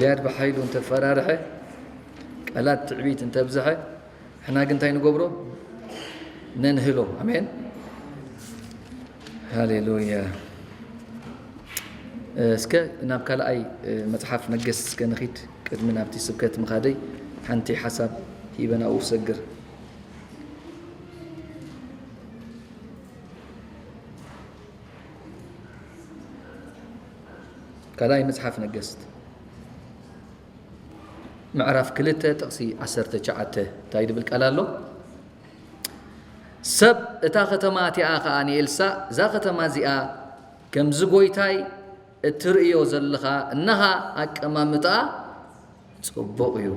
ዝያድ ብሓይሉ እንተፈራርሐ፣ ቃላት ትዕቢት እንተብዝሐ፣ ሕና ግን እንታይ ንገብሮ? ነንህሎ። ኣሜን። ሃሌሉያ። እስከ ናብ ካልኣይ መጽሓፍ ነገስት እስከ ንኺድ። ቅድሚ ናብቲ ስብከት ምኻደይ ሓንቲ ሓሳብ ሂበ ናብኡ ክሰግር። ካልኣይ መጽሓፍ ነገስት ምዕራፍ ክልተ ጥቕሲ ዓሰርተ ትሽዓተ እንታይ ዝብል ቃል ኣሎ? ሰብ እታ ከተማ እቲኣ ኸኣ ንኤልሳእ፣ "እዛ ከተማ እዚኣ ከምዚ ጐይታይ እትርእዮ ዘለኻ፣ እንሃ ኣቀማምጣኣ ጽቡቕ እዩ፣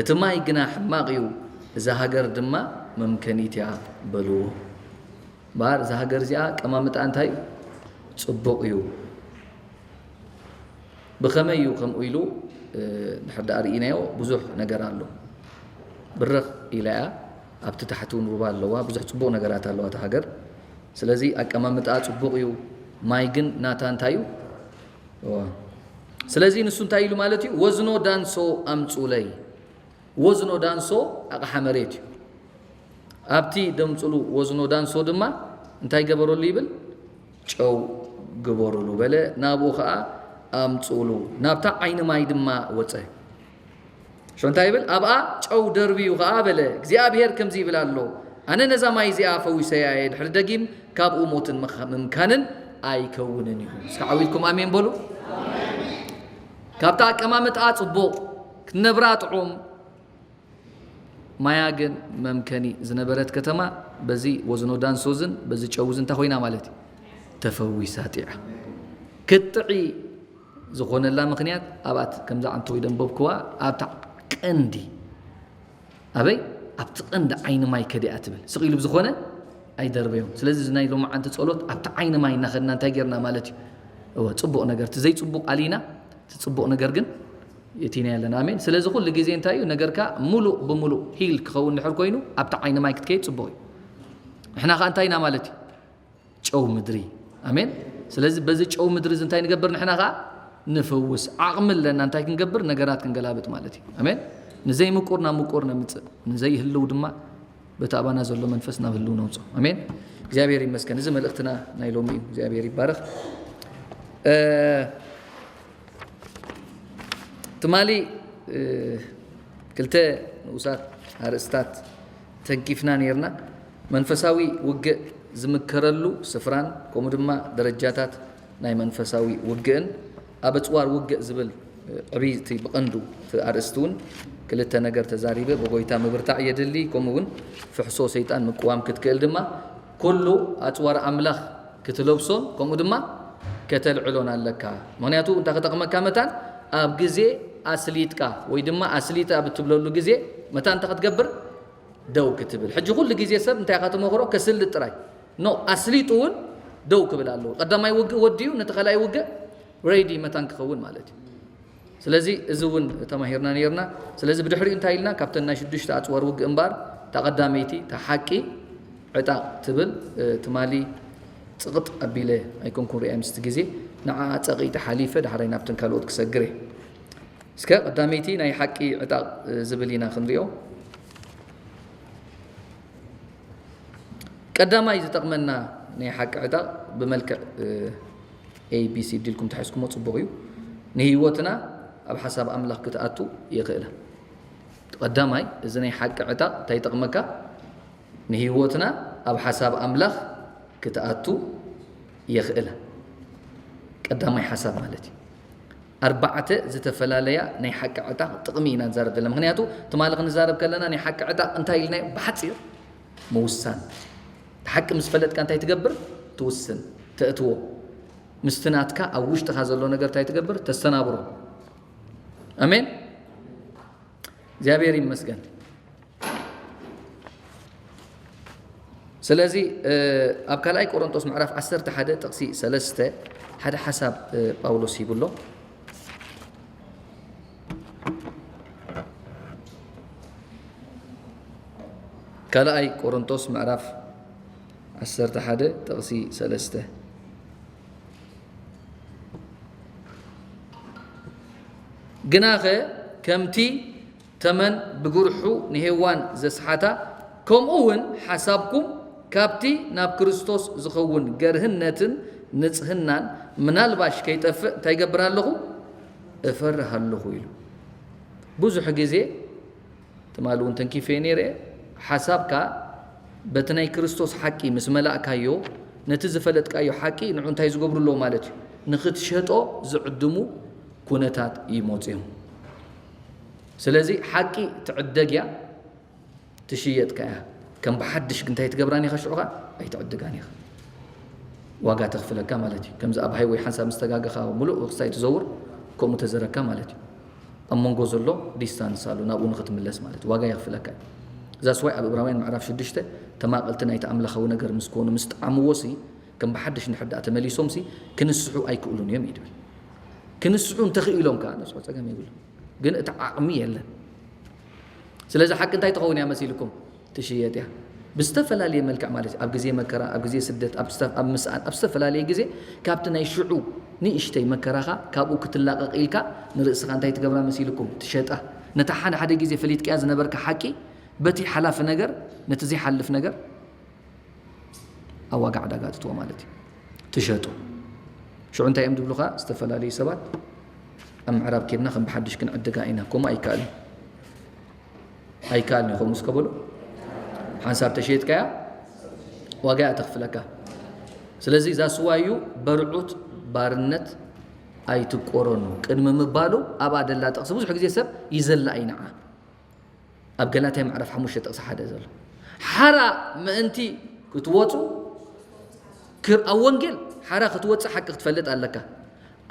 እቲ ማይ ግና ሕማቕ እዩ፣ እዛ ሃገር ድማ መምከኒት እያ" በልዎ። እምበኣር እዛ ሃገር እዚኣ ኣቀማምጣኣ እንታይ እዩ? ጽቡቕ እዩ። ብኸመይ እዩ ከምኡ ኢሉ? እ፣ ድሕር ደኣ ርኢናዮ ብዙሕ ነገር ኣሎ። ብርኽ ኢላ እያ፣ ኣብቲ ታሕቲ እውን ሩባ ኣለዋ፣ ብዙሕ ጽቡቕ ነገራት ኣለዋ እታ ሃገር። ስለዚ ኣቀማምጣኣ ጽቡቕ እዩ፣ ማይ ግን ናታ እንታይ እዩ? እዋ። ስለዚ ንሱ እንታይ ኢሉ ማለት እዩ? "ወዝኖ ዳንሶ ኣምጹለይ።" ወዝኖ ዳንሶ ኣቕሓ መሬት እዩ። ኣብቲ ደምጽሉ ወዝኖ ዳንሶ ድማ እንታይ ገበረሉ ይብል? "ጨው ግበሩሉ" በለ፣ ናብኡ ኸኣ ኣምጽኡሉ፣ ናብታ ዓይኒ ማይ ድማ ወጸ። ሽዑ እንታይ ይብል? "ኣብኣ ጨው ደርብዩ ኸኣ በለ፣ እግዚኣብሄር ከምዚ ይብል ኣሎ፣ ኣነ ነዛ ማይ እዚኣ ፈዊሰያ እየ፣ ድሕሪ ደጊም ካብኡ ሞትን ምኽ-፣ ምምካንን ኣይከውንን እዩ።" እስከ ዓው ኢልኩም ኣሜን በሉ። ካብታ ኣቀማምጣ ጽቡቕ፣ ክትነብራ ጥዑም፣ ማያ ግን መምከኒ ዝነበረት ከተማ በዚ ወዝኖ ዳንሶዝን በዚ ጨውዝን እንታይ ኮይና ማለት እዩ? ተፈዊሳ ጢዓ። ክትጥዒ ዝኾነላ ምኽንያት ኣብኣ ከምዛ ዓንተወይ ደንበብክዋ ኣብታ ቀንዲ፣ ኣበይ? ኣብቲ ቀንዲ ዓይኒ ማይ ከዲኣ ትብል። ስቕ ኢሉ ብዝኾነ ኣይደርበዮም። ስለዚ እዚ ናይ ሎማዓንቲ ጸሎት ኣብቲ ዓይኒ ማይ እናኸድና እንታይ ጌርና ማለት እዩ? እወ፣ ጽቡቕ ነገር፣ እቲ ዘይጽቡቕ ኣሊና፣ እቲ ጽቡቕ ነገር ግን የእቲና ያለን። ኣሜን። ስለዚ ኩሉ ግዜ እንታይ እዩ ነገርካ? ሙሉእ ብሙሉእ ሂል ክኸውን ድሕር ኮይኑ ኣብቲ ዓይኒ ማይ ክትከይድ ጽቡቕ እዩ። ንሕና ኸኣ እንታይ ኢና ማለት እዩ? ጨው ምድሪ። ኣሜን። ስለዚ በዚ ጨው ምድሪ እዚ እንታይ ንገብር? ንሕና ኸኣ ንፍውስ። ዓቕሚ ኣለና እንታይ ክንገብር? ነገራት ክንገላብጥ ማለት እዩ። ኣሜን። ንዘይምቁር ናብ ምቁር ነምጽእ፣ ንዘይህልው ድማ በቲ ኣባና ዘሎ መንፈስ ናብ ህልው ነውጽኦ። ኣሜን። እግዚኣብሔር ይመስገን። እዚ መልእኽትና ናይ ሎሚ እዩ። እግዚኣብሔር ይባረኽ። እ፣ ትማሊ፣ እ፣ ክልተ ንኡሳት ኣርእስታት ተንኪፍና ነይርና። መንፈሳዊ ውግእ ዝምከረሉ ስፍራን ከምኡ ድማ ደረጃታት ናይ መንፈሳዊ ውግእን ኣብ ኣጽዋር ውግእ ዝብል ዕብይቲ ብቐንዱ እቲ ኣርእስቲ እውን ክልተ ነገር ተዛሪበ። ብጎይታ ምብርታዕ የድሊ፣ ከምኡ እውን ፍሕሶ ሰይጣን ምቅዋም ክትክእል ድማ ኩሉ ኣጽዋር ኣምላኽ ክትለብሶን ከምኡ ድማ ከተልዕሎን ኣለካ። ምኽንያቱ እንታይ ክጠቕመካ መታን ኣብ ግዜ ኣስሊጥካ ወይ ድማ ኣስሊጠ ኣብ እትብለሉ ግዜ መታን እንታይ ክትገብር? ደው ክትብል። ሕጂ ኩሉ ግዜ ሰብ እንታይ ኢኻ ትመኽሮ? ከስልጥ ጥራይ። ኖ፣ ኣስሊጡ እውን ደው ክብል ኣለዎ። ቀዳማይ ውግእ ወዲኡ ነቲ ካልኣይ ውግእ ሬዲ መታን ክኸውን ማለት እዩ። ስለዚ እዚ እውን ተማሂርና ነይርና። ስለዚ ብድሕሪኡ እንታይ ኢልና? ካብተን ናይ ሽዱሽተ ኣጽዋር ውግእ እምበኣር እታ ቀዳመይቲ፣ እታ ሓቂ ዕጣቕ ትብል፣ እ፣ ትማሊ ጽቕጥ ኣቢለ ኣይኮንኩን ሪኣ ምስቲ ግዜ። ንዓኣ ጸቒጠ ሓሊፈ ዳሕራይ ናብተን ካልኦት ክሰግር እየ። እስከ ቀዳመይቲ ናይ ሓቂ ዕጣቕ፣ እ፣ ዝብል ኢና ክንሪኦ። ቀዳማይ ዝጠቕመና ናይ ሓቂ ዕጣቕ ብመልክዕ፣ እ፣ ኤ ቢ ሲ ዲ ኢልኩም ተሒዝኩሞ ጽቡቕ እዩ። ንህይወትና ኣብ ሓሳብ ኣምላኽ ክትኣቱ የኽእላ። ቀዳማይ እዚ ናይ ሓቂ ዕጣቕ እንታይ ይጠቕመካ? ንህይወትና ኣብ ሓሳብ ኣምላኽ ክትኣቱ የኽእላ። ቀዳማይ ሓሳብ ማለት እዩ። ኣርባዕተ ዝተፈላለያ ናይ ሓቂ ዕጣቕ ጥቕሚ ኢና ንዛረብ ዘለና። ምኽንያቱ ትማሊ ክንዛረብ ከለና ናይ ሓቂ ዕጣቕ እንታይ ኢልናዮ? ብሓጺር ምውሳን። እቲ ሓቂ ምስ ፈለጥካ እንታይ ትገብር? ትውስን፣ ተእትዎ። ምስቲ ናትካ ኣብ ውሽጥኻ ዘሎ ነገር እንታይ ትገብር? ተስተናብሮ። ኣሜን። እግዚኣብሔር ይመስገን። ስለዚ፣ እ፣ ኣብ ካልኣይ ቆሮንቶስ ምዕራፍ ዓሰርተ ሓደ ጥቕሲ ሰለስተ ሓደ ሓሳብ፣ እ፣ ጳውሎስ ሂቡ ኣሎ። ካልኣይ ቆሮንቶስ ምዕራፍ ዓሰርተ ሓደ ጥቕሲ ሰለስተ። ግናኸ ከምቲ ተመን ብጉርሑ ንሄዋን ዘስሓታ፣ ከምኡ እውን ሓሳብኩም ካብቲ ናብ ክርስቶስ ዝኸውን ገርህነትን ንጽህናን ምናልባሽ ከይጠፍእ እንታይ ይገብር ኣለኹ? እፈርህ ኣለኹ ኢሉ። ብዙሕ ግዜ ትማሊ እውን ተንኪፈ ነይረ። ሓሳብካ በቲ ናይ ክርስቶስ ሓቂ ምስ መላእካዮ፣ ነቲ ዝፈለጥካዮ ሓቂ ንዑ እንታይ ዝገብሩ ኣለዉ ማለት እዩ? ንኽትሸጦ ዝዕድሙ ኩነታት ይመፁ እዮም። ስለዚ ሓቂ ትዕደግ እያ፣ ትሽየጥካ እያ። ከም ብሓድሽ ግን እንታይ ትገብራን ኢኻ? ሽዑኻ ኣይትዕድጋን ኢኻ። ዋጋ ተኽፍለካ ማለት እዩ። ከምዚ ኣብ ሃይወይ ሓንሳብ ምስ ተጋገኻ፣ ሙሉእ ክሳይ ትዘውር፣ ከምኡ ተዘረካ ማለት እዩ። ኣብ መንጎ ዘሎ ዲስታንስ ኣሎ፣ ናብኡ ንኽትምለስ ማለት እዩ። ዋጋ የኽፍለካ እዩ። እዛ ስዋይ ኣብ እብራውያን ምዕራፍ ሽዱሽተ፣ ተማቐልቲ ናይቲ ኣምላኻዊ ነገር ምስ ኮኑ፣ ምስ ጠዓምዎ ሲ፣ ከም ብሓድሽ እንድሕር ደኣ ተመሊሶም ሲ፣ ክንስሑ ኣይክእሉን እዮም እዩ ድብል። ክንስሑ እንተኽኢሎም ከኣ፣ ነስሑ ጸገም የብሉ። ግን እቲ ዓቕሚ የለን። ስለዚ ሓቂ እንታይ ትኸውን እያ መሲልኩም? ትሽየጥ እያ። ብዝተፈላለየ መልክዕ ማለት እዩ። ኣብ ግዜ መከራ፣ ኣብ ግዜ ስደት፣ ኣብ ዝተ-፣ ኣብ ምስኣን፣ ኣብ ዝተፈላለየ ግዜ ካብቲ ናይ ሽዑ ንእሽተይ መከራኻ ካብኡ ክትላቐቕ ኢልካ ንርእስኻ እንታይ ትገብራ መሲልኩም? ትሸጣ። ነታ ሓደ ሓደ ግዜ ፈሊጥካያ ዝነበርካ ሓቂ በቲ ሓላፊ ነገር፣ ነቲ ዘይሓልፍ ነገር ኣብ ዋጋ ዕዳጋ ትእትዎ ማለት እዩ። ትሸጡ። ሽዑ እንታይ እዮም ዝብሉኻ ዝተፈላለዩ ሰባት? ኣብ ምዕራብ ኬድና ከም ብሓድሽ ክንዕድጋ ኢና። ከምኡ ኣይከኣልን። ኣይከኣልን እዩ። ከምኡ እስከ በሉ። ሓንሳብ ተሸይጥካያ ዋጋ እያ ተኽፍለካ። ስለዚ እዛ ስዋ እዩ በርዑት ባርነት ኣይትቆረኑ ቅድሚ ምባሉ ኣብኣ ደላ ጥቕሲ ብዙሕ ግዜ ሰብ ይዘላ እዩ ንዓ። ኣብ ገላትያ ምዕራፍ ሓሙሽተ ጥቕሲ ሓደ ዘሎ። ሓራ ምእንቲ ክትወፁ ክር-፣ ኣብ ወንጌል ሓራ ክትወፅእ ሓቂ ክትፈልጥ ኣለካ።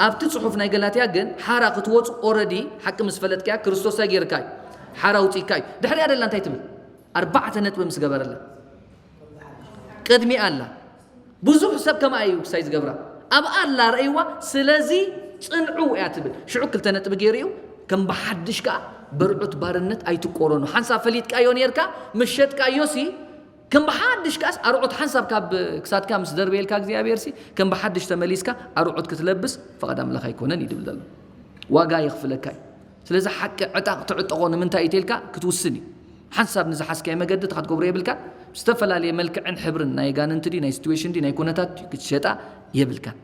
ኣብቲ ጽሑፍ ናይ ገላትያ ግን ሓራ ክትወፁ ኦረዲ ሓቂ ምስ ፈለጥካያ ክርስቶስ እንታይ ገይርካ እዩ? ሓራ ኣውፂእካ እዩ። ድሕሪኣ ደላ እንታይ ትብል? ኣርባዕተ ነጥቢ ምስ ገበረላ ቅድሚኣ ኣላ። ብዙሕ ሰብ ከምኣ እዩ ክሳይ ዝገብራ። ኣብኣ ኣላ ረእይዋ፣ ስለዚ ጽንዑ እያ ትብል። ሽዑ ክልተ ነጥቢ ገይሩ እዩ። ከም ብሓድሽ ከኣ በርዑት ባርነት ኣይትቆረኑ። ሓንሳብ ፈሊጥካዮ ኔርካ፣ ምስ ሸጥካዮ ሲ፣ ከም ብሓድሽ ከኣስ ኣርዑት ሓንሳብ ካብ ክሳድካ ምስ ደርበየልካ እግዚኣብሔር ሲ፣ ከም ብሓድሽ ተመሊስካ ኣርዑት ክትለብስ ፍቓድ ኣምላኽ ኣይኮነን እዩ ድብል ዘሎ። ዋጋ የኽፍለካ እዩ። ስለዚ ሓቂ ዕጣቕ ትዕጠቖ ንምንታይ እዩ ተልካ ክትውስን እዩ። ሓንሳብ ንዝሓዝካዮ መገዲ እታ ክትገብሮ የብልካ። ብዝተፈላለየ መልክዕን ሕብርን ናይ ኣጋንንቲ ድዩ፣ ናይ ሲትዌሽን ድዩ፣ ናይ ኩነታት ድዩ ክትሸጣ የብልካን።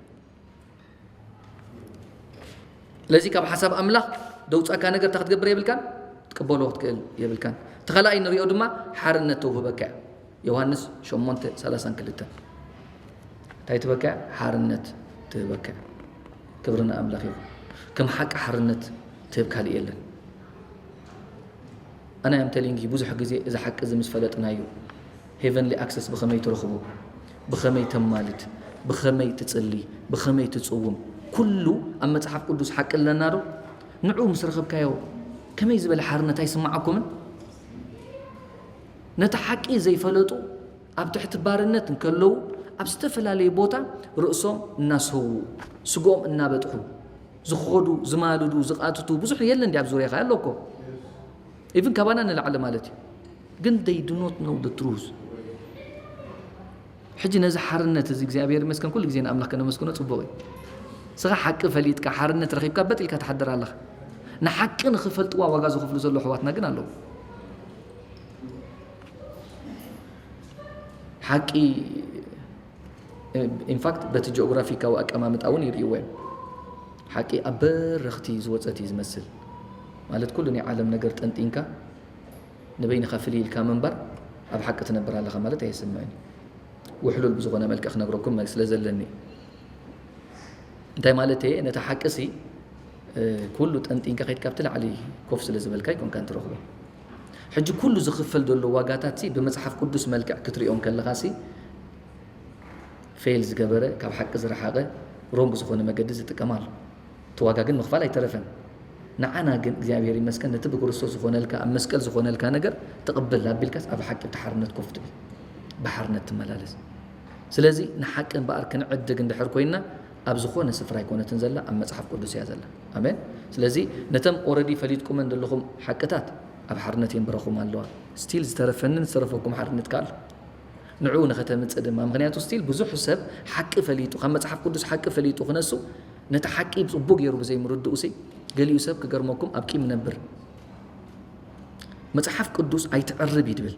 ስለዚ ካብ ሓሳብ ኣምላኽ ደውጻካ ነገር እታ ክትገብር የብልካን፣ ክትቅበሎ ክትክእል የብልካን። እቲ ካልኣይ ንሪኦ ድማ ሓርነት ተውህበካ እያ። ዮሃንስ ሸሞንተ ሰላሳን ክልተን። እንታይ ትህበካ እያ? ሓርነት ትህበካ እያ። ክብሪ ንኣምላኽ ይኹን። ከም ሓቂ ሓርነት ትህብ ካልእ የለን። ኣነ ኣም ቴሊንግ ብዙሕ ግዜ እዚ ሓቂ እዚ ምስ ፈለጥናዮ ሄቨንሊ ኣክሰስ ብኸመይ ትረኽቦ፣ ብኸመይ ተማልድ፣ ብኸመይ ትጽሊ፣ ብኸመይ ትጽውም፣ ኩሉ ኣብ መጽሓፍ ቅዱስ ሓቂ ኣለና ዶ? ንዑ ምስ ረኸብካዮ ከመይ ዝበለ ሓርነት ኣይስምዓኩምን? ነቲ ሓቂ ዘይፈለጡ ኣብ ትሕቲ ባርነት እንከለዉ ኣብ ዝተፈላለየ ቦታ ርእሶም እናሰዉ፣ ስግኦም እናበጥሑ ዝኸዱ፣ ዝማልዱ፣ ዝቓትቱ ብዙሕ የለን ድዩ ኣብ ዙርያኻ? ኣሎ እኮ። ኢቭን ካባና ንላዕሊ ማለት እዩ። ግን they do not know the truth። ሕጂ ነዚ ሓርነት እዚ እግዚኣብሔር ይመስገን ኩሉ ግዜ ንኣምላኽ ከነመስግኖ ጽቡቕ እዩ። ንስኻ ሓቂ ፈሊጥካ ሓርነት ረኺብካ በጥ ኢልካ ትሓድር ኣለኻ። ንሓቂ ንኽፈልጥዋ ዋጋ ዝኸፍሉ ዘለዉ ኣሕዋትና ግን ኣለዉ። ሓቂ ኢንፋክት በቲ ጂኦግራፊካዊ ኣቀማምጣ እውን ይርእይዎ እዮም። ሓቂ ኣብ በረኽቲ ዝወፀት እዩ ዝመስል። ማለት ኩሉ ናይ ዓለም ነገር ጠንጢንካ ንበይንኻ ፍልይ ኢልካ ምንባር ኣብ ሓቂ ትነብር ኣለኻ ማለት ኣየስምዕን እዩ። ውሕሉል ብዝኾነ መልክዕ ክነግረኩም ስለ ዘለኒ እዩ። እንታይ ማለት እየ? ነቲ ሓቂ ሲ ኩሉ ጠንጢንካ ከይድካ ኣብቲ ላዕሊ ኮፍ ስለ ዝበልካ ኣይኮንካን ትረኽቦ። ሕጂ ኩሉ ዝኽፈል ዘሎ ዋጋታት ሲ ብመጽሓፍ ቅዱስ መልክዕ ክትሪኦ እንከለኻ ሲ ፌል ዝገበረ፣ ካብ ሓቂ ዝረሓቐ፣ ሮንግ ዝኾነ መገዲ ዝጥቀም ኣሎ። እቲ ዋጋ ግን ምኽፋል ኣይተረፈን። ንዓና ግን እግዚኣብሔር ይመስገን ነቲ ብክርስቶስ ዝኾነልካ፣ ኣብ መስቀል ዝኾነልካ ነገር ትቕብል ኣቢልካስ ኣብ ሓቂ ብቲ ሓርነት ኮፍ ትብል፣ ብሓርነት ትመላለስ። ስለዚ ንሓቂ እምበኣር ክንዕድግ እንድሕር ኮይንና ኣብ ዝኾነ ስፍራ ኣይኮነትን ዘላ፣ ኣብ መጽሓፍ ቅዱስ እያ ዘላ። ኣሜን። ስለዚ ነተም ኦረዲ ፈሊጥኩመን ዘለኹም ሓቅታት ኣብ ሓርነት የንብረኹም ኣለዋ። ስቲል ዝተረፈንን ዝተረፈኩም ሓርነት ከኣ ኣሎ። ንዕኡ ንኸተምጽእ ድማ፣ ምኽንያቱ ስቲል ብዙሕ ሰብ ሓቂ ፈሊጡ፣ ካብ መጽሓፍ ቅዱስ ሓቂ ፈሊጡ ክነሱ፣ ነቲ ሓቂ ጽቡቕ ገይሩ ብዘይምርድኡ ሲ፣ ገሊኡ ሰብ ክገርመኩም ኣብ ቂም ይነብር። መጽሓፍ ቅዱስ ኣይትዕርብ እዩ ድብል።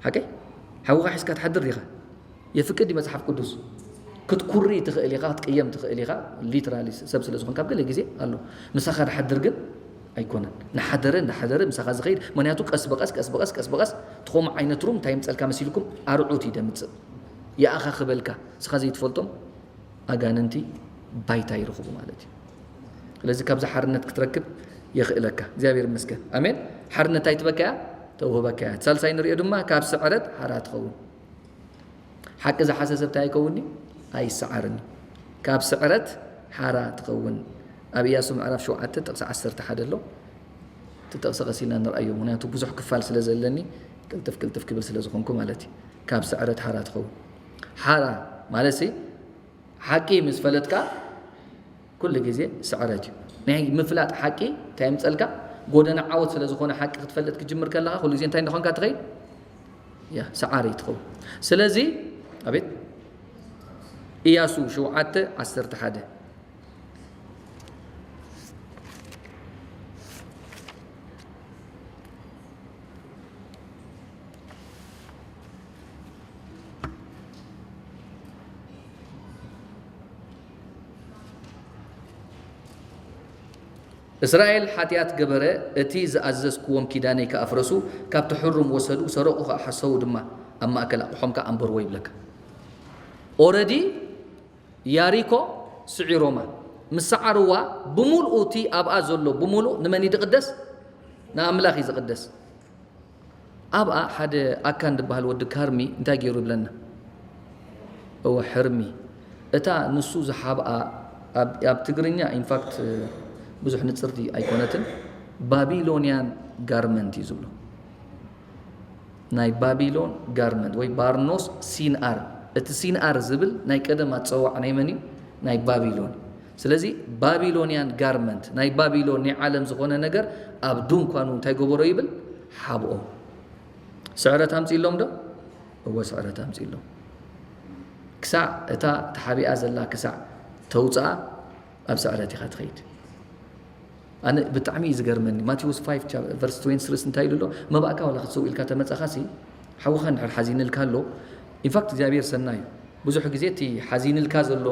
ሓቀይ? ሓውኻ ሒዝካ ትሓድር ዲኻ? የፍቅድ እዩ መጽሓፍ ቅዱስ። ክትኩሪ ትኽእል ኢኻ፣ ክትቅየም ትኽእል ኢኻ። ሊትራሊ ሰብ ስለ ዝኾንካ ኣብ ገለ ግዜ ኣሎ። ምሳኻ ድሓድር ግን ኣይኮነን። እናሓደረ፣ እናሓደረ ምሳኻ ዝኸይድ፣ ምኽንያቱ ቀስ ብቐስ፣ ቀስ ብቐስ፣ ቀስ ብቐስ ትኾም ዓይነት ሩም እንታይ ይምጸልካ መሲልኩም? ኣርዑት እዩ ደምጽእ። ይኣኻ ክበልካ፣ ንስኻ ዘይትፈልጦም ኣጋንንቲ ባይታ ይረኽቡ ማለት እዩ። ስለዚ ካብዚ ሓርነት ክትረክብ የኽእለካ። እግዚኣብሔር ይመስገን። ኣሜን። ሓርነት ኣይትበካ እያ፣ ተውህበካ እያ። ሳልሳይ ንሪኦ ድማ ካብ ስዕረት ሓራ ትኸውን። ሓቂ ዝሓሰ ሰብ እንታይ ኣይከውንኒ? ኣይሰዓርኒ። ካብ ስዕረት ሓራ ትኸውን። ኣብ ኢያሱ ምዕራፍ ሸውዓተ ጥቕሲ ዓሰርተ ሓደ ኣሎ። እቲ ጥቕሲ ቀሲልና ንርኣዮ። ምኽንያቱ ብዙሕ ክፋል ስለ ዘለኒ ቅልጥፍ ቅልጥፍ ክብል ስለ ዝኾንኩ ማለት እዩ። ካብ ስዕረት ሓራ ትኸውን። ሓራ ማለት ሲ ሓቂ ምስ ፈለጥካ ኩሉ ግዜ ስዕረት እዩ። ናይ ምፍላጥ ሓቂ እንታይ የምጸልካ? ጎደና ዓወት ስለ ዝኾነ ሓቂ ክትፈልጥ ክትጅምር ከለኻ ኩሉ ግዜ እንታይ እንዳኾንካ ትኸይድ? ያ፣ ሰዓሪ ትኸውን። ስለዚ ኣቤት ኢያሱ ሸውዓተ ዓሰርተ ሓደ። እስራኤል ሓጢኣት ገበረ፣ እቲ ዝኣዘዝክዎም ኪዳነይ ከኣ ኣፍረሱ፣ ካብቲ ሕሩም ወሰዱ፣ ሰረቑ ከኣ ሓሰዉ ድማ፣ ኣብ ማእከል ኣቑሖም ከኣ ኣንበርዎ ይብለካ። ኦረዲ ያሪኮ ስዒሮማ። ምስ ሰዓርዋ ብምልኡ እቲ ኣብኣ ዘሎ ብምልኡ ንመን እዩ ዝቕደስ? ንኣምላኽ እዩ ዝቕደስ። ኣብኣ ሓደ ኣካን ዝበሃል ወዲ ካርሚ እንታይ ገይሩ ይብለና? እወ፣ ሕርሚ። እታ ንሱ ዝሓብኣ ኣብ፣ ኣብ ትግርኛ ኢንፋክት ብዙሕ ንጽርቲ ኣይኮነትን። ባቢሎንያን ጋርመንት እዩ ዝብሎ። ናይ ባቢሎን ጋርመንት ወይ ባርኖስ ሲንኣር። እቲ ሲንኣር ዝብል ናይ ቀደም ኣጸዋዕ ናይ መን እዩ? ናይ ባቢሎን። ስለዚ ባቢሎንያን ጋርመንት፣ ናይ ባቢሎን ናይ ዓለም ዝኾነ ነገር ኣብ ድንኳኑ እንታይ ገበሮ ይብል? ሓብኦ። ስዕረት ኣምጺእሎም ዶ? እወ፣ ስዕረት ኣምጺእሎም። ክሳዕ እታ ተሓቢኣ ዘላ ክሳዕ ተውጽኣ ኣብ ስዕረት ኢኻ ትኸይድ። ኣነ ብጣዕሚ እዩ ዝገርመኒ። ማቴዎስ ፋይቭ ቻ-፣ ቨርስ ትዌንቲ ስሪ እንታይ ኢሉ ኣሎ? መባእካ ዋላ ክትሰው ኢልካ ተመጻኻሲ፣ ሓውኻ እንድሕር ሓዚንልካ ኣሎ፣ ኢንፋክት እግዚኣብሔር ሰናይ እዩ። ብዙሕ ግዜ እቲ ሓዚንልካ ዘሎ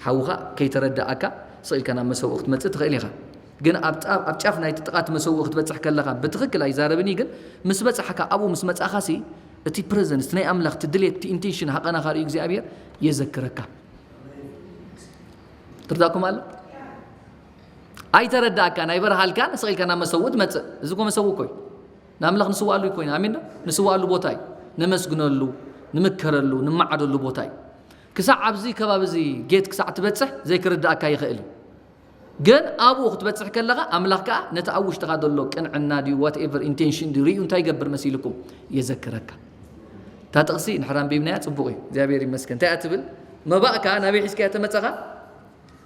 ሓውኻ ከይተረዳኣካ ስቕ ኢልካ ናብ መሰውኢ ክትመጽእ ትኽእል ኢኻ። ግን ኣብ ጣ-፣ ኣብ ጫፍ ናይቲ ጥቓ እቲ መሰውኢ ክትበጽሕ ከለኻ ብትኽክል ኣይዛረብን እዩ። ግን ምስ በጻሕካ፣ ኣብኡ ምስ መጻኻሲ፣ እቲ ፕረዘንስ፣ እቲ ናይ ኣምላኽ፣ እቲ ድሌት፣ እቲ ኢንቴንሽን ሃቐናኻ ርእዩ እግዚኣብሔር የዘክረካ። ትርዳእኩም ኣሎ? ኣይተረዳእካን፣ ኣይበርሃልካን፣ ስቕ ኢልካ ናብ መሰውኢ ትመጽእ። እዚ እኮ መሰውኢ እኮ እዩ። ንኣምላኽ ንስዋኣሉ እኮ ኢና። ኣሜን ዶ? ንስዋኣሉ ቦታ እዩ። ነመስግነሉ፣ ንምከረሉ፣ ንመዓደሉ ቦታ እዩ። ክሳዕ ኣብዚ ከባቢ እዚ ጌት ክሳዕ ትበጽሕ ዘይክርዳእካ ይኽእል እዩ። ግን ኣብኡ ክትበጽሕ ከለኻ ኣምላኽ ከኣ ነቲ ኣብ ውሽጥኻ ዘሎ ቅንዕና ድዩ፣ ዋትኤቨር ኢንቴንሽን ድዩ፣ ርእዩ እንታይ ይገብር መሲልኩም? የዘክረካ። እታ ጥቕሲ እንድሕር ኣንቢብናያ ጽቡቕ እዩ። እግዚኣብሔር ይመስገን። እንታይ እያ ትብል? መባእካ ናበይ ሒዝካያ ተመጸኻ?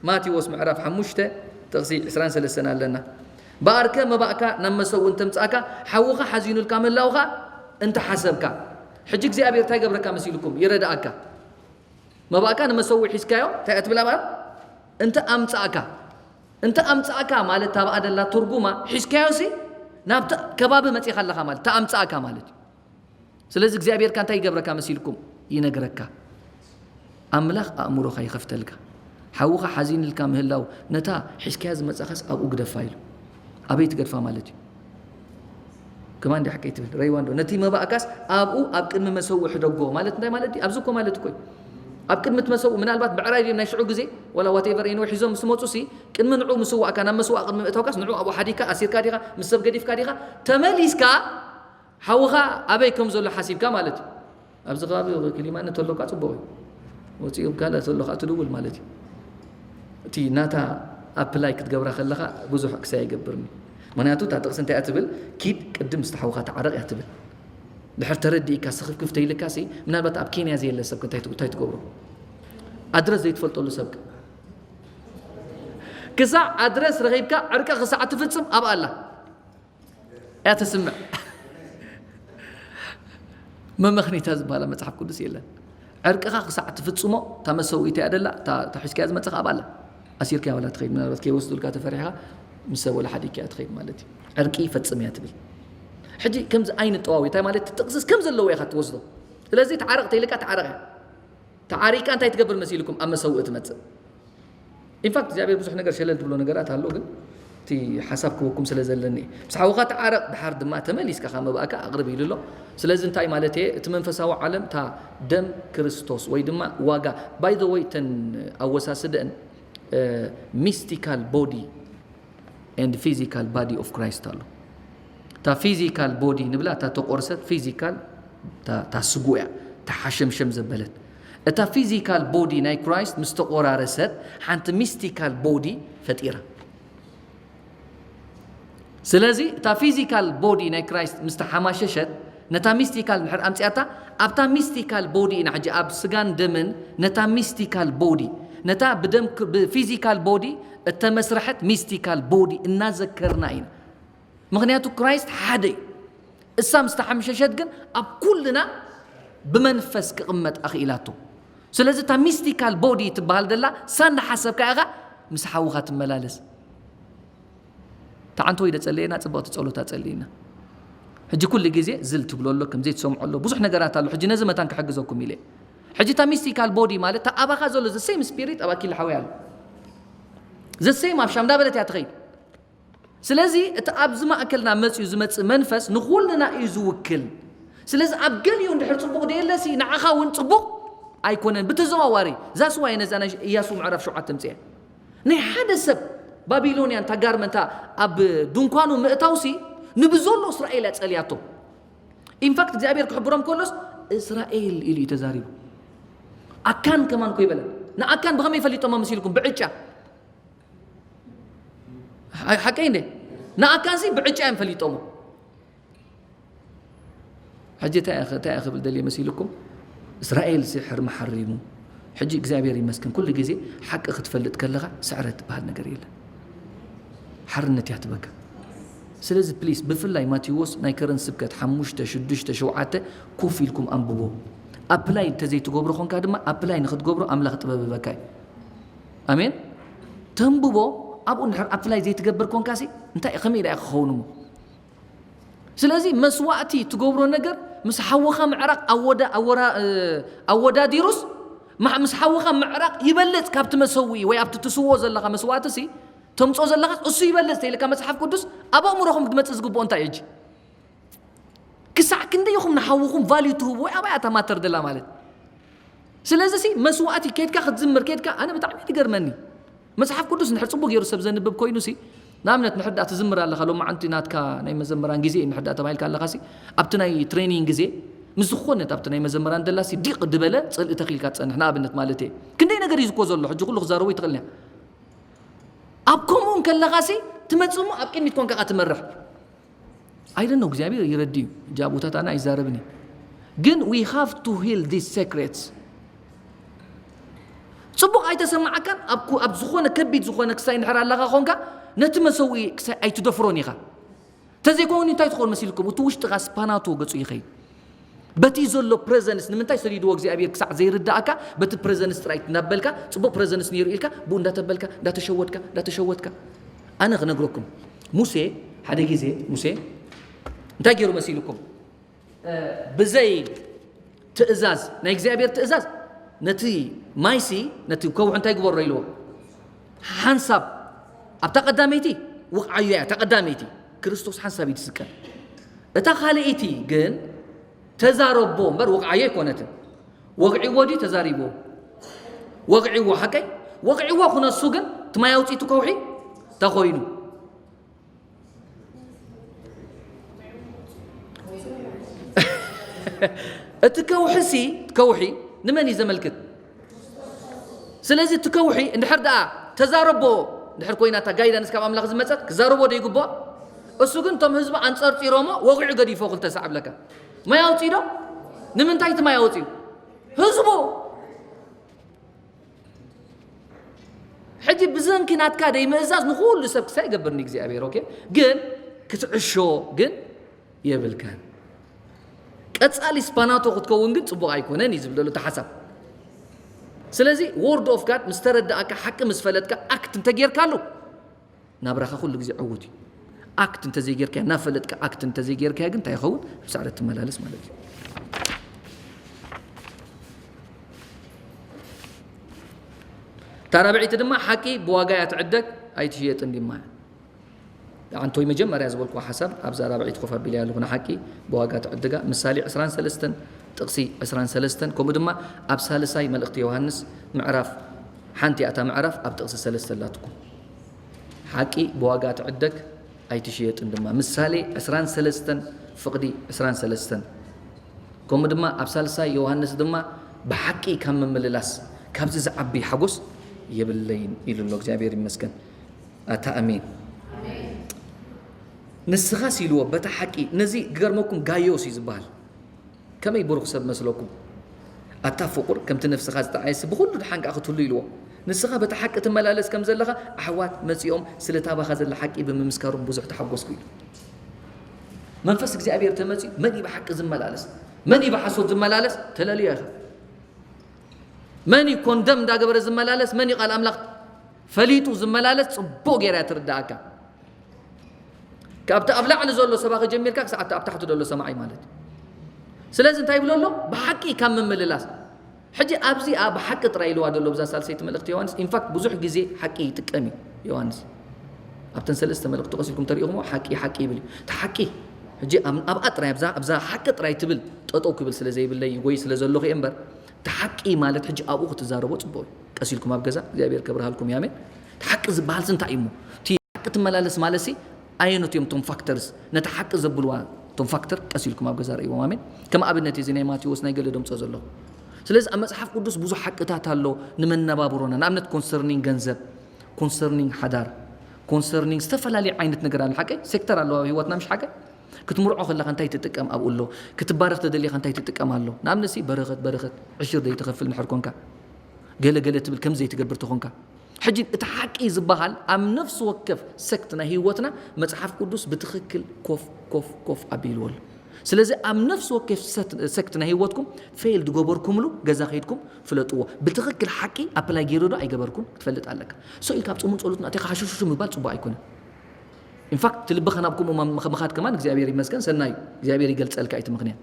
ማቴዎስ ምዕራፍ ሓሙሽተ ጥቕሲ ዕስራን ሰለስተን ኣለና። በኣርከ መባእካ ናብ መሰውኢ እንተምጻእካ፣ ሓውኻ ሓዚኑልካ ምህላውኻ እንተሓሰብካ፣ ሕጂ እግዚኣብሔር እንታይ ይገብረካ መሲልኩም? ይረድኣካ። መባእካ ንመሰውኢ ሒዝካዮ፣ እንታይ እያ ትብል ኣብኣ? እንተ ኣምጻእካ። እንተ ኣምጻእካ ማለት እታ ኣብኣ ደላ ትርጉማ፣ ሒዝካዮሲ ናብቲ ከባቢ መጺኻ ኣለኻ ማለት፣ እንተ ኣምጻእካ ማለት እዩ። ስለዚ እግዚኣብሔርካ እንታይ ይገብረካ መሲልኩም? ይነግረካ። ኣምላኽ ኣእምሮኻ ይኸፍተልካ። ሓውኻ ሓዚንልካ ምህላው፣ ነታ ሒዝካያ ዝመጻኻስ ኣብኡ ግደፋ ኢሉ። ኣበይ ትገድፋ ማለት እዩ? ከማን እንዲ ሓቀይ ትብል፣ ረይዋ እንዶ። ነቲ መባእካስ ኣብኡ ኣብ ቅድሚ መሰውኢ ሕደጎ ማለት እንታይ ማለት ድዩ? ኣብዚ እኮ ማለት እኮ እዩ። ኣብ ቅድሚ እቲ መሰውኢ፣ ምናልባት ብዕራይ ድዮም ናይ ሽዑ ግዜ፣ ዋላ ዋቴቨር ኤኒወይ ሒዞም ምስ መጹ ሲ፣ ቅድሚ ንዑ ምስዋእካ፣ ናብ መስዋእ ቅድሚ ምእታውካስ ንዑ ኣብኡ ሓዲግካ፣ ኣሲርካ ዲኻ፣ ምስ ሰብ ገዲፍካ ዲኻ፣ ተመሊስካ ሓውኻ ኣበይ ከም ዘሎ ሓሲብካ ማለት እዩ። ኣብዚ ከባቢ ክሊማነ ተሎካ ጽቡቕ እዩ። ወጺኡ ካልእ ተሎካ ትድውል ማለት እዩ። እቲ ናታ ኣፕላይ ክትገብራ ከለኻ ብዙሕ ክሳይ ኣይገብርን እዩ። ምኽንያቱ እታ ጥቕሲ እንታይ እያ ትብል? ኪድ ቅድም ምስቲ ሓውኻ ተዓረቕ እያ ትብል። ድሕር ተረዲእካ ስኽፍክፍ ተይልካ ሲ፣ ምናልባት ኣብ ኬንያ ዘየለ ሰብ እንታይ ትግ-፣ እንታይ ትገብሮ? ኣድረስ ዘይትፈልጠሉ ሰብ ከ? ክሳዕ ኣድረስ ረኺብካ ዕርቂ ክሳዕ ትፍጽም ኣብኣ ኣላ። እያ ተስምዕ። መመኽኒታ ዝበሃላ መጽሓፍ ቅዱስ የለን። ዕርቅኻ ክሳዕ ትፍጽሞ፣ እታ መሰውኢት እያ ደላ፣ እታ፣ እታ ሒዝካያ ዝመጽኻ ኣብ ኣላ። ኣሲርካ ዋላ ትኸይድ፣ ምናልባት ከይወስዱልካ ተፈሪሕካ ምስ ሰብ ወላ ሓዲግካ እያ ትኸይድ ማለት እዩ። ዕርቂ ይፈጽም እያ ትብል። ሕጂ ከምዚ ኣይንጠዋዊ፣ እንታይ ማለት? እቲ ጥቕስስ ከም ዘለዎ ኢኻ ትወስዶ። ስለዚ ተዓረቕ ተይልካ ተዓረቕ እያ። ተዓሪቃ እንታይ ትገብር መሲልኩም? ኣብ መሰውኢ ትመጽእ። ኢንፋክት እግዚኣብሔር ብዙሕ ነገር ሸለል ትብሎ ነገራት ኣሎ፣ ግን እቲ ሓሳብ ክበኩም ስለ ዘለኒ እዩ። ምስ ሓውኻ ተዓረቕ፣ ድሓር ድማ ተመሊስካ ካብ መባእካ ኣቕርብ ኢሉ ኣሎ። ስለዚ እንታይ ማለት እየ? እቲ መንፈሳዊ ዓለም እታ ደም ክርስቶስ ወይ ድማ ዋጋ፣ ባይ ዘ ወይ፣ እተን ኣወሳስደን ሚስቲካል ቦዲ ኤንድ ፊዚካል ባዲ ኦፍ ክራይስት ኣሎ። እታ ፊዚካል ቦዲ ንብላ እታ ተቆርሰት ፊዚካል፣ እታ እታ ስጉ እያ፣ እታ ሓሸምሸም ዘበለት። እታ ፊዚካል ቦዲ ናይ ክራይስት ምስ ተቆራረሰት ሓንቲ ሚስቲካል ቦዲ ፈጢራ። ስለዚ እታ ፊዚካል ቦዲ ናይ ክራይስት ምስ ተሓማሸሸት፣ ነታ ሚስቲካል እንድሕር ኣምፅኣታ፣ ኣብታ ሚስቲካል ቦዲ ኢና ሕጂ ኣብ ስጋን ደምን ነታ ሚስቲካል ቦዲ፣ ነታ ብደም ክ- ብፊዚካል ቦዲ እተመስረሐት ሚስቲካል ቦዲ እናዘከርና ኢና። ምኽንያቱ ክራይስት ሓደ እዩ። እሳ ምስ ተሓምሸሸት ግን ኣብ ኩልና ብመንፈስ ክቕመጥ ኣኽኢላቶ። ስለዚ እታ ሚስቲካል ቦዲ ትበሃል ደላ ሳንዳ ሓሰብካ ኢኻ ምስ ሓውኻ ትመላለስ። ተዓንቶ ኢደ ጸለየና፣ ጽብቕቲ ጸሎት ኣጸልይና። ሕጂ ኩሉ ግዜ ዝል ትብሎ ኣሎ፣ ከም ዘይትሰምዖ ኣሎ፣ ብዙሕ ነገራት ኣሎ። ሕጂ ነዚ መታን ክሕግዘኩም ኢለ። ሕጂ እታ ሚስቲካል ቦዲ ማለት እታ ኣባኻ ዘሎ ዘ ሴም ስፒሪት ኣባኪ ሓወይ ኣሎ። ዘ ሴም ኣብ ሻም እንዳበለት እያ ትኸይድ። ስለዚ እቲ ኣብዚ ማእከልና መጽዩ ዝመጽእ መንፈስ ንኹልና እዩ ዝውክል። ስለዚ ኣብ ገሊኡ እንድሕር ጽቡቕ ደየለሲ ንዓኻ እውን ጽቡቕ ኣይኮነን። ብተዘዋዋሪ ዛስዋየ ነዛ ናይ እያሱ ምዕራፍ ሸውዓተ ምጽያ ናይ ሓደ ሰብ ባቢሎንያን ታጋርመንታ ኣብ ድንኳኑ ምእታውሲ ንብዘሎ እስራኤል እያ ጸልያቶ። ኢንፋክት እግዚኣብሔር ክሕብሮም ከሎስ እስራኤል ኢሉ እዩ ተዛሪቡ። ኣካን ከማን ኮ ይበለን። ንኣካን ብኸመይ ፈሊጦሞ መሲልኩም? ብዕጫ። ሓ- ሓቀይ እንዴ? ንኣካንሲ ብዕጫ እዮም ፈሊጦሞ። ሕጂ እንታይ እየ- እንታይ እየ ክብል ደልየ መሲልኩም? እስራኤል ሲ ሕርሚ ሓሪሙ። ሕጂ እግዚኣብሔር ይመስገን ኩሉ ግዜ ሓቂ ክትፈልጥ ከለኻ ስዕረት ትበሃል ነገር የለን። ሓርነት እያ ትበካ። ስለዚ ፕሊስ ብፍላይ ማቴዎስ ናይ ከረን ስብከት ሓሙሽተ ሽዱሽተ ሸውዓተ ኮፍ ኢልኩም ኣንብቦ። ኣፕላይ እንተዘይትገብሮ ኮንካ ድማ ኣፕላይ ንክትገብሮ ኣምላኽ ጥበብ ይበካ እዩ። ኣሜን። ተንብቦ። ኣብኡ እንድሕር ኣፕላይ ዘይትገብር ኮንካሲ እንታይ ከመይ ኢላ እያ ክኸውን እሞ? ስለዚ መስዋእቲ ትገብሮ ነገር ምስ ሓውኻ ምዕራቕ ኣወዳ- ኣወራ- እ፣ ኣወዳዲሩስ ማ- ምስ ሓውኻ ምዕራቕ ይበልጽ ካብቲ መሰውኢ ወይ ኣብቲ ትስዎ ዘለኻ መስዋእቲ ሲ ተምጾ ዘለኻስ እሱ ይበልጽ ተይልካ መጽሓፍ ቅዱስ ኣብ ኣእምሮኹም ክትመጽእ ዝግብኦ እንታይ እዩ? ክሳዕ ክንደይ ኢኹም ንሓውኹም ቫልዩ ትህቡ ወይ ኣባይ ኣታ ማተር ደላ ማለት? ስለዚ ሲ መስዋእቲ ኬድካ ክትዝምር ኬድካ ኣነ ብጣዕሚ ትገርመኒ። መጽሓፍ ቅዱስ እንድሕር ጽቡቅ ገይሩ ሰብ ዘንብብ ኮይኑ ሲ ንኣብነት ንሕዳ ትዝምር ኣለኻ ሎማዓንቲ ናትካ ናይ መዘምራን ግዜ እዩ ንሕዳ ተባሂልካ ኣለኻ ሲ ኣብቲ ናይ ትሬኒንግ ግዜ ምስ ዝኾነት ኣብቲ ናይ መዘምራን ደላ ሲ ዲቕ ድበለ ጽልኢ ተኺልካ ትጸንሕ ንኣብነት ማለት እየ። ክንደይ ነገር እዩ ዝኮ ዘሎ ሕጂ ኩሉ ክዛረቦ ይትኽእልንያ። ኣብ ከምኡ እንከለኻ ሲ ትመጽእ እሞ ኣብ ቅድሚት ኮንካ ትመርሕ። I don't know እግዚኣብሔር ይረዲ እዩ። እጃ ቦታት ኣነ ኣይዛረብን እዩ። ግን we have to heal these secrets። ጽቡቕ ኣይተሰማዓካን ኣብ ኩ- ኣብ ዝኾነ ከቢድ ዝኾነ ክሳይ እንድሕር ኣለኻ ኾንካ ነቲ መሰውኢ ክሳይ ኣይትደፍሮን ኢኻ። ተዘይኮይኑ እንታይ ትኸውን መሲልኩም እቲ ውሽጥኻ ስፓናቶ ገጹ ይኸይድ። በቲ ዘሎ ፕረዘንስ ንምንታይ ሰዲድዎ እግዚኣብሔር ክሳዕ ዘይርዳእካ በቲ ፕረዘንስ ጥራይ እናበልካ ጽቡቕ ፕረዘንስ ነይሩ ኢልካ ብኡ እንዳተበልካ እንዳተሸወድካ እንዳተሸወድካ ኣነ ክነግረኩም ሙሴ ሓደ ግዜ ሙሴ እንታይ ገይሩ መሲልኩም ብዘይ ትእዛዝ ናይ እግዚኣብሔር ትእዛዝ ነቲ ማይሲ ነቲ ከውሒ እንታይ ግበሮ ኢልዎ ሓንሳብ ኣብታ ቀዳመይቲ ውቕዓዮ እያ እታ ቀዳመይቲ ክርስቶስ ሓንሳብ እዩ ትስቀል እታ ካልኣይቲ ግን ተዛረቦ እምበር ውቕዓዮ ኣይኮነትን። ወግዒዎ ድዩ ተዛሪብዎ? ወግዒዎ ሓቀይ? ወግዒዎ ክነሱ ግን እቲ ማይ ኣውፂቱ ከውሒ ተኾይኑ። እቲ ከውሒ ሲ ከውሒ ንመን እዩ ዘመልክት? ስለዚ እቲ ከውሒ እንድሕር ደኣ ተዛረቦ እንድሕር ኮይና እታ ጋይዳንስ ካብ ኣምላኽ ዝመጸት ክዛረቦ ዶ ይግብኦ? እሱ ግን እቶም ህዝቢ ኣንጸርጺሮሞ ወግዒ ገዲፎ ክልተ ሳዕ ብለካ። ማይ ኣውጺኡ ዶ? ንምንታይ እቲ ማይ ኣውጺኡ? ህዝቡ። ሕጂ ብዘንኪ ናትካ ደይ ምእዛዝ ንኹሉ ሰብ ክሳይ ይገብርኒ እግዚኣብሔር ኦኬ። ግን ክትዕሾ ግን የብልካን። ቀጻሊ ስፓናቶ ክትከውን ግን ጽቡቕ ኣይኮነን እዩ ዝብል ዘሎ እቲ ሓሳብ። ስለዚ word of God ምስ ተረዳእካ፣ ሓቂ ምስ ፈለጥካ፣ ኣክት እንተጌርካሉ፣ ናብራኻ ኩሉ ግዜ ዕዉት እዩ። ኣክት እንተዘይጌርካያ፣ እናፈለጥካ ኣክት እንተዘይጌርካያ ግን እንታይ ይኸውን? ኣብ ሳዕረት ትመላለስ ማለት እዩ። እታ ራብዐይቲ ድማ ሓቂ ብዋጋ እያ ትዕደግ ኣይትሽየጥን ድማ። ኣንቶይ መጀመርያ ዝበልኩዎ ሓሳብ ኣብዛ ራብዐይቲ ኮፍ ኣቢለያ ኣለኹ። ንሓቂ ብዋጋ ትዕድጋ። ምሳሌ ዕስራን ሰለስተን ጥቕሲ ዕስራን ሰለስተን፣ ከምኡ ድማ ኣብ ሳልሳይ መልእኽቲ ዮሃንስ ምዕራፍ ሓንቲ እያ፣ እታ ምዕራፍ ኣብ ጥቕሲ ሰለስተ ኣላትኩም። ሓቂ ብዋጋ ትዕደግ ኣይትሽየጥን ድማ። ምሳሌ ዕስራን ሰለስተን ፍቕዲ ዕስራን ሰለስተን፣ ከምኡ ድማ ኣብ ሳልሳይ ዮሃንስ ድማ ብሓቂ ካብ ምምልላስ ካብዚ ዝዓቢ ሓጎስ የብለይን ኢሉ ኣሎ። እግዚኣብሔር ይመስገን። ኣታ ኣሜን። ንስኻስ ኢልዎ በታ ሓቂ። ነዚ ክገርመኩም ጋዮስ እዩ ዝበሃል። ከመይ ብሩኽ ሰብ መስለኩም? ኣታ ፍቑር፣ ከምቲ ነፍስኻ ዝጠዓየሲ ብኹሉ ደሓን ከኣ ክትህሉ ኢልዎ። ንስኻ በታ ሓቂ ትመላለስ ከም ዘለኻ፣ ኣሕዋት መጺኦም ስለ እታ ባኻ ዘላ ሓቂ ብምምስካሮም ብዙሕ ተሓጎስኩ ኢሉ። መንፈስ እግዚኣብሔር ተመጺኡ፣ መን እዩ ብሓቂ ዝመላለስ? መን እዩ ብሓሶት ዝመላለስ? ተለልዮ ኢኻ። መን እዩ ኮንደም እንዳገበረ ዝመላለስ? መን እዩ ቃል ኣምላኽ ፈሊጡ ዝመላለስ? ጽቡቕ ጌራ እያ ትርዳእካ። ካብቲ ኣብ ላዕሊ ዘሎ ሰባኺ ጀሚርካ ክሳዕ እቲ ኣብ ታሕቲ ዘሎ ሰማዒ ማለት እዩ። ስለዚ እንታይ ይብሎ ኣሎ? ብሓቂ ካብ ምምልላስ። ሕጂ ኣብዚኣ ብሓቂ ጥራይ ኢልዋ ዘሎ ብዛ ሳልሰይቲ መልእኽቲ ዮሃንስ። ኢንፋክት ብዙሕ ግዜ ሓቂ ይጥቀም እዩ ዮሃንስ። ኣብተን ሰለስተ መልእኽቲ ቀሲልኩም ተሪእኹሞ ሓቂ፣ ሓቂ ይብል እዩ። እቲ ሓቂ፣ ሕጂ ኣብ-፣ ኣብኣ ጥራይ፣ ኣብዛ፣ ኣብዛ ሓቂ ጥራይ ትብል ጠጠው ክብል ስለ ዘይብለይ ወይ ስለ ዘለኹ እየ እምበር፣ እቲ ሓቂ ማለት ሕጂ ኣብኡ ክትዛረቦ ጽቡቕ እዩ። ቀሲልኩም ኣብ ገዛ እግዚኣብሔር ከብርሃልኩም እዩ። ኣሜን። እቲ ሓቂ ዝበሃልሲ እንታይ እዩ እሞ? እቲ ሓቂ ትመላለስ ማለትሲ ኣየኖት እዮም እቶም ፋክተርስ? ነቲ ሓቂ ዘብልዋ እቶም ፋክተር ቀሲልኩም ኣብ ገዛ ርእይዎም። ኣሜን። ከም ኣብነት እዚ ናይ ማቴዎስ ናይ ገለ ደምጾ ዘለኹ። ስለዚ ኣብ መጽሓፍ ቅዱስ ብዙሕ ሓቅታት ኣሎ ንመነባብሮና። ንኣብነት ኮንሰርኒንግ ገንዘብ፣ ኮንሰርኒንግ ሓዳር፣ ኮንሰርኒንግ ዝተፈላለዩ ዓይነት ነገር ኣሎ። ሓቀይ ሴክተር ኣለዋ ኣብ ህይወትና፣ ምሽ ሓቀይ? ክትምርዖ ከለኻ እንታይ ትጥቀም ኣብኡ ኣሎ። ክትባረኽ ተደሊኻ እንታይ ትጥቀም ኣሎ። ንኣብነት ሲ በረኸት፣ በረኸት፣ ዕሽር ዘይትኸፍል እንድሕር ኮንካ፣ ገለ ገለ ትብል ከም ዘይትገብር ተኾንካ። ሕጂ እቲ ሓቂ ዝበሃል ኣብ ነፍሲ ወከፍ ሰክት ናይ ህይወትና መጽሓፍ ቅዱስ ብትኽክል ኮፍ፣ ኮፍ፣ ኮፍ ኣቢልዎ ኣሎ። ስለዚ ኣብ ነፍሲ ወከፍ ሰት-፣ ሰክት ናይ ህይወትኩም ፌል ዝገበርኩምሉ ገዛ ከይድኩም ፍለጥዎ። ብትኽክል ሓቂ ኣፕላይ ገይሩ ዶ ኣይገበርኩን ክትፈልጥ ኣለካ። ሶ ኢልካ ኣብ ጾምን ጸሎትን ኣቲኻ ሃሹሹሹ ምባል ጽቡቕ ኣይኮነን። ኢንፋክት እቲ ልብኻ ናብ ከምኡ ማ-፣ ምኽ-፣ ምኻድ ከማን እግዚኣብሔር ይመስገን ሰናይ እዩ። እግዚኣብሔር ይገልጸልካ እቲ ምኽንያት።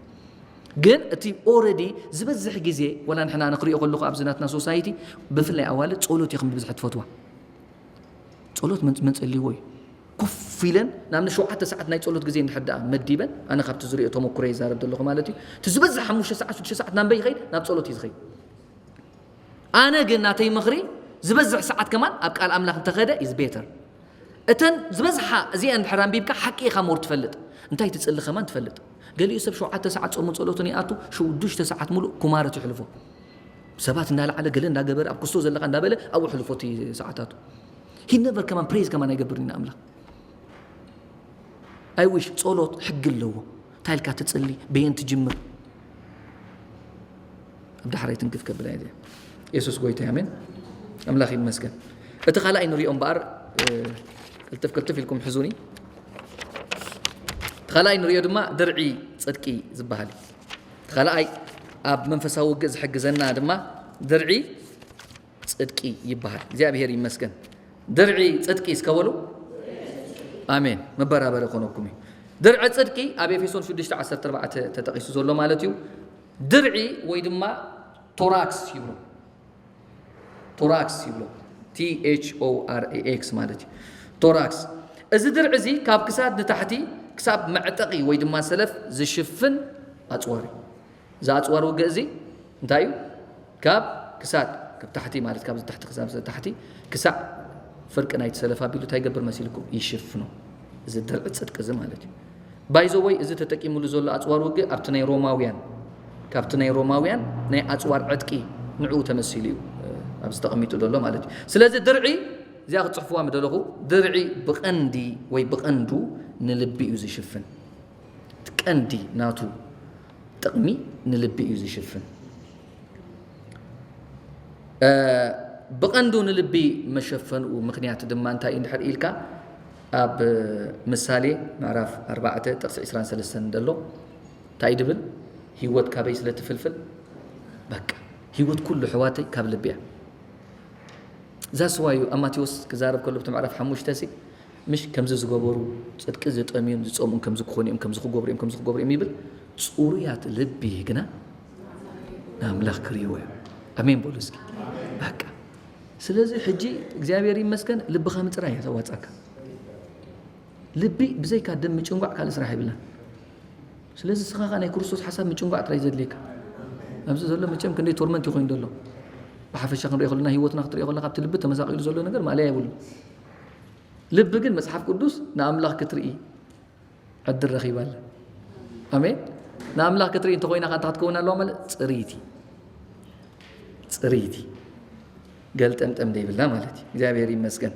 ግን እቲ ኦረዲ ዝበዝሕ ግዜ ወላ ንሕና ንክሪኦ ከለኹ ኣብዚ ናትና ሶሳይቲ ብፍላይ ኣዋልድ ጸሎት ኢኽን ብብዝሒ ትፈትዋ። ጸሎት መን-፣ መን ጸልይዎ እዩ። ኮፍ ኢለን ንኣብነት ሸውዓተ ሰዓት ናይ ጸሎት ግዜ እንድሕር ደኣ መዲበን፣ ኣነ ካብቲ ዝሪኦ ተመኩሮ ይዛረብ ዘለኹ ማለት እዩ። እቲ ዝበዝሕ ሓሙሽተ ሰዓት፣ ሽዱሽተ ሰዓት ናንበይ ይኸይድ? ናብ ጸሎት እዩ ዝኸይድ። ኣነ ግን ናተይ ምኽሪ ዝበዝሕ ሰዓት ከማን ኣብ ቃል ኣምላኽ እንተኸደ is better። እተን ዝበዝሓ እዚኣን እንድሕር ኣንቢብካ ሓቂ ኢኻ ሞር ትፈልጥ። እንታይ ትጽሊ ከማን ትፈልጥ። ገሊኡ ሰብ ሸውዓተ ሰዓት ጾምን ጸሎትን ይኣቱ፣ ሽዱሽተ ሰዓት ሙሉእ ኩማረት ይሕልፎ። ሰባት እንዳለዓለ ገለ እንዳገበረ ኣብ ክስቶ ዘለካ እንዳበለ ኣብኡ ሕልፎ እቲ ሰዓታቱ። He never ከማን ፕሬዝ ከማን ኣይገብርን ኢና ኣምላኽ። I wish ጸሎት ሕጊ ኣለዎ። እንታይ ኢልካ ትጽሊ፣ በየን ትጅምር። ኣብ ዳሕራይ ትንክፍ ከብላ እየ። የሱስ ጎይታ ኣሜን። ኣምላኽ ይመስገን። እቲ ካልኣይ ንሪኦ እምበኣር፣ እ፣ ቅልጥፍ ቅልጥፍ ኢልኩም ሕዙኒ። እቲ ካልኣይ ንሪኦ ድማ ድርዒ ጽድቂ ዝበሃል እዩ። እቲ ካልኣይ ኣብ መንፈሳዊ ውግእ ዝሕግዘና ድማ ድርዒ ጽድቂ ይበሃል። እግዚኣብሔር ይመስገን። ድርዒ ጽድቂ እስከ በሉ። ኣሜን። መበራበሪ ኮነኩም እዩ። ድርዒ ጽድቂ ኣብ ኤፌሶን ሽዱሽተ ዓሰርተ ኣርባዕተ ተጠቒሱ ዘሎ ማለት እዩ። ድርዒ ወይ ድማ ቶራክስ ይብሎ። ቶራክስ ይብሎ። T H O R A X ማለት እዩ። ቶራክስ። እዚ ድርዒ እዚ ካብ ክሳድ ንታሕቲ ክሳብ መዕጠቒ ወይ ድማ ሰለፍ ዝሽፍን ኣጽዋር እዩ። እዚ ኣጽዋር ውግእ እዚ እንታይ እዩ? ካብ ክሳድ፣ ካብ ታሕቲ ማለት ካብዚ ታሕቲ ክሳብ ታሕቲ ክሳዕ ፍርቂ ናይቲ ሰለፍ ኣቢሉ እንታይ ይገብር መሲልኩም? ይሽፍኖ። እዚ ድርዒ ጽድቂ እዚ ማለት እዩ። ባይ ዘ ወይ እዚ ተጠቂሙሉ ዘሎ ኣጽዋር ውግእ ኣብቲ ናይ ሮማውያን፣ ካብቲ ናይ ሮማውያን ናይ ኣጽዋር ዕጥቂ ንዕኡ ተመሲሉ እዩ፣ እ፣ ኣብዚ ተቐሚጡ ዘሎ ማለት እዩ። ስለዚ ድርዒ እዚኣ ክትጽሕፍዋ ምደለኹ፣ ድርዒ ብቐንዲ ወይ ብቐንዱ ንልቢ እዩ ዝሽፍን። እቲ ቀንዲ ናቱ ጥቕሚ ንልቢ እዩ ዝሽፍን። እ፣ ብቐንዱ ንልቢ መሸፈንኡ ምኽንያት ድማ እንታይ እዩ እንድሕር ኢልካ፣ ኣብ ምሳሌ ምዕራፍ ኣርባዕተ ጥቕሲ ዕስራን ሰለስተን ዘሎ እንታይ ድብል? ህይወት ካበይ ስለ ትፍልፍል? በቃ። ህይወት ኩሉ ኣሕዋተይ ካብ ልቢ እያ። እዛ ስዋ እዩ ኣብ ማቴዎስ ክዛረብ ከሎ ብቲ ምዕራፍ ሓሙሽተ ሲ ምሽ ከምዚ ዝገበሩ ጽድቂ ዝጠምዮም ዝጸምኡን ከምዚ ክኾኑ እዮም ከምዚ ክገብሩ እዮም ከምዚ ክገብሩ እዮም ይብል። ጽሩያት ልቢ ግና ንኣምላኽ ክርእይዎ እዮም። ኣሜን በሉ እስኪ። በቃ ስለዚ ሕጂ እግዚኣብሔር ይመስገን ልብኻ ምጽራይ እያ ተዋጻካ። ልቢ ብዘይካ ደም ምጭንጓዕ ካልእ ስራሕ የብላን። ስለዚ ስኻ ኸኣ ናይ ክርስቶስ ሓሳብ ምጭንጓዕ ጥራይ ዘድልየካ። ኣብዚ ዘሎ መቸም ክንደይ ቶርመንት ይኾይን ዘሎ። ብሓፈሻ ክንሪኦ ከለና ህይወትና ክትሪኦ ከለና ካብቲ ልቢ ተመሳቂሉ ዘሎ ነገር ማእለያ የብሉ። ልቢ ግን መጽሓፍ ቅዱስ ንኣምላኽ ክትርኢ ዕድል ረኺባ ኣላ። ኣሜን። ንኣምላኽ ክትርኢ እንተኾይና ከ እንታይ ክትከውን ኣለዋ ማለት ጽርይቲ። ጽርይቲ። ገልጠምጠም ዘይብላ ማለት እዩ። እግዚኣብሔር ይመስገን።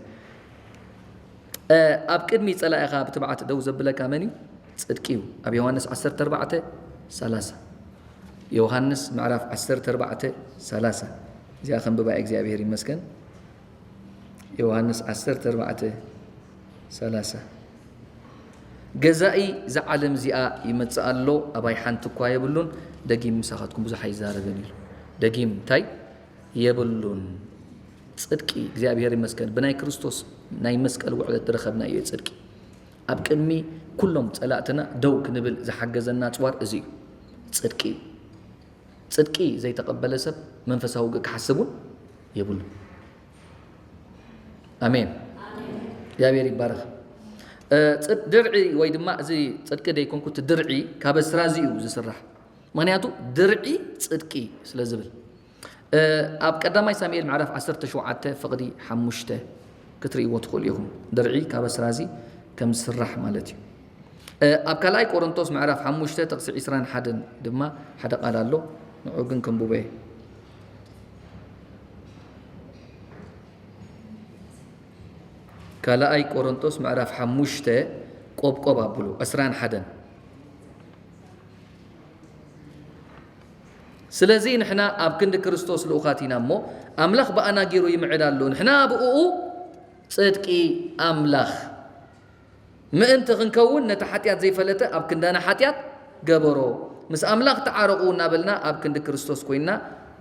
ኣብ ቅድሚ ጸላኢኻ ብትብዓት ደው ዘብለካ መን እዩ? ጽድቂ እዩ። ኣብ ዮሃንስ ዓሰርተ ኣርባዕተ ሰላሳ። ዮሃንስ ምዕራፍ ዓሰርተ ኣርባዕተ ሰላሳ። እዚኣ ከንብባ እግዚኣብሔር ይመስገን። ዮሃንስ ዓሰርተ ኣርባዕተ ሰላሳ። ገዛኢ እዛ ዓለም እዚኣ ይመጽእ ኣሎ፣ ኣባይ ሓንቲ እኳ የብሉን፣ ደጊም ምሳኻትኩም ብዙሕ ኣይዛረብን ኢሉ። ደጊም እንታይ የብሉን። ጽድቂ እግዚኣብሔር ይመስገን ብናይ ክርስቶስ ናይ መስቀል ውዕለት ዝረኸብናዮ እዩ ጽድቂ። ኣብ ቅድሚ ኩሎም ጸላእትና ደው ክንብል ዝሓገዘና ኣጽዋር እዚ እዩ። ጽድቂ እዩ። ጽድቂ ዘይተቐበለ ሰብ መንፈሳዊ ውግእ ክሓስብ እውን የብሉን። ኣሜን። እግዚኣብሔር ይባረኽ። ድርዒ ወይ ድማ እዚ ጽድቂ ደይኮንኩ እቲ ድርዒ ካብ ኣስራዚ እዩ ዝስራሕ። ምክንያቱ ድርዒ ጽድቂ ስለ ዝብል ኣብ ቀዳማይ ሳሙኤል ምዕራፍ ዓሰርተ ሸውዓተ ፍቕዲ ሓሙሽተ ክትርእይዎ ትኽእሉ ኢኹም። ድርዒ ካብ ኣስራዚ ከም ዝስራሕ ማለት እዩ። ኣብ ካልኣይ ቆሮንቶስ ምዕራፍ ሓሙሽተ ጥቕሲ ዕስራን ሓደን ድማ ሓደ ቃል ኣሎ። ንዑ ግን ክንብቦ እየ። ካልኣይ ቆሮንቶስ ምዕራፍ ሓሙሽተ ቆብቆብ ኣብሉ ዕስራን ሓደን። ስለዚ ንሕና ኣብ ክንዲ ክርስቶስ ልኡኻት ኢና እሞ ኣምላኽ ብኣና ገይሩ ይምዕድ ኣሎ። ንሕና ብእኡ ጽድቂ ኣምላኽ ምእንቲ ክንከውን ነቲ ሓጢኣት ዘይፈለጠ ኣብ ክንዳና ሓጢኣት ገበሮ። ምስ ኣምላኽ ተዓረቑ እናበልና ኣብ ክንዲ ክርስቶስ ኮይንና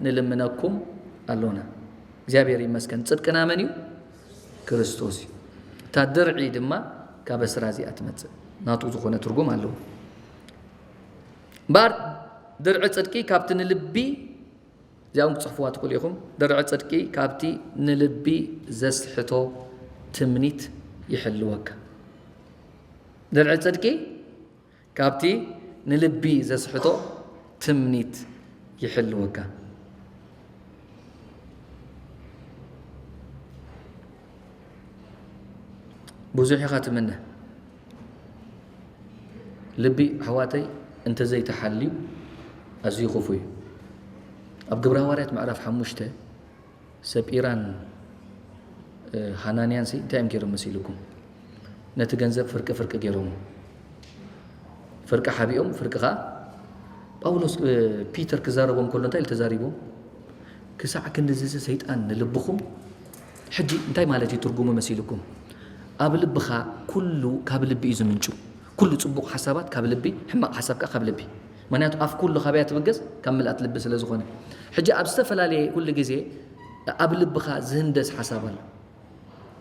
ንልምነኩም ኣሎና። እግዚኣብሔር ይመስገን። ጽድቅና መን እዩ? ክርስቶስ እዩ። እታ ድርዒ ድማ ካብ ኣስራ እዚኣ ትመጽእ። ናቱ ዝኾነ ትርጉም ኣለዎ። እምበኣር ድርዒ ጽድቂ ካብቲ ንልቢ፣ እዚኣ እውን ክጽሕፍዋ ትኽእሉ ኢኹም። ድርዒ ጽድቂ ካብቲ ንልቢ ዘስሕቶ ትምኒት ይሕልወካ። ድርዒ ጽድቂ ካብቲ ንልቢ ዘስሕቶ ትምኒት ይሕልወካ። ብዙሕ ኢኻ ትምነ። ልቢ ኣሕዋተይ እንተዘይተሓልዩ ኣዝዩ ክፉእ እዩ። ኣብ ግብረ ሃዋርያት ምዕራፍ ሓሙሽተ ሰጲራን፣ እ፣ ሃናንያን ሲ እንታይ እዮም ገይሮም መሲልኩም? ነቲ ገንዘብ ፍርቂ ፍርቂ ገይሮሞ። ፍርቂ ሓቢኦም፣ ፍርቂ ኸኣ ጳውሎስ፣ እ፣ ፒተር ክዛረቦም ከሎ እንታይ ኢሉ ተዛሪቦም? "ክሳዕ ክንድዚ ሰይጣን ንልብኹም?" ሕጂ እንታይ ማለት እዩ ትርጉሙ መሲልኩም? ኣብ ልብኻ ኩሉ ካብ ልቢ እዩ ዝምንጩ። ኩሉ ጽቡቕ ሓሳባት ካብ ልቢ፣ ሕማቕ ሓሳብ ከኣ ካብ ልቢ። ምኽንያቱ ኣፍ ኩሉ ካበይ እያ ትብገስ? ካብ ምልኣት ልቢ ስለ ዝኾነ። ሕጂ ኣብ ዝተፈላለየ ኩሉ ግዜ ኣብ ልብኻ ዝህንደስ ሓሳብ ኣሎ።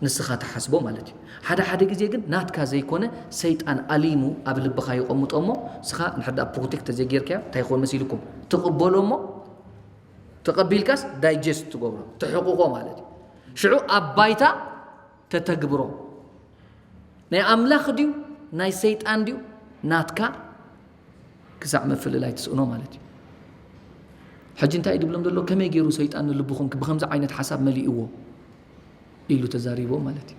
ንስኻ ትሓስቦ ማለት እዩ። ሓደ ሓደ ግዜ ግን ናትካ ዘይኮነ ሰይጣን ኣሊሙ ኣብ ልብኻ ይቐምጦ እሞ ንስኻ እንድሕር ደኣ ፕሮቴክት ተዘይጌርካዮ እንታይ ይኸውን መሲልኩም? ትቕበሎ እሞ ተቐቢልካስ ዳይጀስት ትገብሮ፣ ትሕቕቖ ማለት እዩ። ሽዑ ኣብ ባይታ ተተግብሮ። ናይ ኣምላኽ ድዩ ናይ ሰይጣን ድዩ ናትካ ክሳዕ ምፍልላይ ትስእኖ ማለት እዩ። ሕጂ እንታይ እዩ ድብሎም ዘሎ? ከመይ ገይሩ ሰይጣን ንልብኹም ብኸምዚ ዓይነት ሓሳብ መሊእዎ ኢሉ ተዛሪቦ ማለት እዩ።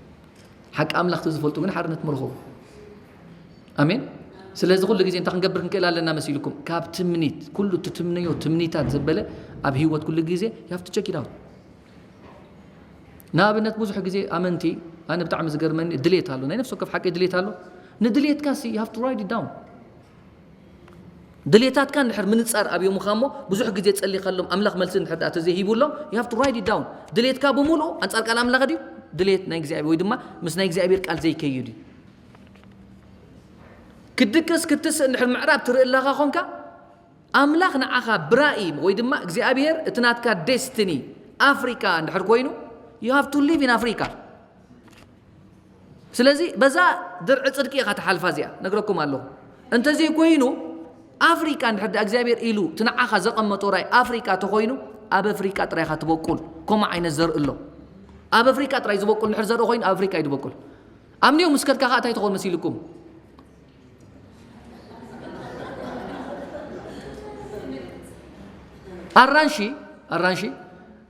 ሓቂ ኣምላኽ ተዝፈልጡ ግን ሓርነት ምረኸቡ። ኣሜን። ስለዚ ኩሉ ግዜ እንታይ ክንገብር ክንክእል ኣለና መሲልኩም? ካብ ትምኒት፣ ኩሉ ትትምነዮ ትምኒታት ዘበለ ኣብ ህይወት ኩሉ ግዜ you have to check it out። ንኣብነት ብዙሕ ግዜ ኣመንቲ፣ ኣነ ብጣዕሚ ዝገርመኒ ድሌት ኣሎ፣ ናይ ነፍሲ ወከፍ ሓቂ ድሌት ኣሎ። ንድሌትካ ሲ you have to write it down። ድሌታትካ እንድሕር ምንጻር ኣብዮምኻ እሞ ብዙሕ ግዜ ጸሊኻሎም ኣምላኽ መልሲ እንድሕር ደኣ ተዘይሂቡሎም you have to write it down። ድሌትካ ብምሉኡ ኣንጻር ቃል ኣምላኽ ድዩ? ድሌት ናይ እግዚኣብሔር ወይ ድማ ምስ ናይ እግዚኣብሔር ቃል ዘይከይድ እዩ። ክድቅስ ክትስእ እንድሕር ምዕራብ ትርኢ ኣለኻ ኾንካ ኣምላኽ ንዓኻ ብራእይ ወይ ድማ እግዚኣብሔር እቲ ናትካ ዴስቲኒ ኣፍሪቃ እንድሕር ኮይኑ you have to live in ኣፍሪቃ። ስለዚ በዛ ድርዒ ጽድቂ ኢኻ ትሓልፋ እዚኣ ነግረኩም ኣለኹ። እንተዘይ ኮይኑ ኣፍሪቃ እንድሕር ዳ እግዚኣብሔር ኢሉ እቲ ንዓኻ ዘቐመጦ ራእይ ኣፍሪቃ ተኾይኑ ኣብ ኣፍሪቃ ጥራይ ኢኻ ትበቁል። ከምኡ ዓይነት ዘርኢ ኣሎ። ኣብ ኣፍሪቃ ጥራይ ዝበቁል እንድሕር ዘርኢ ኮይኑ ኣብ ኣፍሪቃ እዩ ዝበቁል። ኣብ ኒው ምስ ከድካ ኸኣ እንታይ ትኾን መሲልኩም? ኣራንሺ ኣራንሺ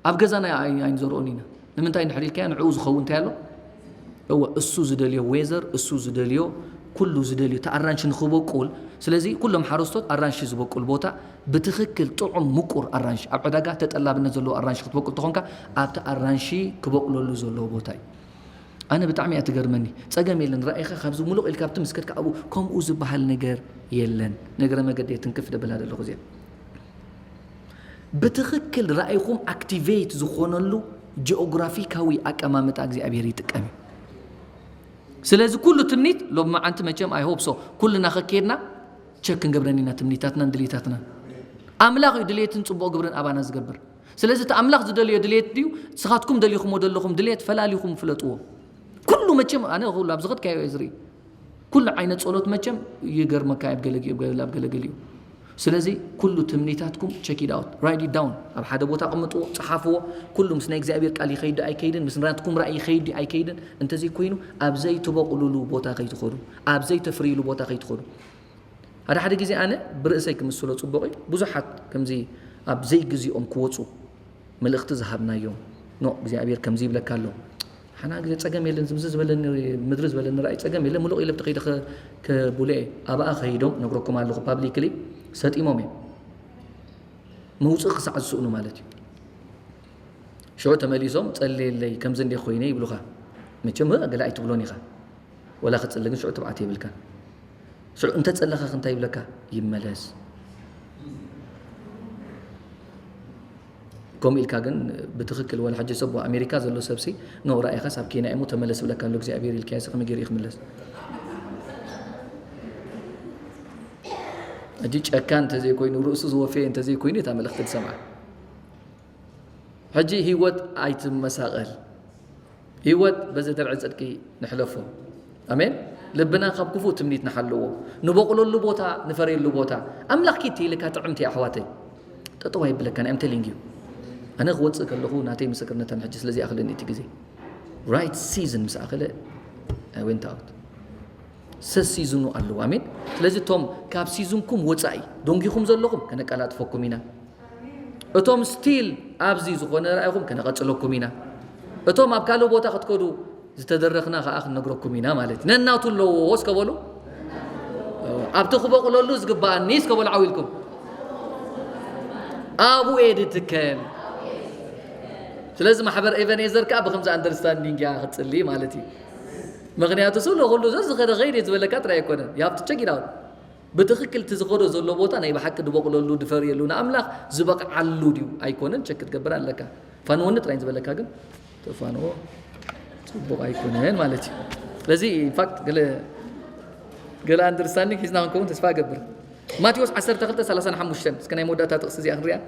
ኣብ ገዛና ኣይ- ኣይንዘርኦን ኢና። ንምንታይ እንድሕር ኢልካዮ ንዕኡ ዝኸውን እንታይ ኣሎ? እወ እሱ ዝደልዮ ዌዘር እሱ ዝደልዮ ኩሉ ዝደልዮ እቲ ኣራንሺ ንኽበቁል። ስለዚ ኩሎም ሓረስቶት ኣራንሺ ዝበቁል ቦታ ብትኽክል ጥዑም ምቁር ኣራንሺ ኣብ ዕዳጋ ተጠላብነት ዘለዎ ኣራንሺ ክትበቁል ተኾንካ ኣብቲ ኣራንሺ ክበቁለሉ ዘለዎ ቦታ እዩ። ኣነ ብጣዕሚ እያ ትገርመኒ። ጸገም የለን ራእይኻ ካብዚ ሙሉቕ ኢልካ ኣብቲ ምስከድካ ኣብኡ ከምኡ ዝበሃል ነገር የለን። ነገረ መገዲ እየ ትንክፍ ደብላ ዘለኹ እዚኣ። ብትኽክል ራእይኹም ኣክቲቬት ዝኾነሉ ጂኦግራፊካዊ ኣቀማምጣ እግዚኣብሔር ይጥቀም እዩ። ስለዚ ኩሉ ትምኒት ሎም መዓንቲ መቸም ኣይ ሆፕ ሶ ኩልና ከኬድና ቸክ ክንገብረን ኢና ትምኒታትናን ድሌታትናን። ኣምላኽ እዩ ድሌትን ጽቡቕ ግብርን ኣባና ዝገብር። ስለዚ እቲ ኣምላኽ ዝደልዮ ድሌት ድዩ ስኻትኩም ደሊኹሞ ዘለኹም ድሌት ፈላሊኹም ፍለጥዎ። ኩሉ መቸም ኣነ ኩሉ ኣብ ዝኸድካዮ እየ ዝርኢ። ኩሉ ዓይነት ጸሎት መቸም ይገርመካ ኣብ ገለጊኡ ገለ ኣብ ገለገሊኡ። ስለዚ ኩሉ ትምኒታትኩም check it out, write it down, ኣብ ሓደ ቦታ ኣቕምጥዎ፣ ጸሓፍዎ። ኩሉ ምስ ናይ እግዚኣብሔር ቃል ይኸይድ ኣይከይድን፣ ምስ ናትኩም ራእይ ይኸይድ ኣይከይድን እንተዘይ ኮይኑ ኣብ ዘይትበቑሉሉ ቦታ ከይትኸዱ፣ ኣብ ዘይተፍርይሉ ቦታ ከይትኸዱ። ሓደ ሓደ ግዜ ኣነ ብርእሰይ ክምስሎ ጽቡቕ እዩ። ብዙሓት ከምዚ ኣብ ዘይግዜኦም ክወጹ መልእኽቲ ዝሃብናዮም ኖ እግዚኣብሔር ከምዚ ይብለካ ኣሎ። ሓና ግዜ ጸገም የለን ዝምዚ ዝበለኒ ምድሪ ዝበለኒ ራእይ ጸገም የለን ምሉቕ ኢለ ብቲ ከይደ ከ- ከቡለ እየ። ኣብኣ ከይዶም ነግረኩም ኣለኹ ፓብሊክሊ ሰጢሞም እዮም። መውፅእ ክሳዕ ዝስእኑ ማለት እዩ። ሽዑ ተመሊሶም ጸልየለይ ከምዚ እንደ ኮይነ ይብሉኻ። መቸም ገለ ኣይትብሎን ኢኻ። ወላ ክጽሊ ግን ሽዑ ትብዓት የብልካን። ሽዑ እንተ ጸለኻ እንታይ ይብለካ? ይመለስ። ከምኡ ኢልካ ግን ብትኽክል ወላ ሕጂ ሰብ ኣሜሪካ ዘሎ ሰብሲ ኖ ራእይኻስ ኣብ ኬንያ እሞ ተመለስ ብለካ ኣሎ እግዚኣብሔር ኢልካዮ ከመይ ገይሩ እዩ ክምለስ? ሕጂ ጨካን እንተዘይኮይኑ ርእሱ ዝወፈየ እንተዘይኮይኑ እታ መልእኽቲ ዝሰምዓ ሕጂ ህይወት ኣይትመሳቐል። ህይወት በዚ ድርዒ ጽድቂ ንሕለፎ። ኣሜን። ልብና ካብ ክፉእ ትምኒት ንሓልዎ። ንበቑለሉ ቦታ ንፈርየሉ ቦታ ኣምላኽ ኪቲ ኢልካ ጥዕምቲ ኣሕዋተይ ጠጠው ኣይብለካን። I'm telling you ኣነ ክወፅእ ከለኹ ናተይ ምስክርነተን ሕጂ ስለዚ ኣኽለኒ እቲ ግዜ right season ምስ ኣኸለ I went out። ሰሲዝኑ ኣለዎ። ኣሜን። ስለዚ እቶም ካብ ሲዝንኩም ወፃኢ ደንጊኹም ዘለኹም ከነቀላጥፈኩም ኢና። እቶም ስቲል ኣብዚ ዝኾነ ራእይኹም ከነቐጽለኩም ኢና። እቶም ኣብ ካልእ ቦታ ክትከዱ ዝተደረኽና ከኣ ክንነግረኩም ኢና ማለት እዩ። ነናቱ ኣለዎ እስከ በሉ። ኣብቲ ክበቑለሉ ዝግባኣኒ እስከ በሉ ዓው ኢልኩም። ኣብኡ እየ ድትከል። ስለዚ ማሕበር ኤቨኔዘር ከኣ ብከምዚ ኣንደርስታንዲንግ እያ ክትጽሊ ማለት እዩ። ምክንያቱ ስለ ኩሉ ዘዝኸደ ኸይድ እየ ዝበለካ ጥራይ ኣይኮነን። You have to check it out። ብትኽክል እቲ ዝኸዶ ዘሎ ቦታ ናይ ብሓቂ ድበቕለሉ ድፈርየሉ ንኣምላኽ ዝበቕዓሉ ድዩ ኣይኮነን ቸክ ክትገብር ኣለካ። ፋንወኒ ጥራይ ዝበለካ ግን ተፋንዎ ጽቡቕ ኣይኮነን ማለት እዩ። ስለዚ ኢንፋክት ገለ ገለ ኣንደርስታንዲንግ ሒዝና ክንከውን ተስፋ እገብር። ማቴዎስ ዓሰርተ ክልተ ሰላሳ ሓሙሽተ እስከ ናይ መወዳእታ ጥቕሲ እዚኣ ክንሪኣ።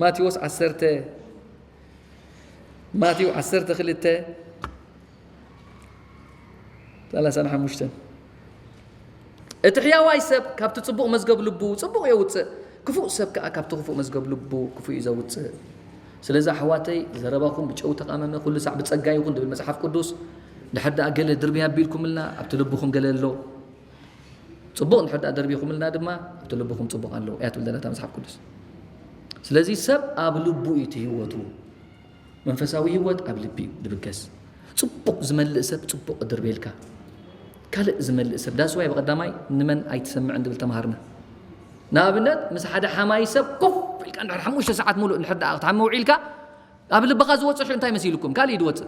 ማቴዎስ ዓሰርተ ማቴዎ ዓሰርተ ክልተ ሰላሳ ሓሙሽተ እቲ ሕያዋይ ሰብ ካብቲ ጽቡቕ መዝገብ ልቡ ጽቡቕ የውጽእ፣ ክፉእ ሰብ ከኣ ካብቲ ክፉእ መዝገብ ልቡ ክፉእ እዩ ዘውጽእ። ስለዚ ኣሕዋተይ ዘረባኹም ብጨው ተቓመመ፣ ኩሉ ሳዕ ብጸጋ ይኹን ድብል መጽሓፍ ቅዱስ። ድሕር ደኣ ገለ ድርብይ ኣቢልኩምልና ኣብቲ ልብኹም ገለ ኣሎ። ጽቡቕ እንድሕር ደኣ ደርቢኹምልና ድማ ኣብቲ ልብኹም ጽቡቕ ኣሎ እያ ትብል ዘላ እታ መጽሓፍ ቅዱስ። ስለዚ ሰብ ኣብ ልቡ እዩ እቲ ህይወቱ። መንፈሳዊ ህይወት ኣብ ልቢ እዩ ድብገስ። ጽቡቕ ዝመልእ ሰብ ጽቡቕ እድርቤልካ። ካልእ ዝመልእ ሰብ that's why ብቐዳማይ ንመን ኣይትሰምዕን ድብል ተማሃርና። ንኣብነት ምስ ሓደ ሓማይ ሰብ ኮፍ ኢልካ እንድሕር ሓሙሽተ ሰዓት ሙሉእ እንድሕር ደኣ ክትሓሚ ውዒልካ ኣብ ልብኻ ዝወጽእ ሽዑ እንታይ መሲልኩም ካልእ እዩ ድወጽእ።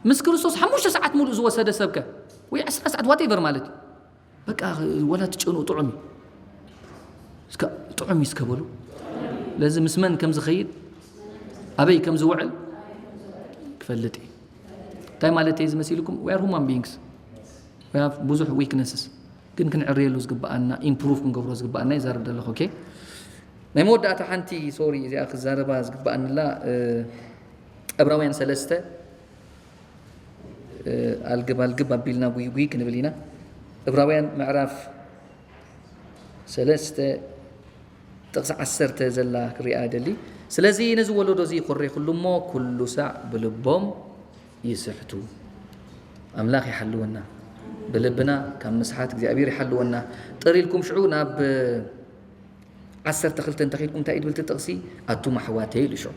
ምስ ክርስቶስ ሓሙሽተ ሰዓት ሙሉእ ዝወሰደ ሰብከ ወይ ዕስራ ሰዓት ዋቴቨር ማለት እዩ። በቃ ወላ ትጨንኡ ጥዑም እዩ። እስከ ጥዑም እዩ እስከ በሉ። ለዚ ምስ መን ከም ዝኸይድ ኣበይ ከም ዝውዕል ክፈልጥ እዩ። እንታይ ማለት እዩ ዝመሲልኩም? We are human beings. We have ብዙሕ ዊክነስስ። ግን ክንዕርየሉ ዝግብኣና፣ ኢምፕሩቭ ክንገብሮ ዝግብኣና ይዛረብ ዘለኹ። ኦኬ፣ ናይ መወዳእታ ሓንቲ፣ ሶሪ፣ እዚኣ ክዛረባ ዝግብኣንላ፣ እ፣ ዕብራውያን ሰለስተ፣ እ፣ ኣልግብ ኣልግብ ኣቢልና ጉይ ጉይ ክንብል ኢና። ዕብራውያን ምዕራፍ ሰለስተ ጥቕሲ ዓሰርተ ዘላ ክሪኣ እደሊ። ስለዚ ነዚ ወለዶ እዚ ኮሬኹሉ እሞ፣ ኩሉ ሳዕ ብልቦም ይስሕቱ። ኣምላኽ ይሓልወና። ብልብና ካብ ምስሓት እግዚኣብሔር ይሓልወና። ጥር ኢልኩም ሽዑ ናብ ዓሰርተ ክልተ እንተኺድኩም እንታይ እዩ ትብል እቲ ጥቕሲ? ኣቱም ኣሕዋተይ ኢሉ ሽዑ።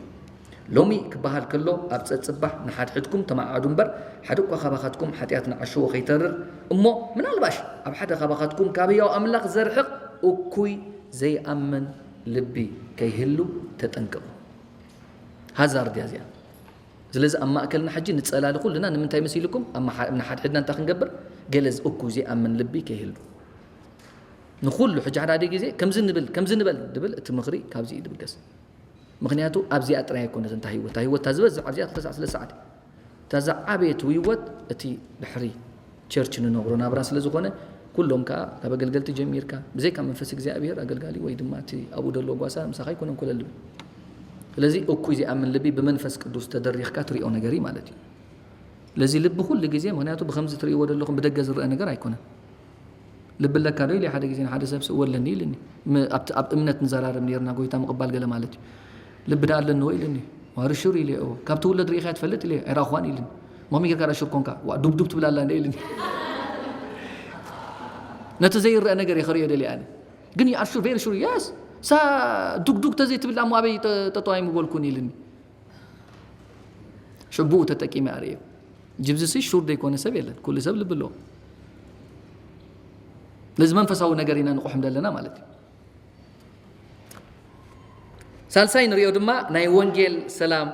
ሎሚ ክበሃል ከሎ ኣብ ጸጽባሕ ንሓድሕድኩም ተመዓዓዱ እምበር፣ ሓደ እኳ ካባኻትኩም ሓጢኣት ንዓሽዎ ከይተርር እሞ፣ ምናልባሽ ኣብ ሓደ ካባኻትኩም ካብ ህያው ኣምላኽ ዘርሕቕ እኩይ ዘይኣምን ልቢ ከይህሉ ተጠንቀቑ። ሃዛርድ እያ እዚኣ። ስለዚ ኣብ ማእከልና ሕጂ ንጸላሊ ኩልና ንምንታይ መሲልኩም? ኣብ መሓ-፣ ንሓድሕድና እንታይ ክንገብር? ገለ እኩይ ዘይኣምን ልቢ ከይህሉ። ንኹሉ ሕጂ ሓደ ሓደ ግዜ ከምዚ ንብል፣ ከምዚ ንበል ድብል እቲ ምኽሪ ካብዚ እዩ ድብገስ። ምኽንያቱ ኣብዚኣ ጥራይ ኣይኮነትን እታ ህይወት። እታ ህይወት እታ ዝበዝሕ ኣብዚኣ ክልተ ሰዓት፣ ሰለስተ ሰዓት እዩ። እታ ዝዓበየት ህይወት እቲ ድሕሪ ቸርች ንነብሮ ናብራ ስለ ዝኾነ፣ ኩሎም ከኣ ካብ ኣገልገልቲ ጀሚርካ፣ ብዘይካ መንፈስ እግዚኣብሔር ኣገልጋሊ ወይ ድማ እቲ ኣብኡ ዘሎ ጓሳ ምሳኻ ኣይኮነን ኮለል ዝብል። ስለዚ እኩይ ዘይኣምን ልቢ ብመንፈስ ቅዱስ ተደሪኽካ ትሪኦ ነገር እዩ ማለት እዩ። ስለዚ ልቢ ኩሉ ግዜ፣ ምኽንያቱ ብኸምዚ ትርእይዎ ዘለኹም ብደገ ዝረአ ነገር ኣይኮነን። ልቢ ኣለካ ዶ ኢለ ሓደ ግዜ ንሓደ ሰብ ስእወለኒ ኢልኒ። ም-፣ ኣብቲ፣ ኣብ እምነት ንዘራረብ ነይርና፣ ጎይታ ምቕባል ገለ ማለት እዩ። ልቢ ደኣ ኣለኒ ወይ ኢልኒ። ዋሪ ሹር ኢለ፣ "እዎ፣ ካብ ትውለድ ርኢኻያ ትፈልጥ?" ኢለ፣ "ኣይረኣኹዋን" ኢልኒ። "ሞሚ ጌርካ ደኣ ሹር ኮንካ?" "ዋ፣ ዱብ ዱብ ትብል ኣላ እንደ" ኢልኒ። ነቲ ዘይረአ ነገር እየ ከርእዮ ደልየ ኣነ። "ግን you are sure, very sure?" "Yes." "ሳ ዱግ ዱግ ተዘይትብል እሞ ኣበይ ጠ-፣ ጠጠው ኣይምበልኩን?" ኢልኒ። ሽቡኡ ተጠቂመ ኣርእዮ። ጅብዝሲ ሹር ዘይኮነ ሰብ የለን። ኩሉ ሰብ ልቢ ኣለዎ። ነዚ መንፈሳዊ ነገር ኢና ንቑሕም ዘለና ማለት እዩ። ሳልሳይ ንሪኦ ድማ ናይ ወንጌል ሰላም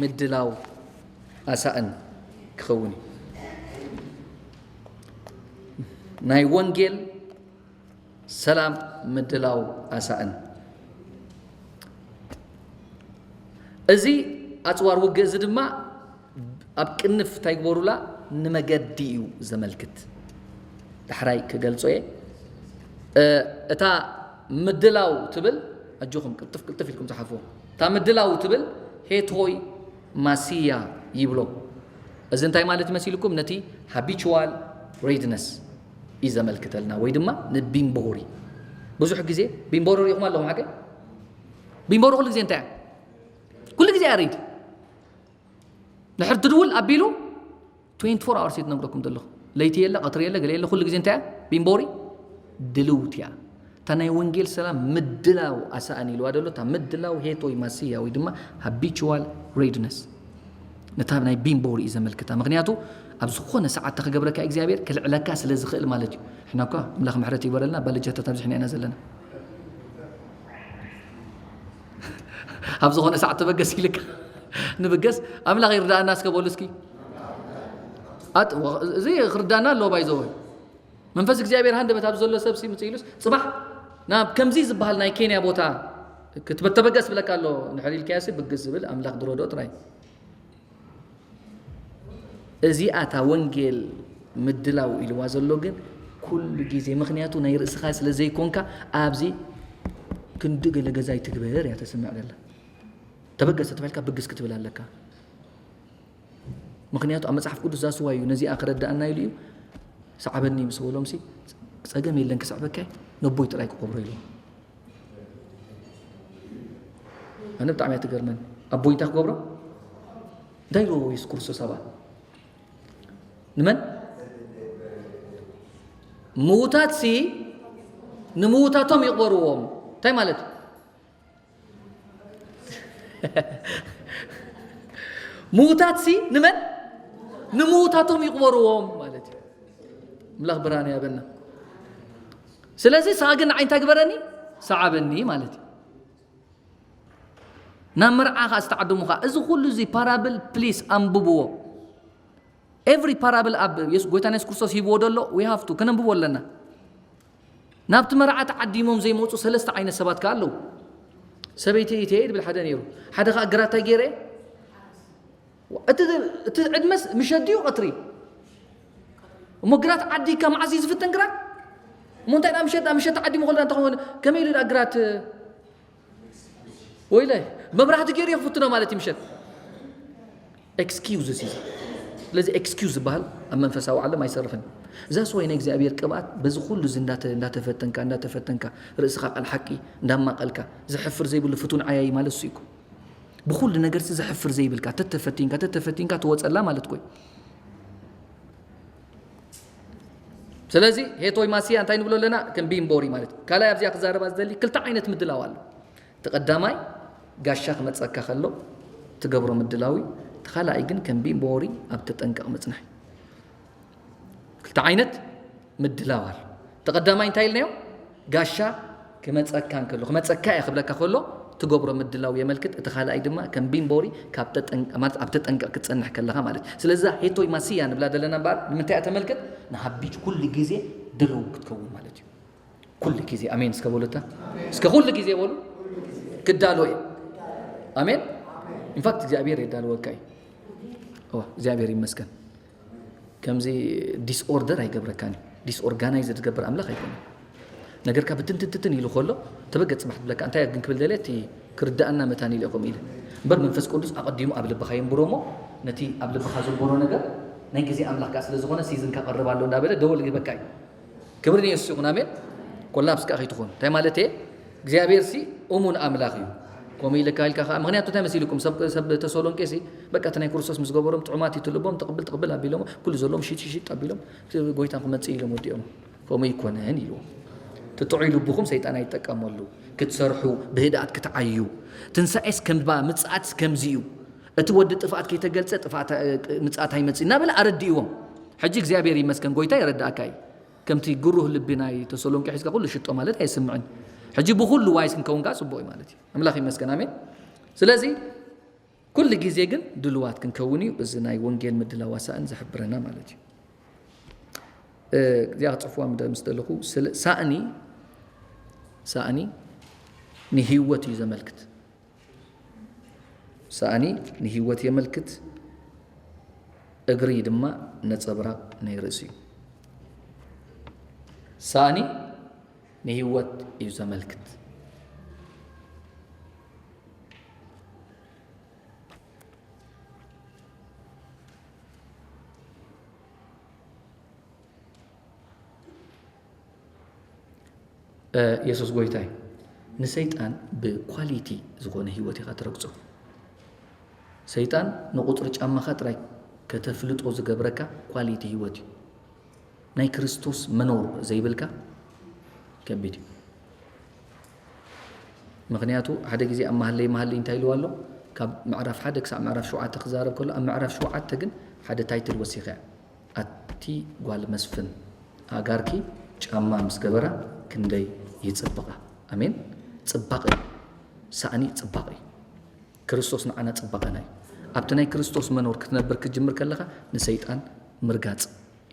ምድላው ኣሳእን ክኸውን እዩ። ናይ ወንጌል ሰላም ምድላው ኣሳእን። እዚ ኣጽዋር ውግእ እዚ ድማ ኣብ ቅንፍ እንታይ ግበሩላ? ንመገዲ እዩ ዘመልክት። ዳሕራይ ክገልጾ እየ። እ፣ እታ ምድላው ትብል፣ ኣጆኹም ቅልጥፍ ቅልጥፍ ኢልኩም ጸሓፍዎ። እታ ምድላው ትብል ሄቶይ ማሲያ ይብሎ። እዚ እንታይ ማለት ይመሲልኩም? ነቲ ሃቢቹዋል ሬድነስ እዩ ዘመልክተልና፣ ወይ ድማ ንቢምቦሪ። ብዙሕ ግዜ ቢምቦሪ ሪኢኹም ኣለኹም ሓቀይ? ቢምቦሪ ኩሉ ግዜ እንታይ እያ? ኩሉ ግዜ እያ ሬዲ። ድሕር ትድውል ኣቢሉ ትዌንቲ ፎር ኣወርስ እየ ትነግረኩም ዘለኹ። ለይቲ የለ፣ ቀትሪ የለ፣ ገለ የለ፣ ኩሉ ግዜ እንታይ እያ? ቢምቦሪ ድልውቲ እያ። እታ ናይ ወንጌል ሰላም ምድላው ኣሳእን ኢልዋ ዘሎ፣ እታ ምድላው ሄቶይ ማሲያ ወይ ድማ ሃቢቹዋል ሬድነስ። ነታ ናይ ቢምቦሪ እዩ ዘመልክታ። ምኽንያቱ ኣብ ዝኾነ ሰዓት ተኽገብረካ እግዚኣብሔር ክልዕለካ ስለ ዝኽእል ማለት እዩ። ሕና እኳ ኣምላኽ ምሕረት ይበረልና፣ ባልጃታት ኣብዚሕና ኢና ዘለና። ኣብ ዝኾነ ሰዓት ተበገስ ኢልካ ንብገስ። ኣምላኽ ይርዳእና እስከ በሉ እስኪ። ኣጥ-፣ እዚ ክርዳእና ኣለዎ ባይዘወ። መንፈስ እግዚኣብሔር ሃንደበት ኣብ ዘሎ ሰብ ሲ ምጽእ ኢሉስ ጽባሕ ናብ ከምዚ ዝበሃል ናይ ኬንያ ቦታ ክትበ-፣ ተበገስ ብለካ ኣሎ። ንሕር ኢልካያሲ ብግስ ዝብል ኣምላኽ ድረዶ ጥራይ። እዚኣ እታ ወንጌል ምድላው ኢልዋ ዘሎ ግን ኩሉ ግዜ፣ ምኽንያቱ ናይ ርእስኻ ስለ ዘይኮንካ ኣብዚ ክንዲ ገለ ገዛ ይትግበር እያ ተስምዕ ደላ። ተበገስ ተባሂልካ ብግስ ክትብል ኣለካ። ምኽንያቱ ኣብ መጽሓፍ ቅዱስ ዛስዋ እዩ ነዚኣ ክረዳእና ኢሉ እዩ። ሰዓበኒ ምስ በሎምሲ፣ "ጸገም የለን ክስዕበካ እየ፣ ነቦይ ጥራይ ክቆብሮ" ኢሉ። ኣነ ብጣዕሚ እያ ትገርመኒ። ኣቦይ እንታይ ክገብሮ? እንታይ ኢሉ የሱስ ክርስቶስ ኣብኣ? ንመን? ምዉታትሲ ንምዉታቶም ይቕበርዎም። እንታይ ማለት እዩ? ምዉታትሲ ንመን? ንምዉታቶም ይቕበርዎም ማለት እዩ። ኣምላኽ ብርሃን ያበና። ስለዚ ንስኻ ግን ንዓይ እንታይ ግበረኒ? ሰዓበኒ ማለት እዩ። ናብ መርዓ ኸዓ ዝተዓደሙ ኸዓ፣ እዚ ኩሉ እዚ ፓራብል ፕሊስ ኣንብብዎ። ኤቭሪ ፓራብል ኣብ የሱ-፣ ጎይታና የሱስ ክርስቶስ ሂብዎ ደሎ፣ we have to፣ ከነንብቦ ኣለና። ናብቲ መርዓ ተዓዲሞም ዘይመጹ ሰለስተ ዓይነት ሰባት ከኣ ኣለዉ። ሰበይቲ እየ ድብል ሓደ ነይሩ። ሓደ ኸኣ ግራት እንታይ ገይረ? እቲ፣ እቲ ዕድመስ ምሸት ድዩ ቀትሪ? እሞ ግራት ዓዲካ መዓስ እዩ ዝፍተን ግራት? እሞ እንታይ ደኣ ምሸት ደኣ ምሸት ተዓዲሙ ከሎ እንታይ ክኸውን? ከመይ ኢሉ ደኣ ግራት? ወይለ መብራህቲ ገይሩ ይኽፍትኖ ማለት እዩ ምሸት። ኤክስኪውዝስ እዩ። ስለዚ ኤክስኪውዝ ዝበሃል ኣብ መንፈሳዊ ዓለም ኣይሰርፍን። እዛ ስዋይ ናይ እግዚኣብሔር ቅብኣት በዚ ኩሉ እዚ እንዳተ- እንዳተፈተንካ እንዳተፈተንካ ርእስኻ ቃል ሓቂ እንዳማቐልካ ዘሕፍር ዘይብሉ ፍቱን ዓያይ ማለት እሱ እዩ እኮ። ብኹሉ ነገርሲ ዘሕፍር ዘይብልካ ተተፈቲንካ ተተፈቲንካ ትወፀላ ማለት እኮ እዩ። ስለዚ ሄቶይ ማስያ እንታይ ንብሎ ኣለና? ከም ቢምቦሪ ማለት እዩ። ካልኣይ ኣብዚኣ ክዛረባ ዝደሊ ክልተ ዓይነት ምድላው ኣሎ። እቲ ቀዳማይ ጋሻ ክመፀካ ከሎ ትገብሮ ምድላው እዩ። እቲ ካልኣይ ግን ከም ቢምቦሪ ኣብ ተጠንቀቕ ምፅናሕ እዩ። ክልተ ዓይነት ምድላው ኣሎ። እቲ ቀዳማይ እንታይ ኢልናዮ? ጋሻ ክመፀካ እንከሎ ክመፀካ እየ ክብለካ ከሎ ትገብሮ ምድላው የመልክት። እቲ ካልኣይ ድማ ከም ቢምቦሪ ካብ ተጠንቀ- ማለት ኣብ ተጠንቀቕ ክትፀንሕ ከለኻ ማለት እዩ። ስለዚ ሄቶይ ማስያ ንብላ ዘለና እምበኣር ንምንታይ እያ ተመልክት? ንሃቢጅ ኩሉ ግዜ ድልው ክትከውን ማለት እዩ። ኩሉ ግዜ ኣሜን እስከ በሉታ። እስከ ኩሉ ግዜ በሉ። ክዳሎ እየ። ኣሜን። ኢንፋክት እግዚኣብሔር የዳልወካ እዩ። ኦ፣ እግዚኣብሔር ይመስገን። ከምዚ ዲስኦርደር ኣይገብረካን እዩ። ዲስኦርጋናይዝ ዝገብር ኣምላኽ ኣይኮነን። ነገርካ ብትንትንትትን ኢሉ ከሎ ተበገ ፅባሕ ትብለካ እንታይ ግን ክብል ደልየ እቲ ክርዳእና መታን ኢለ ከምኡ ኢለ እምበር መንፈስ ቅዱስ ኣቐዲሙ ኣብ ልብኻ የንብሮ እሞ ነቲ ኣብ ልብኻ ዘንበሮ ነገር ናይ ግዜ ኣምላኽ ከዓ ስለ ዝኾነ ሲዝን ከቐርብ ኣሎ እንዳበለ ደወል ይህበካ እዩ። ክብሪ ንየሱስ ይኹን ኣሜን። ኮላፕስ ከዓ ከይትኾን እንታይ ማለት እየ እግዚኣብሔር ሲ እሙን ኣምላኽ እዩ። ከምኡ ኢልካ ኢልካ ከዓ ምክንያቱ እንታይ መሲልኩም ሰብ ሰብ ተሰሎንቄ ሲ በቃ እቲ ናይ ክርስቶስ ምስ ገበሮም ጥዑማት እዩ ትልቦም ትቕብል ትቕብል ኣቢሎም ኩሉ ዘለዎም ሽጥ ሽጥ ኣቢሎም እቲ ጎይታ ክመፅእ ኢሎም ወዲኦም። ከምኡ ይኮነን ኢልዎም። ትጥዑይ ልብኹም ሰይጣን ኣይጠቀመሉ ክትሰርሑ ብህድኣት ክትዓዩ ትንሳኤስ ከምባ ምፅኣትስ ከምዚ እዩ እቲ ወዲ ጥፍኣት ከይተገልፀ ጥፍኣት ምፅኣት ኣይመፅእ እናበለ ኣረድእዎም። ሕጂ እግዚኣብሔር ይመስገን ጎይታ የረዳእካ እዩ። ከምቲ ግሩህ ልቢ ናይ ተሰሎንቄ ሒዝካ ኩሉ ሽጦ ማለት ኣይስምዕን። ሕጂ ብኩሉ ዋይስ ክንከውን ከዓ ፅቡቅ እዩ ማለት እዩ። ኣምላኽ ይመስገን ኣሜን። ስለዚ ኩሉ ግዜ ግን ድልዋት ክንከውን እዩ። እዚ ናይ ወንጌል ምድላው ኣሳእን ዝሕብረና ማለት እዩ። እዚኣ ክፅሕፍዋ ምስ ደለኹ ሳእኒ ሳእኒ ንህይወት እዩ ዘመልክት። ሳእኒ ንህይወት የመልክት፣ እግሪ ድማ ነጸብራቕ ናይ ርእሲ እዩ። ሳእኒ ንህይወት እዩ ዘመልክት። የሱስ ጎይታ እዩ። ንሰይጣን ብኳሊቲ ዝኾነ ህይወት ኢኻ ትረግጾ። ሰይጣን ንቁጽሪ ጫማኻ ጥራይ ከተፍልጦ ዝገብረካ ኳሊቲ ህይወት እዩ። ናይ ክርስቶስ መኖር ዘይብልካ ከቢድ እዩ። ምኽንያቱ ሓደ ግዜ ኣብ መሃለይ መሃለይ እንታይ ኢልዋ ኣሎ? ካብ ምዕራፍ ሓደ ክሳብ ምዕራፍ ሸውዓተ ክዛረብ ከሎ ኣብ ምዕራፍ ሸውዓተ ግን ሓደ ታይትል ወሲኸ ኣቲ ጓል መስፍን ኣእጋርኪ ጫማ ምስ ገበራ ክንደይ ይጽብቓ። ኣሜን። ጽባቐ እዩ። ሳእኒ ጽባቐ እዩ። ክርስቶስ ንዓና ጽባቐና እዩ። ኣብቲ ናይ ክርስቶስ መኖር ክትነብር ክትጅምር ከለኻ ንሰይጣን ምርጋጽ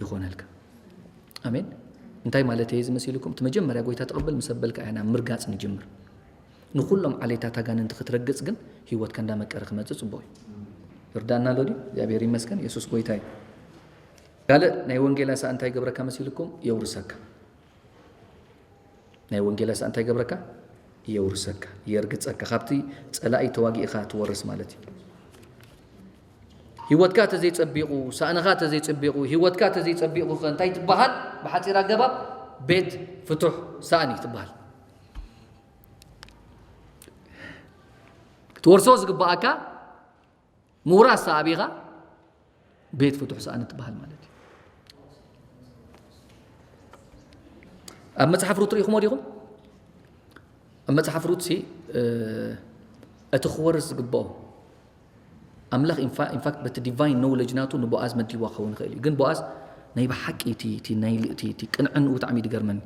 ይኾነልካ። ኣሜን። እንታይ ማለት እዩ ዝመሲልኩም? እቲ መጀመርያ ጎይታ ትቕበል ምስ ኣበልካ ኢና ምርጋጽ ንጅምር። ንኹሎም ዓሌታት ኣጋንንቲ ክትረግጽ ግን ህይወትካ እንዳመቀረ ክመጽእ ጽቡቕ እዩ። ይርዳና ኣሎ ድዩ? እግዚኣብሔር ይመስገን። የሱስ ጎይታ እዩ። ካልእ ናይ ወንጌል ኣሳ እንታይ ገብረካ መሲልኩም? የውርሰካ። ናይ ወንጌል ኣሳ እንታይ ገብረካ? የውርሰካ፣ የርግጸካ። ካብቲ ጸላኢ ተዋጊእኻ ትወርስ ማለት እዩ። ህይወትካ ተዘይጸቢቑ፣ ሳእንኻ ተዘይጸቢቑ፣ ህይወትካ ተዘይጸቢቑ ከ እንታይ ትበሃል? ብሓጺር ኣገባብ ቤት ፍቱሕ ሳእኒ ትበሃል። ክትወርሶ ዝግባኣካ ምውራስ ኣቢኻ ቤት ፍቱሕ ሳእኒ ትበሃል ማለት እዩ። ኣብ መጽሓፍ ሩት ርኢኹሞ ዲኹም? ኣብ መጽሓፍ ሩት ሲ እቲ ክወርስ ዝግብኦ ኣምላኽ ኢንፋክት በቲ ዲቫይን ኖውለጅ ናቱ ንቦኣዝ መዲብዋ ክኸውን ይኽእል እዩ። ግን ቦኣዝ ናይ ብሓቂ እቲ ቅንዕንኡ ብጣዕሚ እዩ ዝገርመኒ።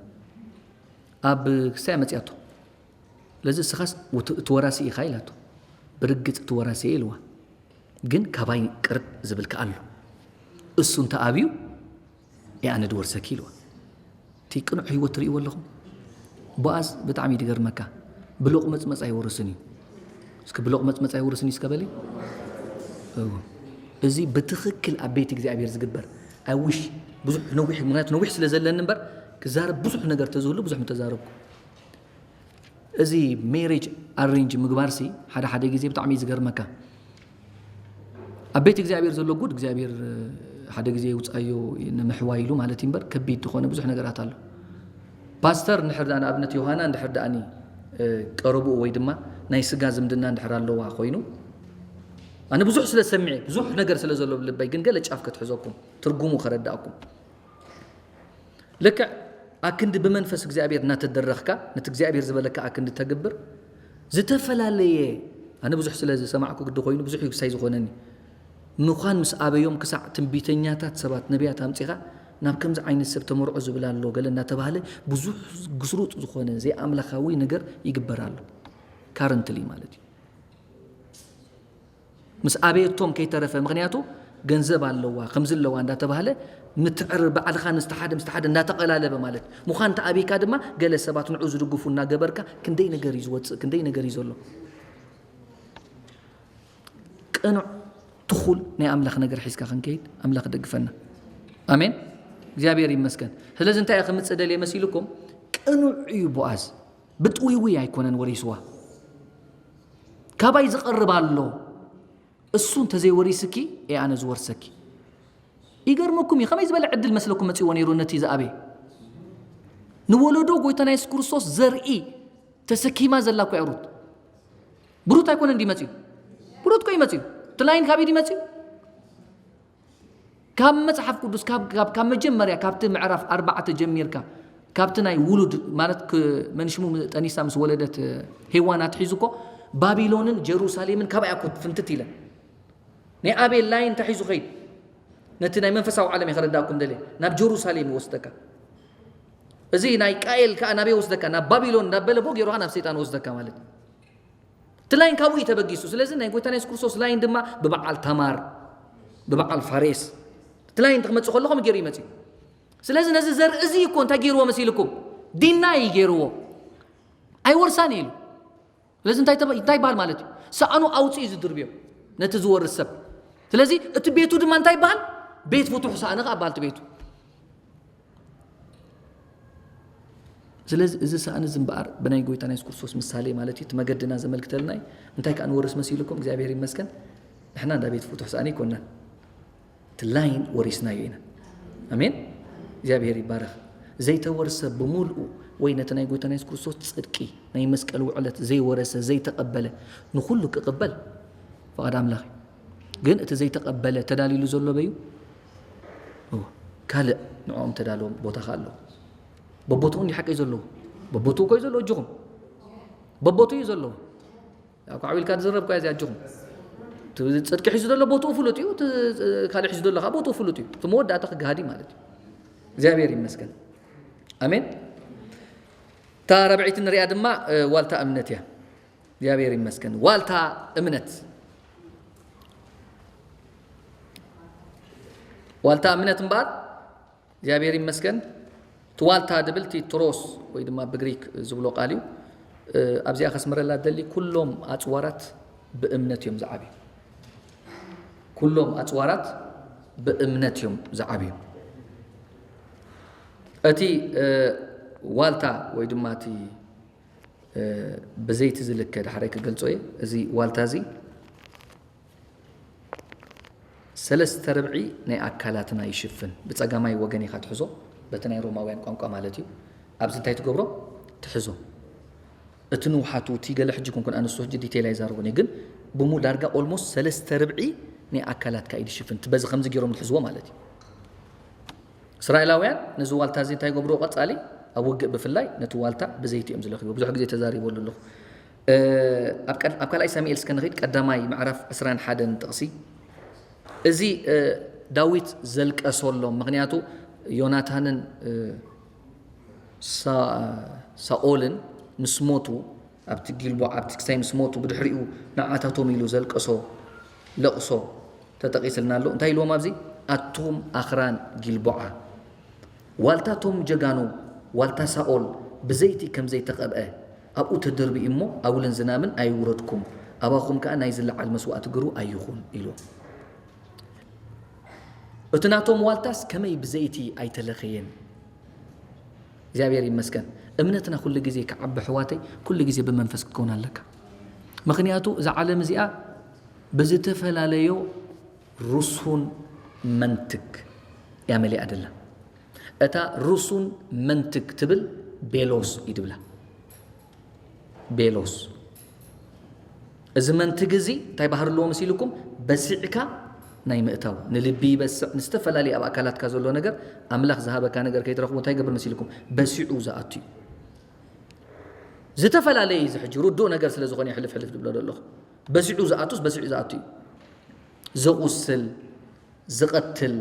ኣብ ክሳይ መፅያቶ ስለዚ እስኻስ እቲ ወራሲ ኢኻ ኢላቶ። ብርግፅ እቲ ወራሲ እየ ኢልዋ። ግን ካባይ ቅርብ ዝብል ከኣ ኣሎ። እሱ እንተ ኣብዩ እየ ኣነ ድወርሰኪ ኢልዋ። እቲ ቅኑዕ ህይወት ትርእይዎ ኣለኹም? ቦኣዝ ብጣዕሚ እዩ ድገርመካ። ብሎቕ መፅመፅ ኣይወርስን እዩ። እስኪ ብሎቕ መፅመፅ ኣይወርስን እዩ እስከ በሊ። እዎ። እዚ ብትኽክል ኣብ ቤት እግዚኣብሔር ዝግበር ኣይ ዊሽ ብዙሕ ነዊሕ ምክንያቱ ነዊሕ ስለ ዘለኒ እምበር ክዛረብ ብዙሕ ነገር ተዝህሉ ብዙሕ ምተዛረብኩ። እዚ ሜሬጅ ኣሬንጅ ምግባርሲ ሓደ ሓደ ግዜ ብጣዕሚ እዩ ዝገርመካ። ኣብ ቤት እግዚኣብሔር ዘሎ ጉድ እግዚኣብሔር ሓደ ግዜ ይውፃዮ ንምሕዋይ ኢሉ ማለት እዩ እምበር ከቢድ ዝኾነ ብዙሕ ነገራት ኣሎ። ፓስተር እንድሕር ደኣ ንኣብነት ዮሃና እንድሕር ደኣኒ ቀረብኡ ወይ ድማ ናይ ስጋ ዝምድና እንድሕር ኣለዋ ኮይኑ ኣነ ብዙሕ ስለ ሰሚዐ ብዙሕ ነገር ስለ ዘሎ ልበይ ግን ገለ ጫፍ ከትሕዘኩም ትርጉሙ ከረዳእኩም ልክዕ ኣክንዲ ብመንፈስ እግዚኣብሔር እናተደረኽካ ነቲ እግዚኣብሔር ዝበለካ ኣክንዲ ተግብር ዝተፈላለየ ኣነ ብዙሕ ስለ ዝሰማዕኩ ግዲ ኮይኑ ብዙሕ ይጉሳይ ዝኾነኒ ምዃን ምስ ኣበዮም ክሳዕ ትንቢተኛታት ሰባት ነቢያት ኣምፂኻ ናብ ከምዚ ዓይነት ሰብ ተመርዖ ዝብል ኣሎ ገለ እናተባህለ ብዙሕ ግስሩጥ ዝኾነ ዘይኣምላኻዊ ነገር ይግበር ኣሎ ካረንትሊ ማለት እዩ ምስ ኣበየቶም ከይተረፈ ምክንያቱ ገንዘብ ኣለዋ ከምዚ ኣለዋ እንዳተባህለ ምትዕር ባዕልኻ ንስተሓደ ምስተሓደ እንዳተቐላለበ ማለት ምዃን ተኣቢካ ድማ ገለ ሰባት ንዑ ዝድግፉ እናገበርካ ክንደይ ነገር እዩ ዝወፅእ ክንደይ ነገር እዩ ዘሎ ቅኑዕ ትኹል ናይ ኣምላኽ ነገር ሒዝካ ክንከይድ ኣምላኽ ደግፈና ኣሜን እግዚኣብሔር ይመስገን ስለዚ እንታይ ከምፅእ ደልየ መሲልኩም ቅኑዕ እዩ ቦኣዝ ብጥውይውይ ኣይኮነን ወሪስዋ ካባይ ዝቐርብ ኣሎ እሱ እንተዘይወሪስኪ እየ ኣነ ዝወርሰኪ ይገርመኩም እዩ ከመይ ዝበለ ዕድል መስለኩም መፅዎ ነይሩ ነቲ ዝኣበየ ንወለዶ ጎይታና የሱስ ክርስቶስ ዘርኢ ተሰኪማ ዘላ እኮ ሩት ብሩት ኣይኮነ እንዲ መፅዩ ብሩት ኮ ይመፅዩ ትላይን ካበይ ድመፅዩ ካብ መጽሓፍ ቅዱስ ካብ መጀመርያ ካብቲ ምዕራፍ ኣርባዕተ ጀሚርካ ካብቲ ናይ ውሉድ ማለት መንሽሙ ጠኒሳ ምስ ወለደት ሄዋን ኣትሒዙ እኮ ባቢሎንን ጀሩሳሌምን ካባይ ኣኮ ፍንትት ኢለን ናይ ኣቤል ላይን ተሒዙ ኸይድ ነቲ ናይ መንፈሳዊ ዓለም የኸረዳእኩም ደለ ናብ ጀሩሳሌም ይወስደካ እዚ ናይ ቃኤል ከዓ ናበይ ወስደካ ናብ ባቢሎን እንዳበለ ቦ ገይሩካ ናብ ሰይጣን ወስደካ ማለት እዩ እቲ ላይን ካብኡ እዩ ተበጊሱ ስለዚ ናይ ጎይታና የሱስ ክርስቶስ ላይን ድማ ብበዓል ታማር ብበዓል ፋሬስ እቲ ላይን ክመፅእ ከሎ ከም ገይሩ ይመፅእ ስለዚ ነዚ ዘርኢ እዚ እኮ እንታይ ገይርዎ መሲልኩም ዲና እዩ ገይርዎ ኣይወርሳን ኢሉ ስለዚ እንታይ ይበሃል ማለት እዩ ሰኣኑ ኣውፅኡ ዝድርብዮ ነቲ ዝወርስ ሰብ ስለዚ እቲ ቤቱ ድማ እንታይ ይበሃል ቤት ፍቱሕ ሰኣነ ከዓ በሃል ቤቱ ስለዚ እዚ ሰኣን እዚ እምበኣር ብናይ ጎይታና የሱስ ክርስቶስ ምሳሌ ማለት እዩ እቲ መገድና ዘመልክተልና እዩ እንታይ ከዓ ንወርስ መሲልኩም እግዚኣብሔር ይመስገን ንሕና እንዳ ቤት ፍቱሕ ሰኣን ይኮንናን እቲ ላይን ወሪስናዮ ኢና ኣሜን እግዚኣብሔር ይባረኽ ዘይተወርሰ ብምልኡ ወይ ነቲ ናይ ጎይታና የሱስ ክርስቶስ ፅድቂ ናይ መስቀል ውዕለት ዘይወረሰ ዘይተቐበለ ንኩሉ ክቕበል ፍቓድ ኣምላኽ እዩ ግን እቲ ዘይተቐበለ ተዳሊሉ ዘሎ በዩ ካልእ ንዕኦም ተዳለዎም ቦታ ከ ኣሎ በቦትኡ እንዲ ሓቂ ዘለዎ በቦትኡ ኮዩ ዘለዎ እጅኹም በቦትኡ እዩ ዘለዎ ኣብ ዓቢልካ ዝረብኳ እዚ ኣጅኹም ጽድቂ ሒዙ ዘሎ ቦትኡ ፍሉጥ እዩ ካልእ ሒዙ ዘሎ ከዓ ቦትኡ ፍሉጥ እዩ እቲ መወዳእታ ክገሃዲ ማለት እዩ እግዚኣብሔር ይመስገን ኣሜን እታ ረብዒቲ ንሪኣ ድማ ዋልታ እምነት እያ እግዚኣብሔር ይመስገን ዋልታ እምነት ዋልታ እምነት እምበኣር እግዚኣብሔር ይመስገን እቲ ዋልታ ድብል እቲ ትሮስ ወይ ድማ ብግሪክ ዝብሎ ቃል እዩ ኣብዚኣ ከስምረላ ደሊ ኩሎም ኣፅዋራት ብእምነት እዮም ዝዓብዩ ኩሎም ኣፅዋራት ብእምነት እዮም ዝዓብዩ እቲ ዋልታ ወይ ድማ እቲ ብዘይቲ ዝልከ ድሓረይ ክገልጾ እየ እዚ ዋልታ እዚ ሰለስተ ርብዒ ናይ ኣካላትና ይሽፍን ብጸጋማይ ወገን ኢኻ ትሕዞ በቲ ናይ ሮማውያን ቋንቋ ማለት እዩ ኣብዚ እንታይ ትገብሮ ትሕዞ እቲ ንውሓቱ እቲ ገለ ሕጂ ኩንኩን ኣነሱ ሕጂ ዲቴል ኣይዛረቡን ግን ብሙ ዳርጋ ኦልሞስት ሰለስተ ርብዒ ናይ ኣካላትካ እዩ ዝሽፍን በዚ ከምዚ ገይሮም ዝሕዝዎ ማለት እዩ እስራኤላውያን ነዚ ዋልታ እዚ እንታይ ገብርዎ ቀጻሊ ኣብ ውግእ ብፍላይ ነቲ ዋልታ ብዘይቲ እዮም ዝለኽይዎ ብዙሕ ግዜ ተዛሪበሉ ኣለኹ ኣብ ካልኣይ ሳሙኤል እስከ ንኽድ ቀዳማይ ምዕራፍ ዕስራን ሓደን ጥቕሲ እዚ ዳዊት ዘልቀሰሎም ምክንያቱ ዮናታንን ሳኦልን ምስ ሞቱ ኣብቲ ጊልቦዓ ኣብቲ ክሳይ ምስ ሞቱ ብድሕሪኡ ንዓታቶም ኢሉ ዘልቀሶ ለቕሶ ተጠቒስልና ኣሎ እንታይ ኢልዎም ኣብዚ ኣቱም ኣኽራን ጊልቦዓ ዋልታቶም ጀጋኑ ዋልታ ሳኦል ብዘይቲ ከም ዘይተቐብአ ኣብኡ ተደርቢኡ እሞ ኣውልን ዝናምን ኣይውረድኩም ኣባኹም ከኣ ናይ ዝለዓል መስዋእቲ ግሩ ኣይኹን ኢልዎም እቲ ናቶም ዋልታስ ከመይ ብዘይቲ ኣይተለኸየን እግዚኣብሔር ይመስገን። እምነትና ኩሉ ግዜ ክዓቢ፣ ኣሕዋተይ፣ ኩሉ ግዜ ብመንፈስ ክትከውን ኣለካ። ምኽንያቱ እዛ ዓለም እዚኣ ብዝተፈላለዮ ርሱን መንትግ እያ መሊኣ ደላ። እታ ርሱን መንትግ ትብል ቤሎስ እዩ ድብላ። ቤሎስ። እዚ መንትግ እዚ እንታይ ባህሪ ኣለዎ መሲልኩም? በሲዕካ ናይ ምእታው፣ ንልቢ ይበስዕ፣ ንዝተፈላለየ ኣብ ኣካላትካ ዘሎ ነገር፣ ኣምላኽ ዝሃበካ ነገር ከይትረኽቡ እንታይ ይገብር መሲልኩም? በሲዑ ዝኣቱ እዩ። ዝተፈላለየ እዩ እዚ ሕጂ፣ ርዱእ ነገር ስለ ዝኾነ ሕልፍ ሕልፍ ድብሎ ዘለኹ። በሲዑ ዝኣቱስ በሲዑ ዝኣቱ እዩ። ዘቑስል፣ ዝቐትል፣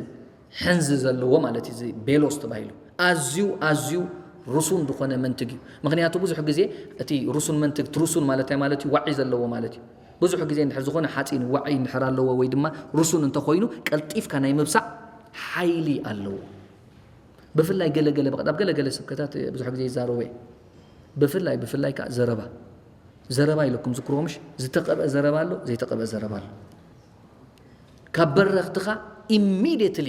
ሕንዚ ዘለዎ ማለት እዩ። እዚ ቤሎስ ተባሂሉ ኣዝዩ ኣዝዩ ርሱን ዝኾነ መንትግ እዩ። ምኽንያቱ ብዙሕ ግዜ እቲ ርሱን መንትግ፣ እቲ ርሱን ማለት እንታይ ማለት እዩ? ዋዒ ዘለዎ ማለት እዩ። ብዙሕ ግዜ እንድሕር ዝኾነ ሓፂን ዋዒ እንድሕር ኣለዎ ወይ ድማ ርሱን እንተኾይኑ ቀልጢፍካ ናይ ምብሳዕ ሓይሊ ኣለዎ። ብፍላይ ገለገለ በቐ-፣ ኣብ ገለገለ ስብከታት ብዙሕ ግዜ ይዛረቡ እየ። ብፍላይ ብፍላይ ከዓ ዘረባ፣ ዘረባ ኢለኩም ዝክርዎ ምሽ፣ ዝተቐብአ ዘረባ ኣሎ፣ ዘይተቐብአ ዘረባ ኣሎ። ካብ በረኽትኻ ኢሚድየትሊ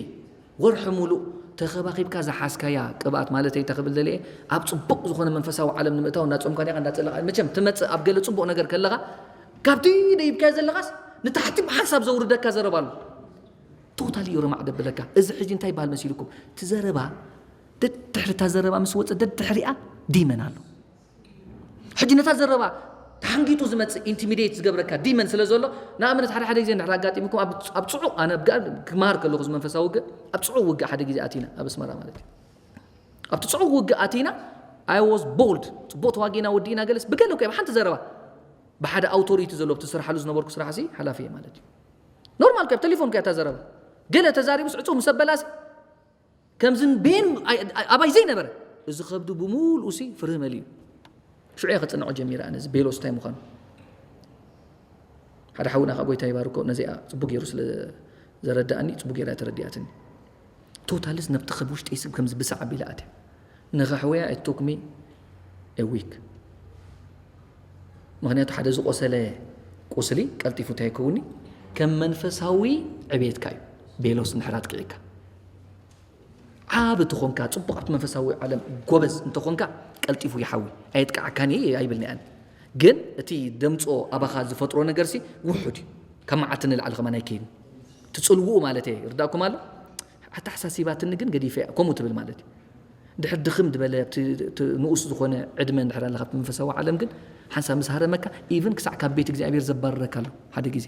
ወርሒ ሙሉእ ተኸባኺብካ ዝሓዝካያ ቅብኣት ማለተይ እንታይ ክብል ደልየ፣ ኣብ ጽቡቕ ዝኾነ መንፈሳዊ ዓለም ንምእታው እንዳጾምካ ዲኻ እንዳጸለኻ፣ መቸም ትመጽእ ኣብ ገለ ጽቡቕ ነገር ከለኻ፣ ካብቲ ደይብካዮ ዘለኻስ ንታሕቲ ብሓንሳብ ዘውርደካ ዘረባ ኣሎ። ቶታሊ እዩ ረማዕ ደብለካ። እዚ ሕጂ እንታይ ይበሃል መሲልኩም? እቲ ዘረባ ደድሕሪ እታ ዘረባ ምስ ወጸ ደድሕሪኣ ዲመን ኣሎ። ሕጂ ነታ ዘረባ ተሓንጊጡ ዝመጽእ ኢንቲሚዴት ዝገብረካ ዲመን ስለ ዘሎ፣ ንኣብነት ሓደ ሓደ ግዜ እንድሕር ኣጋጢምኩም ኣብ፣ ኣብ ጽዑቕ፣ ኣነ ብጋ-፣ ክመሃር ከለኹ እዚ መንፈሳዊ ውግእ፣ ኣብ ጽዑቕ ውግእ ሓደ ግዜ ኣቲና ኣብ ኣስመራ ማለት እዩ። ኣብቲ ጽዑቕ ውግእ ኣቲና፣ I was bold፣ ጽቡቕ ተዋጊእና ወዲእና ገለስ ብገለ እኮ ኣብ ሓንቲ ዘረባ ብሓደ ኣውቶሪቲ ዘሎ ኣብቲ ስራሓሉ ዝነበርኩ ስራሕ ሲ ሓላፊ እየ ማለት እዩ። ኖርማል እኮ ኣብ ቴሌፎን እኮ እያ እታ ዘረባ። ገለ ተዛሪቡስ ዕጹው ምስ ኣበላሲ ከምዚ ቤን ኣይ-፣ ኣይ-፣ ኣባይ ዘይነበረ እዚ ከብዱ ብምሉኡ ሲ ፍርህ መሊኡ። ሽዑ እየ ክጽንዖ ጀሚረ ኣነ እዚ ቤሎስ እንታይ ምዃኑ። ሓደ ሓውና ከዓ ጎይታ ይባርኮ ነዚኣ ጽቡቅ ገይሩ ስለ ዘረዳእኒ ጽቡቅ ገይራ ተረዲኣትኒ። ቶታልስ ነብቲ ከብ ውሽጠይ ስብ ከምዚ ብሳዕ ኣቢለ ኣትያ። ንኸሕወያ it took me a week። ምኽንያቱ ሓደ ዝቆሰለ ቁስሊ ቀልጢፉ እንታይ ይከውኒ? ከም መንፈሳዊ ዕቤትካ እዩ። ቤሎስ እንድሕር ኣጥቂዕካ። ዓቢ ትኾንካ፣ ጽቡቕ ኣብቲ መንፈሳዊ ዓለም ጎበዝ እንተኾንካ፣ ቀልጢፉ ይሓዊ። ኣየጥቅዓካን እየ ኣይብልኒ ኣነ። ግን እቲ ደምጾ ኣባኻ ዝፈጥሮ ነገርሲ ውሑድ እዩ። ካብ መዓልቲ ንላዕሊ ከማን ኣይከይድን። ትጽልውኡ ማለት እየ። ይርዳእኩም ኣሎ? ኣተሓሳሲባትኒ ግን ገዲፈ እያ። ከምኡ ትብል ማለት እዩ። ድሕር ድኽም ዝበለ፣ ኣብቲ፣ እቲ ንኡስ ዝኾነ ዕድመ እንድሕር ኣለኻ ኣብቲ መንፈሳዊ ዓለም ግን፣ ሓንሳብ ምስ ሃረመካ፣ ኢቭን ክሳዕ ካብ ቤት እግዚኣብሔር ዘባርረካ ኣሎ ሓደ ግዜ።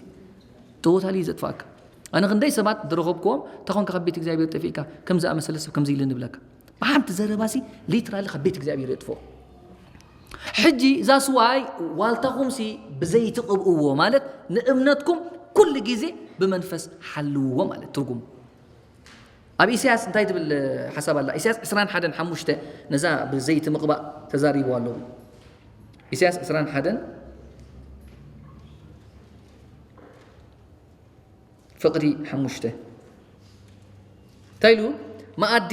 ቶታሊ እዩ ዘጥፍኣካ። ኣነ ክንደይ ሰባት ዝረኸብክዎም፣ "እንታይ ኾንካ ካብ ቤት እግዚኣብሔር ጠፊእካ? ከም ዝኣመሰለ ሰብ ከምዚ ኢለ" ንብለካ። ብሓንቲ ዘረባሲ ሊትራሊ ካብ ቤት እግዚኣብሔር የጥፍኦ። ሕጂ ዛስዋይ ዋልታኹምሲ ብዘይትቕብእዎ፣ ማለት ንእምነትኩም ኩሉ ግዜ ብመንፈስ ሓልውዎ ማለት ትርጉሙ። ኣብ ኢሳያስ እንታይ ትብል ሓሳብ ኣላ? ኢሳያስ ዕስራን ሓደን ሓሙሽተ ነዛ ብዘይቲ ምቕባእ ተዛሪቡ ኣሎ። ኢሳያስ ዕስራን ሓደን ፍቕዲ ሓሙሽተ እንታይ ኢሉ? መኣዲ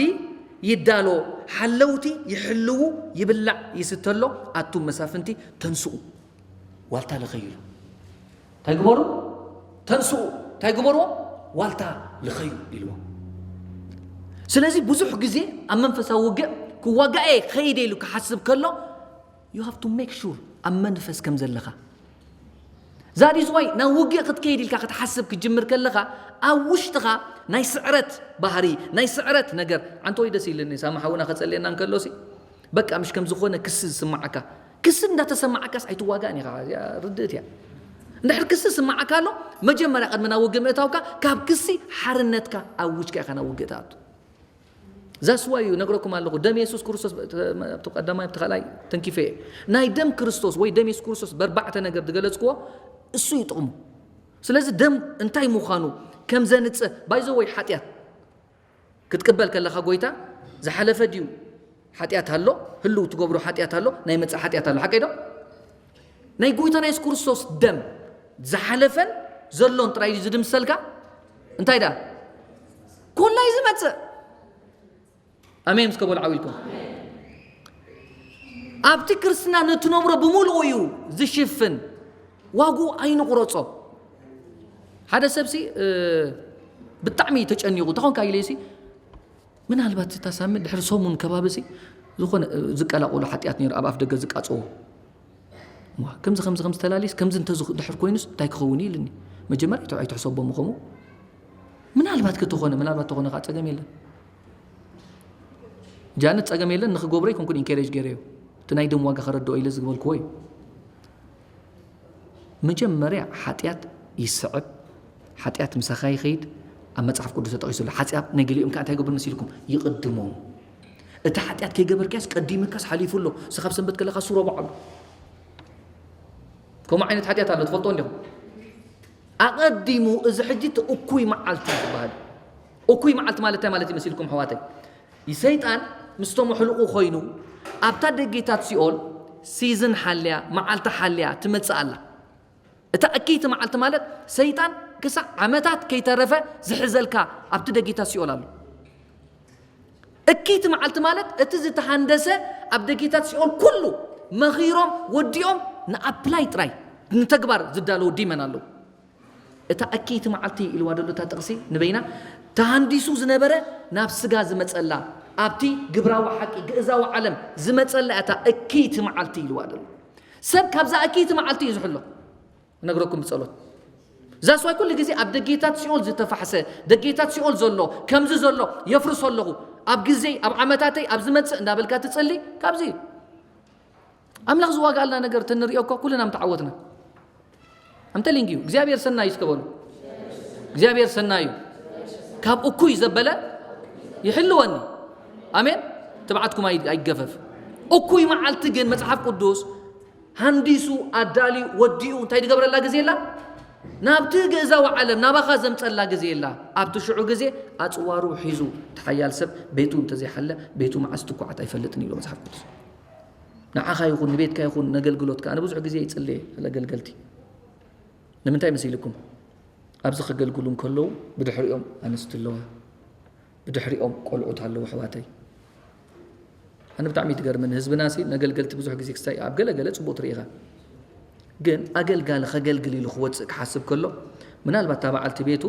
ይዳሎ፣ ሓለውቲ ይሕልዉ፣ ይብላዕ ይስተሎ፣ ኣቱም መሳፍንቲ ተንስኡ፣ ዋልታ ልኸዩ። እንታይ ግበሩ? ተንስኡ። እንታይ ግበርዎ? ዋልታ ልኸዩ ኢልዎ። ስለዚ ብዙሕ ግዜ ኣብ መንፈሳዊ ውግእ ክዋጋእ እየ ከይደ ኢሉ ክሓስብ ከሎ፣ you have to make sure ኣብ መንፈስ ከም ዘለኻ። That is why ናብ ውግእ ክትከይድ ኢልካ ክትሓስብ ክትጅምር ከለኻ፣ ኣብ ውሽጥኻ ናይ ስዕረት ባህሪ፣ ናይ ስዕረት ነገር፣ ኣንተ ወይ ደስ ኢልኒ፣ ሳማ ሓውና ከጸልየና እንከሎ ሲ፣ በቃ ምሽ ከም ዝኾነ ክሲ ዝስምዓካ። ክሲ እንዳተሰማዓካስ ኣይትዋጋእን ኢኻ፣ እዚኣ ርድእት እያ። እንድሕር ክሲ ዝስምዓካ ኣሎ፣ መጀመርያ ቅድሚ ናብ ውግእ ምእታውካ፣ ካብ ክሲ ሓርነትካ ኣውጅካ ኢኻ ናብ ውግእ ትኣቱ። ዛስዋ እዩ ነግረኩም ኣለኹ። ደም የሱስ ክርስቶስ፣ ኣብቲ ቀዳማይ፣ ኣብቲ ካልኣይ ተንኪፈ እየ። ናይ ደም ክርስቶስ ወይ ደም የሱስ ክርስቶስ በርባዕተ ነገር ዝገለጽክዎ እሱ እዩ ጥቕሙ። ስለዚ ደም እንታይ ምዃኑ ከም ዘንጽህ፣ ባይዘ ወይ ሓጢኣት ክትቅበል ከለኻ ጎይታ ዝሓለፈ ድዩ? ሓጢኣት ኣሎ፣ ህልው ትገብሮ ሓጢኣት ኣሎ፣ ናይ መጻእ ሓጢኣት ኣሎ። ሓቀይ ዶ? ናይ ጎይታና የሱስ ክርስቶስ ደም ዝሓለፈን ዘሎን ጥራይ እዩ ዝድምሰልካ። እንታይ ደኣ? ኮላ እዩ ዝመጽእ። ኣሜን ምስ ከበሉ ዓው ኢልኩም። ኣብቲ ክርስትና ንትነብሮ ብምሉኡ እዩ ዝሽፍን፣ ዋግኡ ኣይንቑረጾ። ሓደ ሰብሲ፣ እ፣ ብጣዕሚ ተጨኒቑ፣ "እንታይ ኾንካ?" ኢለሲ፣ ምናልባት እታ ሳሚ ድሕሪ ሰሙን ከባቢሲ ዝኾነ ዝቀላቀሉ ሓጢኣት ነይሩ ኣብ ኣፍ ደገ ዝቃጸዎ። እሞ ከምዚ ከምዚ ከምዚ ተላልዩስ ከምዚ እንተ ዝኽ- ድሕር ኮይኑስ እንታይ ክኸውን እዩ ኢልኒ። መጀመርያ ኣይት- ኣይትሕሰቦ ምኸሙ። ምናልባት ከተኾነ ምናልባት ተኾነ ከዓ ጸገም የለን። ጃነት ጸገም የለን ንኽገብሮ ይኮንኩን ኢንከሬጅ ገይረዮ። እቲ ናይ ደም ዋጋ ከረድኦ ኢለ ዝግበልክዎ እዩ። መጀመርያ ሓጢኣት ይስዕብ፣ ሓጢኣት ምሳኻ ይኸይድ። ኣብ መጽሓፍ ቅዱስ ተጠቒሱ ኣሎ። ሓጢኣት ናይ ገሊኦም ከኣ እንታይ ይገብር መሲልኩም? ይቕድሞም። እቲ ሓጢኣት ከይገበርካስ ቀዲምካስ ሓሊፉ ኣሎ። ንስኻ ኣብ ሰንበት ከለኻ ሱሮ በዓሉ። ከምኡ ዓይነት ሓጢኣት ኣሎ፣ ትፈልጦ እንዲኹም? ኣቐዲሙ፣ እዚ ሕጂ እቲ እኩይ መዓልቲ ዝበሃል። እኩይ መዓልቲ ማለት እንታይ ማለት ይመስልኩም ኣሕዋተይ? ሰይጣን ምስቶም ኣሕሉቑ ኮይኑ ኣብታ ደጌታት ሲኦል ሲዝን ሓልያ፣ መዓልቲ ሓልያ ትመጽእ ኣላ። እታ እክይቲ መዓልቲ ማለት ሰይጣን ክሳዕ ዓመታት ከይተረፈ ዝሕዘልካ ኣብቲ ደጌታት ሲኦል ኣሎ። እክይቲ መዓልቲ ማለት እቲ ዝተሃንደሰ ኣብ ደጌታት ሲኦል ኩሉ መኺሮም ወዲኦም ንኣፕላይ ጥራይ ንተግባር ዝዳለዉ ዲመን ኣለዉ። እታ እክይቲ መዓልቲ ኢልዋ ደሎ እታ ጥቕሲ ንበይና ተሃንዲሱ ዝነበረ ናብ ስጋ ዝመጸላ ኣብቲ ግብራዊ ሓቂ ግእዛዊ ዓለም ዝመጸላ እታ እክይቲ መዓልቲ ኢልዋ ደሎ። ሰብ ካብዛ እክይቲ መዓልቲ እዩ ዝሕሎ። ነግረኩም ብጸሎት ዛስዋይ ኩሉ ግዜ ኣብ ደጌታት ሲኦል ዝተፋሕሰ ደጌታት ሲኦል ዘሎ ከምዚ ዘሎ የፍርሶ ኣለኹ ኣብ ግዜ ኣብ ዓመታተይ ኣብ ዝመጽእ እንዳበልካ ትጽሊ ካብዚ እዩ። ኣምላኽ ዝዋጋኣልና ነገር ተንሪኦ እኮ ኩልና ምተዓወትና። ኣምተሊንግ እዩ እግዚኣብሔር ሰናይ እስከበሉ እግዚኣብሔር ሰናይ እዩ። ካብ እኩይ ዘበለ ይሕልወኒ። ኣሜን። ትብዓትኩም ኣይ- ኣይገፈፍ። እኩይ መዓልቲ ግን መጽሓፍ ቅዱስ ሃንዲሱ ኣዳልዩ ወዲኡ እንታይ ዝገብረላ ግዜ ኣላ? ናብቲ ግእዛዊ ዓለም ናባኻ ዘምጸላ ግዜ ኣላ። ኣብቲ ሽዑ ግዜ ኣጽዋሩ ሒዙ እቲ ሓያል ሰብ ቤቱ እንተዘይሓለ ቤቱ መዓስ ትኩዓት ኣይፈልጥን ይብሎ መጽሓፍ ቅዱስ። ንዓኻ ይኹን ንቤትካ ይኹን ነገልግሎትካ ኣነ ብዙሕ ግዜ ይጽልየ ስለ ኣገልገልቲ። ንምንታይ መሲልኩም? ኣብዚ ከገልግሉ እንከለዉ ብድሕሪኦም ኣንስቲ ኣለዋ፣ ብድሕሪኦም ቆልዑት ኣለዉ ኣሕዋተይ። ኣነ ብጣዕሚ ትገርመኒ ህዝብና ሲ ነገልገልቲ ብዙሕ ግዜ ክስታይ ኣብ ገለ ገለ ጽቡቅ ትርኢ ኢኻ። ግን ኣገልጋሊ ከገልግል ኢሉ ክወጽእ ክሓስብ ከሎ ምናልባት እታ በዓልቲ ቤቱ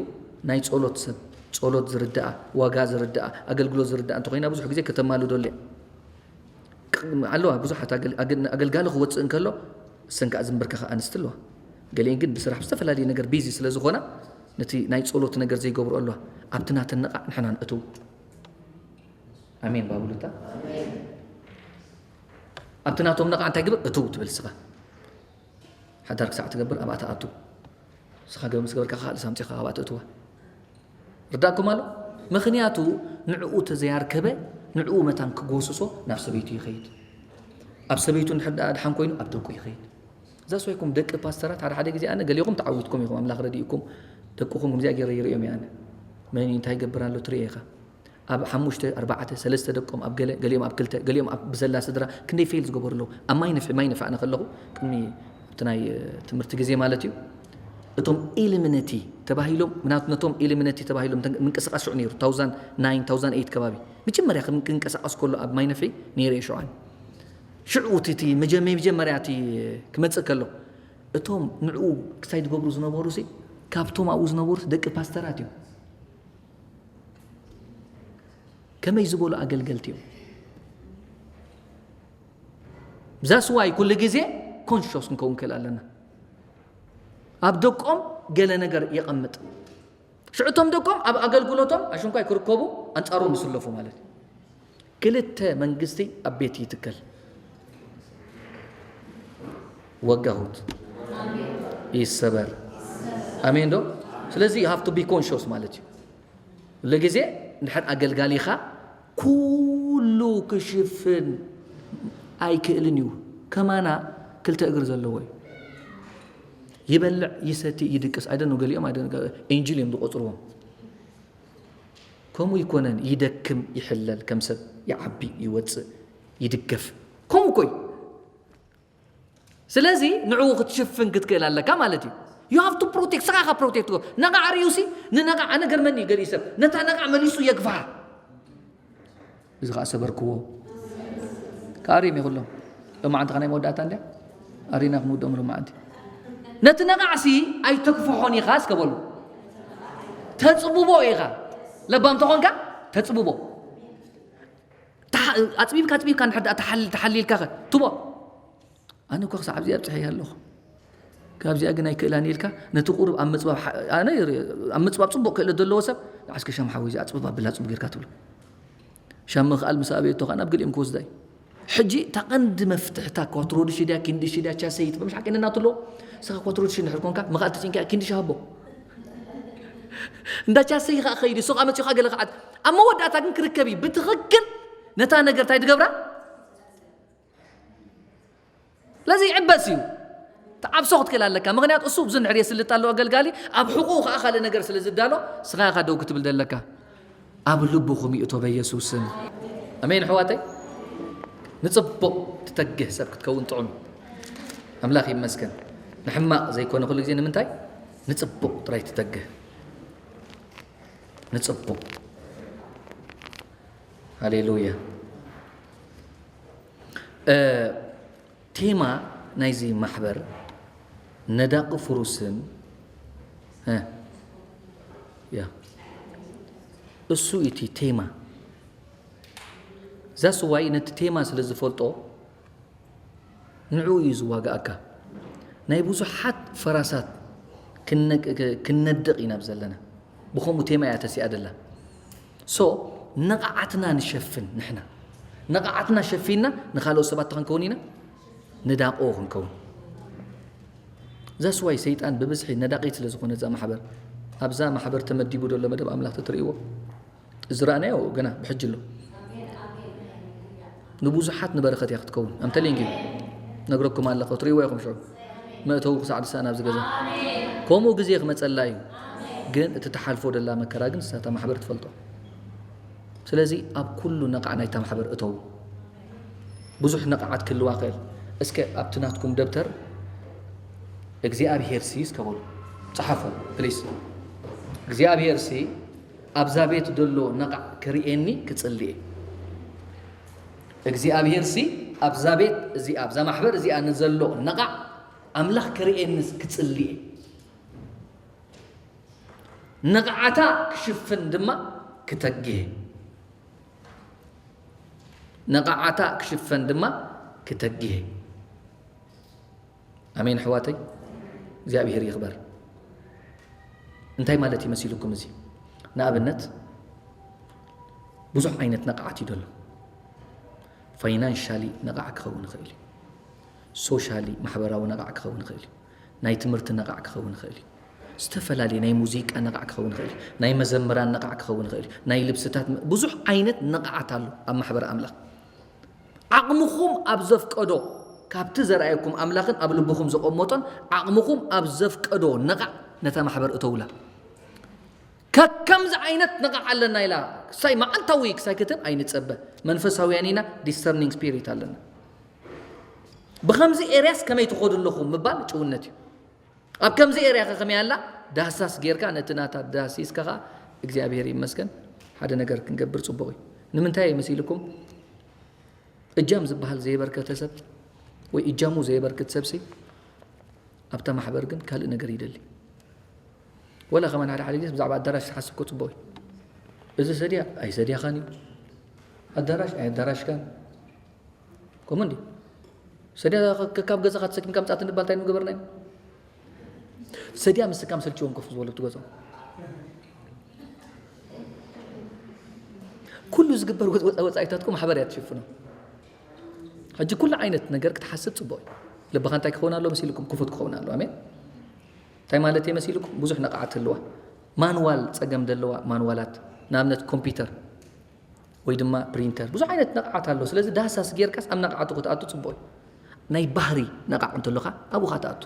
ናይ ጸሎት ሰብ ጸሎት ዝርድኣ ዋጋ ዝርድኣ ኣገልግሎት ዝርድኣ እንተኮይና ብዙሕ ግዜ ከተማልደሉ እያ። ኣለዋ ብዙሓት ኣገል- ኣገ- ኣገልጋሊ ክወፅእ እንከሎ እሰን ከዓ ዝንበርከኻ ኣንስቲ ኣለዋ። ገሊአን ግን ብስራሕ ብዝተፈላለየ ነገር ቢዚ ስለ ዝኾና ነቲ ናይ ፀሎት ነገር ዘይገብሩ ኣለዋ። ኣብቲ ናተን ነቓዕ ንሕና ንእትው። ኣሜን ባብሉታ ኣብቲ ናቶም ነቓዕ እንታይ ግብር እትው ትብል ስኻ ሓዳር ክሳዕ ትገብር ኣብኣ ትኣቱ። ንስኻ ገ- ምስ ገበርካ ካልእ ሳምፂኻ ኣብኣ ተእትዋ። ርዳእኩም ኣሎ? ምኽንያቱ ንዕኡ ተዘያርከበ ንዕኡ መታን ክጎስሶ ናብ ሰበይቱ ይኸይድ። ኣብ ሰበይቱ እንድሕር ደኣ ድሓን ኮይኑ ኣብ ደቁ ይኸይድ። እዛ ስወይኩም ደቂ ፓስተራት ሓደ ሓደ ግዜ ኣነ ገሊኹም ተዓዊትኩም ኢኹም ኣምላኽ ረዲእኩም ደቅኹም ከምዚኣ ገይረ ይርእዮም እየ ኣነ። መን እንታይ ይገብር ኣሎ ትርኢ ኢኻ። ኣብ ሓሙሽተ ኣርባዕተ ሰለስተ ደቆም ኣብ ገለ ገሊኦም ኣብ ክልተ ገሊኦም ኣብ ብዘላ ስድራ ክንደይ ፌል ዝገበሩ ኣለዉ። ኣብ ማይ ንፍሒ ማይ ንፍዕ ኣነ ከለኹ ቅድሚ ኣብቲ ናይ ትምህርቲ ግዜ ማለት እዩ እቶም ኢልምነቲ ተባሂሎም ምናት ነቶም ኢልምነቲ ተባሂሎም ምንቅስቃስ ሽዑ ነይሩ ታውዛን ናይን ታውዛን ኤይት ከባቢ መጀመርያ ክንቀሳቀስ ከሎ ኣብ ማይ ንፍሒ ነይረ ሽዑ ሽዑ እቲ መጀመርያ እቲ ክመፅእ ከሎ እቶም ንዕኡ ክሳይ ዝገብሩ ዝነበሩ ካብቶም ኣብኡ ዝነበሩ ደቂ ፓስተራት እዮም። ከመይ ዝበሉ ኣገልገልቲ እዮም። ብዛ ስዋይ ኩሉ ግዜ ኮንሽስ ክንከውን ክእል ኣለና። ኣብ ደቆም ገለ ነገር የቐምጥ ሽዕቶም ደቆም ኣብ ኣገልግሎቶም ኣሽንኳይ ክርከቡ ኣንጻሮም ይስለፉ ማለት እዩ። ክልተ መንግስቲ ኣብ ቤት ይትከል ወጋሁት ይሰበር። ኣሜን ዶ? ስለዚ you have to be conscious ማለት እዩ። ኩሉ ግዜ እንድሕር ኣገልጋሊኻ ኩሉ ክሽፍን ኣይክእልን እዩ። ከማና ክልተ እግሪ ዘለዎ እዩ። ይበልዕ ይሰቲ ይድቅስ ኣይደነ ገሊኦም ኣይደ ኢንጅል እዮም ዝቆፅርዎም። ከምኡ ይኮነን ይደክም ይሕለል ከም ሰብ ይዓቢ ይወፅእ ይድገፍ ከምኡ እኮ እዩ። ስለዚ ንዕኡ ክትሽፍን ክትክእል ኣለካ ማለት እዩ። You have to protect ስኻ ኢኻ ፕሮቴክት ትገብር። ነቓዕ ርእዩሲ ንነቓዕ ኣነ ገርመኒ ገሊኡ ሰብ ነታ ነቓዕ መሊሱ የግፋ። እዚ ከዓ ሰበርክዎ። ከኣርዮም ይኽሎም። ሎማዓንቲ ከናይ መወዳእታ እንድያ ኣሪና ክንውደኦም ሎማዓንቲ ነቲ ነቓዕሲ ኣይተግፍሖን ኢኻ እስከ በሉ። ተፅብቦ ኢኻ ለባም ተኾንካ ተፅብቦ። ኣጽቢብካ ኣጽቢብካ እንድሕር ደኣ ተሓል-፣ ተሓሊልካ ኸ ትቦ። ኣነ እኮ ክሳዕ ኣብዚኣ ኣብጽሐያ ኣለኹ። ካብዚኣ ግን ኣይክእላን ኢልካ ነቲ ቁሩብ ኣብ ምጽባብ ሓ-፣ ኣነ ይር-፣ ኣብ ምጽባብ ጽቡቕ ክእለት ዘለዎ ሰብ፣ "ንዓስከ ሻም ሓወይ፣ እዚ ኣጽብባ ብላ ጽቡቕ ጌርካ" ትብሎ። ሻም ምኽኣል ምስ ኣበየቶ ከኣ ናብ ገሊኦም ክወስዳ እዩ። ሕጂ እታ ቀንዲ መፍትሕ እታ ኳትሮ ድሽ ድያ፣ ኪን ድሽ ድያ፣ ቻሰይ ትብል፣ ምሽ ሓቂ ነናቱ ኣለዎ። ንስኻ ኳትሮ ድሽ እንድሕር ኮንካ፣ ምኽኣል ተጨንኪያ፣ ኪን ድሽ ሃቦ። እንዳ ቻሰይ ከኣ ኸይዱ፣ ንሱ ከኣ መጺኡ ከኣ ገለ ከዓት። ኣብ መወዳእታ ግን ክርከብ እዩ። ብትኽክል ነታ ነገር እንታይ ትገብራ? ስለዚ ይዕበስ እዩ። ትዓብሶ ክትክእል ኣለካ። ምኽንያቱ እሱ ብዙ እንድሕር የስልጥ ኣሎ ኣገልጋሊ፣ ኣብ ሕቑኡ ከኣ ካልእ ነገር ስለ ዝዳሎ፣ ንስኻ ኢኻ ደው ክትብል ዘለካ። ኣብ ልብኹም ይእቶ በየሱስ ስም። ኣሜን ኣሕዋተይ። ንጽቡቕ ትተግህ ሰብ ክትከውን ጥዑም እዩ። ኣምላኽ ይመስገን። ንሕማቕ ዘይኮነ ኩሉ ግዜ ንምንታይ? ንጽቡቕ ጥራይ ትተግህ። ንጽቡቕ። ሃሌሉያ። እ፣ ቴማ ናይዚ ማሕበር ነዳቒ ፍሩስን፣ እ፣ ያ፣ እሱ እቲ ቴማ። ዛስዋይ ነቲ ቴማ ስለ ዝፈልጦ ንዕኡ እዩ ዝዋጋኣካ። ናይ ብዙሓት ፈራሳት ክነ-፣ ክ-፣ ክነድቕ ኢና ኣብ ዘለና። ብኸምኡ ቴማ እያ ተሲኣ ደላ። ሶ፣ ነቓዓትና ንሸፍን ንሕና። ነቓዓትና ሸፊንና ንኻልኦት ሰባት ክንከውን ኢና? ንዳቆ ክንከውን። ዛስዋይ ሰይጣን ብብዝሒ ነዳቒት ስለ ዝኾነ እዛ ማሕበር፣ ኣብዛ ማሕበር ተመዲቡ ዘሎ መደብ ኣምላኽ ተትርእይዎ፣ ዝረኣናዮ ገና ብሕጂ ኣሎ። ንብዙሓት ንበረኸት እያ ክትከውን። ኣምተሊንግ ነግረኩም ኣለኹ፣ ትርእይዎ ኢኹም ሽዑ። መእተዊ ክሳዕ ድሳን ኣብዚ ገዛ። ከምኡ ግዜ ክመጸላ እዩ። ግን እቲ ትሓልፎ ደላ መከራ ግን እሳታ ማሕበር ትፈልጦ። ስለዚ ኣብ ኩሉ ነቓዕ ናይታ ማሕበር እተው። ብዙሕ ነቓዓት ክህልዋ ክእል። እስከ ኣብቲ ናትኩም ደብተር እግዚኣብሄር ሲ እስከ በሉ። ጸሓፉ፣ ፕሊስ። እግዚኣብሄር ሲ ኣብዛ ቤት ዘሎ ነቓዕ ክርእየኒ ክጽሊ እየ። እግዚኣብሄር ሲ ኣብዛ ቤት እዚኣ፣ ኣብዛ ማሕበር እዚኣ ንዘሎ ነቓዕ ኣምላኽ ክርእየኒ ክጽሊ እየ። ነቓዓታ ክሽፍን ድማ ክተግህ። ነቓዓታ ክሽፈን ድማ ክተግህ። ኣሜን ኣሕዋተይ፣ እግዚኣብሄር ይኽበር። እንታይ ማለት እዩ መሲልኩም እዚ? ንኣብነት ብዙሕ ዓይነት ነቓዓት እዩ ዘሎ። ፋይናንሻሊ ነቓዕ ክኸውን ይኽእል እዩ። ሶሻሊ ማሕበራዊ ነቓዕ ክኸውን ይኽእል እዩ። ናይ ትምህርቲ ነቓዕ ክኸውን ይኽእል እዩ። ዝተፈላለዩ ናይ ሙዚቃ ነቓዕ ክኸውን ይኽእል እዩ። ናይ መዘምራን ነቓዕ ክኸውን ይኽእል እዩ። ናይ ልብስታት ም-፣ ብዙሕ ዓይነት ነቓዓት ኣሎ ኣብ ማሕበር ኣምላኽ። ዓቕምኹም ኣብ ዘፍቀዶ ካብቲ ዘርኣየኩም ኣምላኽን ኣብ ልብኹም ዘቐመጦን ዓቕምኹም ኣብ ዘፍቀዶ ነቓዕ ነታ ማሕበር እተውላ። ከከምዚ ዓይነት ነቓዕ ኣለና ኢላ ክሳይ መዓልታዊ ክሳይ ክትን ኣይንጸበ። መንፈሳውያን ኢና፣ ዲስተርኒንግ ስፒሪት ኣለና። ብኸምዚ ኤርያስ ከመይ ትኸዱ ኣለኹም ምባል ጭውነት እዩ። ኣብ ከምዚ ኤርያ ከ ከመይ ኣላ? ዳህሳስ ጌርካ ነቲ ናታ ዳህሲስካ ኸኣ እግዚኣብሔር ይመስገን ሓደ ነገር ክንገብር ጽቡቕ እዩ። ንምንታይ መሲልኩም? እጃም ዝበሃል ዘየበርከተ ሰብ ወይ እጃሙ ዘየበርክት ሰብሲ ኣብታ ማሕበር ግን ካልእ ነገር ይደሊ። ወላ ከማን ሓደ ሓደ ግዜ ብዛዕባ ኣዳራሽ ትሓስብ እኮ ጽቡቕ እዩ። እዚ ሰድያ ኣይሰድያኻን እዩ። ኣዳራሽ ኣይ ኣዳራሽካን። ከምኡ እንዲ ሰድያ ከ-፣ ካብ ገዛኻ ተሰኪምካ ምጻት እንባል እንታይ ምገበርና እዩ? ሰድያ ምስካም ሰልችዎም ኮፍ ዝበሉ ኣብቲ ገዛኦም። ኩሉ ዝግበር ወ-፣ ወ-፣ ወጻኢታትኩም ማሕበር እያ ትሽፍኖ። ሕጂ ኩሉ ዓይነት ነገር ክትሓስብ ጽቡቕ እዩ። ልብኻ እንታይ ክኸውን ኣለዎ መሲልኩም? ክፉት ክኸውን ኣለዎ። ኣሜን። እንታይ ማለት እየ መሲልኩም? ብዙሕ ነቓዓት ህልዋ። ማንዋል ጸገም ዘለዋ ማንዋላት፣ ንኣብነት ኮምፒውተር ወይ ድማ ፕሪንተር፣ ብዙሕ ዓይነት ነቓዓት ኣሎ። ስለዚ ዳህሳስ ጌርካስ ኣብ ነቓዓቱ ክትኣቱ ጽቡቕ እዩ። ናይ ባህሪ ነቓዕ እንተሎኻ ኣብኡ ኻ ትኣቱ።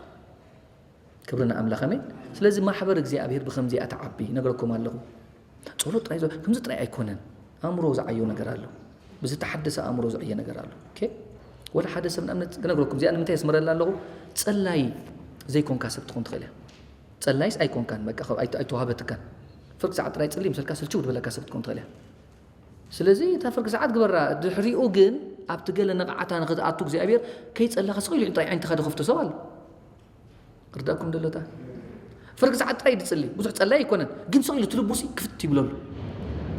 ክብሪ ንኣምላኽ፣ ኣሜን። ስለዚ ማሕበር እግዚኣብሔር ብኸምዚ እያ ትዓቢ፣ ነግረኩም ኣለኹ። ጸሎት ጥራይ ዞ-፣ ከምዚ ጥራይ ኣይኮነን። ኣእምሮ ዝዓዮ ነገር ኣሎ። ብዝተሓደሰ ኣእምሮ ዝዕየ ነገር ኣሎ። ኦኬ? ወላ ሓደ ሰብ ንኣብነት ክነግረኩም፣ እዚኣ ንምንታይ የስምረላ ኣለኹ? ጸላይ ዘይኮንካ ሰብ ትኾን ትኽእል እያ። ጸላይስ ኣይኮንካን፣ በቃ፣ ካብ ኣይተ-፣ ኣይተዋህበትካን። ፍርቂ ሰዓት ጥራይ ጽሊ ምሰልካ ስልችው ዝበለካ ሰብ ትኮን ትኽእል እያ። ስለዚ እታ ፍርቂ ሰዓት ግበራ። ድሕሪኡ ግን ኣብቲ ገለ ነቕዓታ ንኽትኣቱ እግዚኣብሔር ከይጸለኻ ስቕ ኢሉ ጥራይ ዓይንትኻ ዝኸፍቶ ሰብ ኣሎ። ክርዳእኩም ደሎ እታ ፍርቂ ሰዓት ጥራይ ድጽሊ፣ ብዙሕ ጸላይ ኣይኮነን፣ ግን ስቕ ኢሉ እቲ ልቡሲ ክፍት ይብለሉ።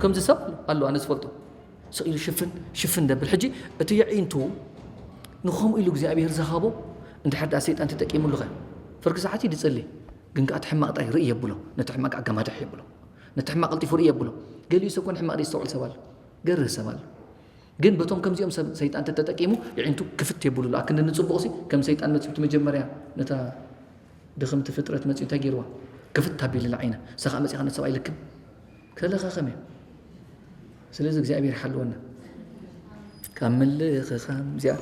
ከምዚ ሰብ ኣሎ፣ ኣነ ዝፈልጦ። ስቕ ኢሉ ሽፍን ሽፍን ደብል። ሕጂ እቲ የዒንቱ ንኸምኡ ኢሉ እግዚኣብሔር ዝሃቦ፣ እንድሕር ደኣ ሰይጣን ተጠቂሙሉ ኸ? ፍርቂ ሰዓት እዩ ዝጽሊ፣ ግን ከኣ እቲ ሕማቕ ጥራይ ርኢ የብሎ፣ ነቲ ሕማቕ ኣጋማድሕ የብሎ፣ ነቲ ሕማቕ ቀልጢፉ ርኢ የብሎ። ገሊኡ ሰብ ኮነ ሕማቕ ደይስተውዕል ሰብ ኣሎ፣ ገርህ ሰብ ኣሎ። ግን በቶም ከምዚኦም ሰብ ሰይጣን ተተጠቂሙ የዒንቱ ክፍት የብሉሉ። ኣክንዲ ንጽቡቕሲ ከም ሰይጣን መጺኡ እቲ መጀመርያ ነታ ድኽምቲ ፍጥረት መጺኡ እንታይ ገይርዋ? ክፍት ኣቢልላ ዓይና። ንሳ ኸኣ መጺኣ ነቲ ሰብኣይ ልክም ከለኻኸም እያ። ስለዚ እግዚኣብሔር ይሓልወና። ካብ ምልኽኻም እዚኣ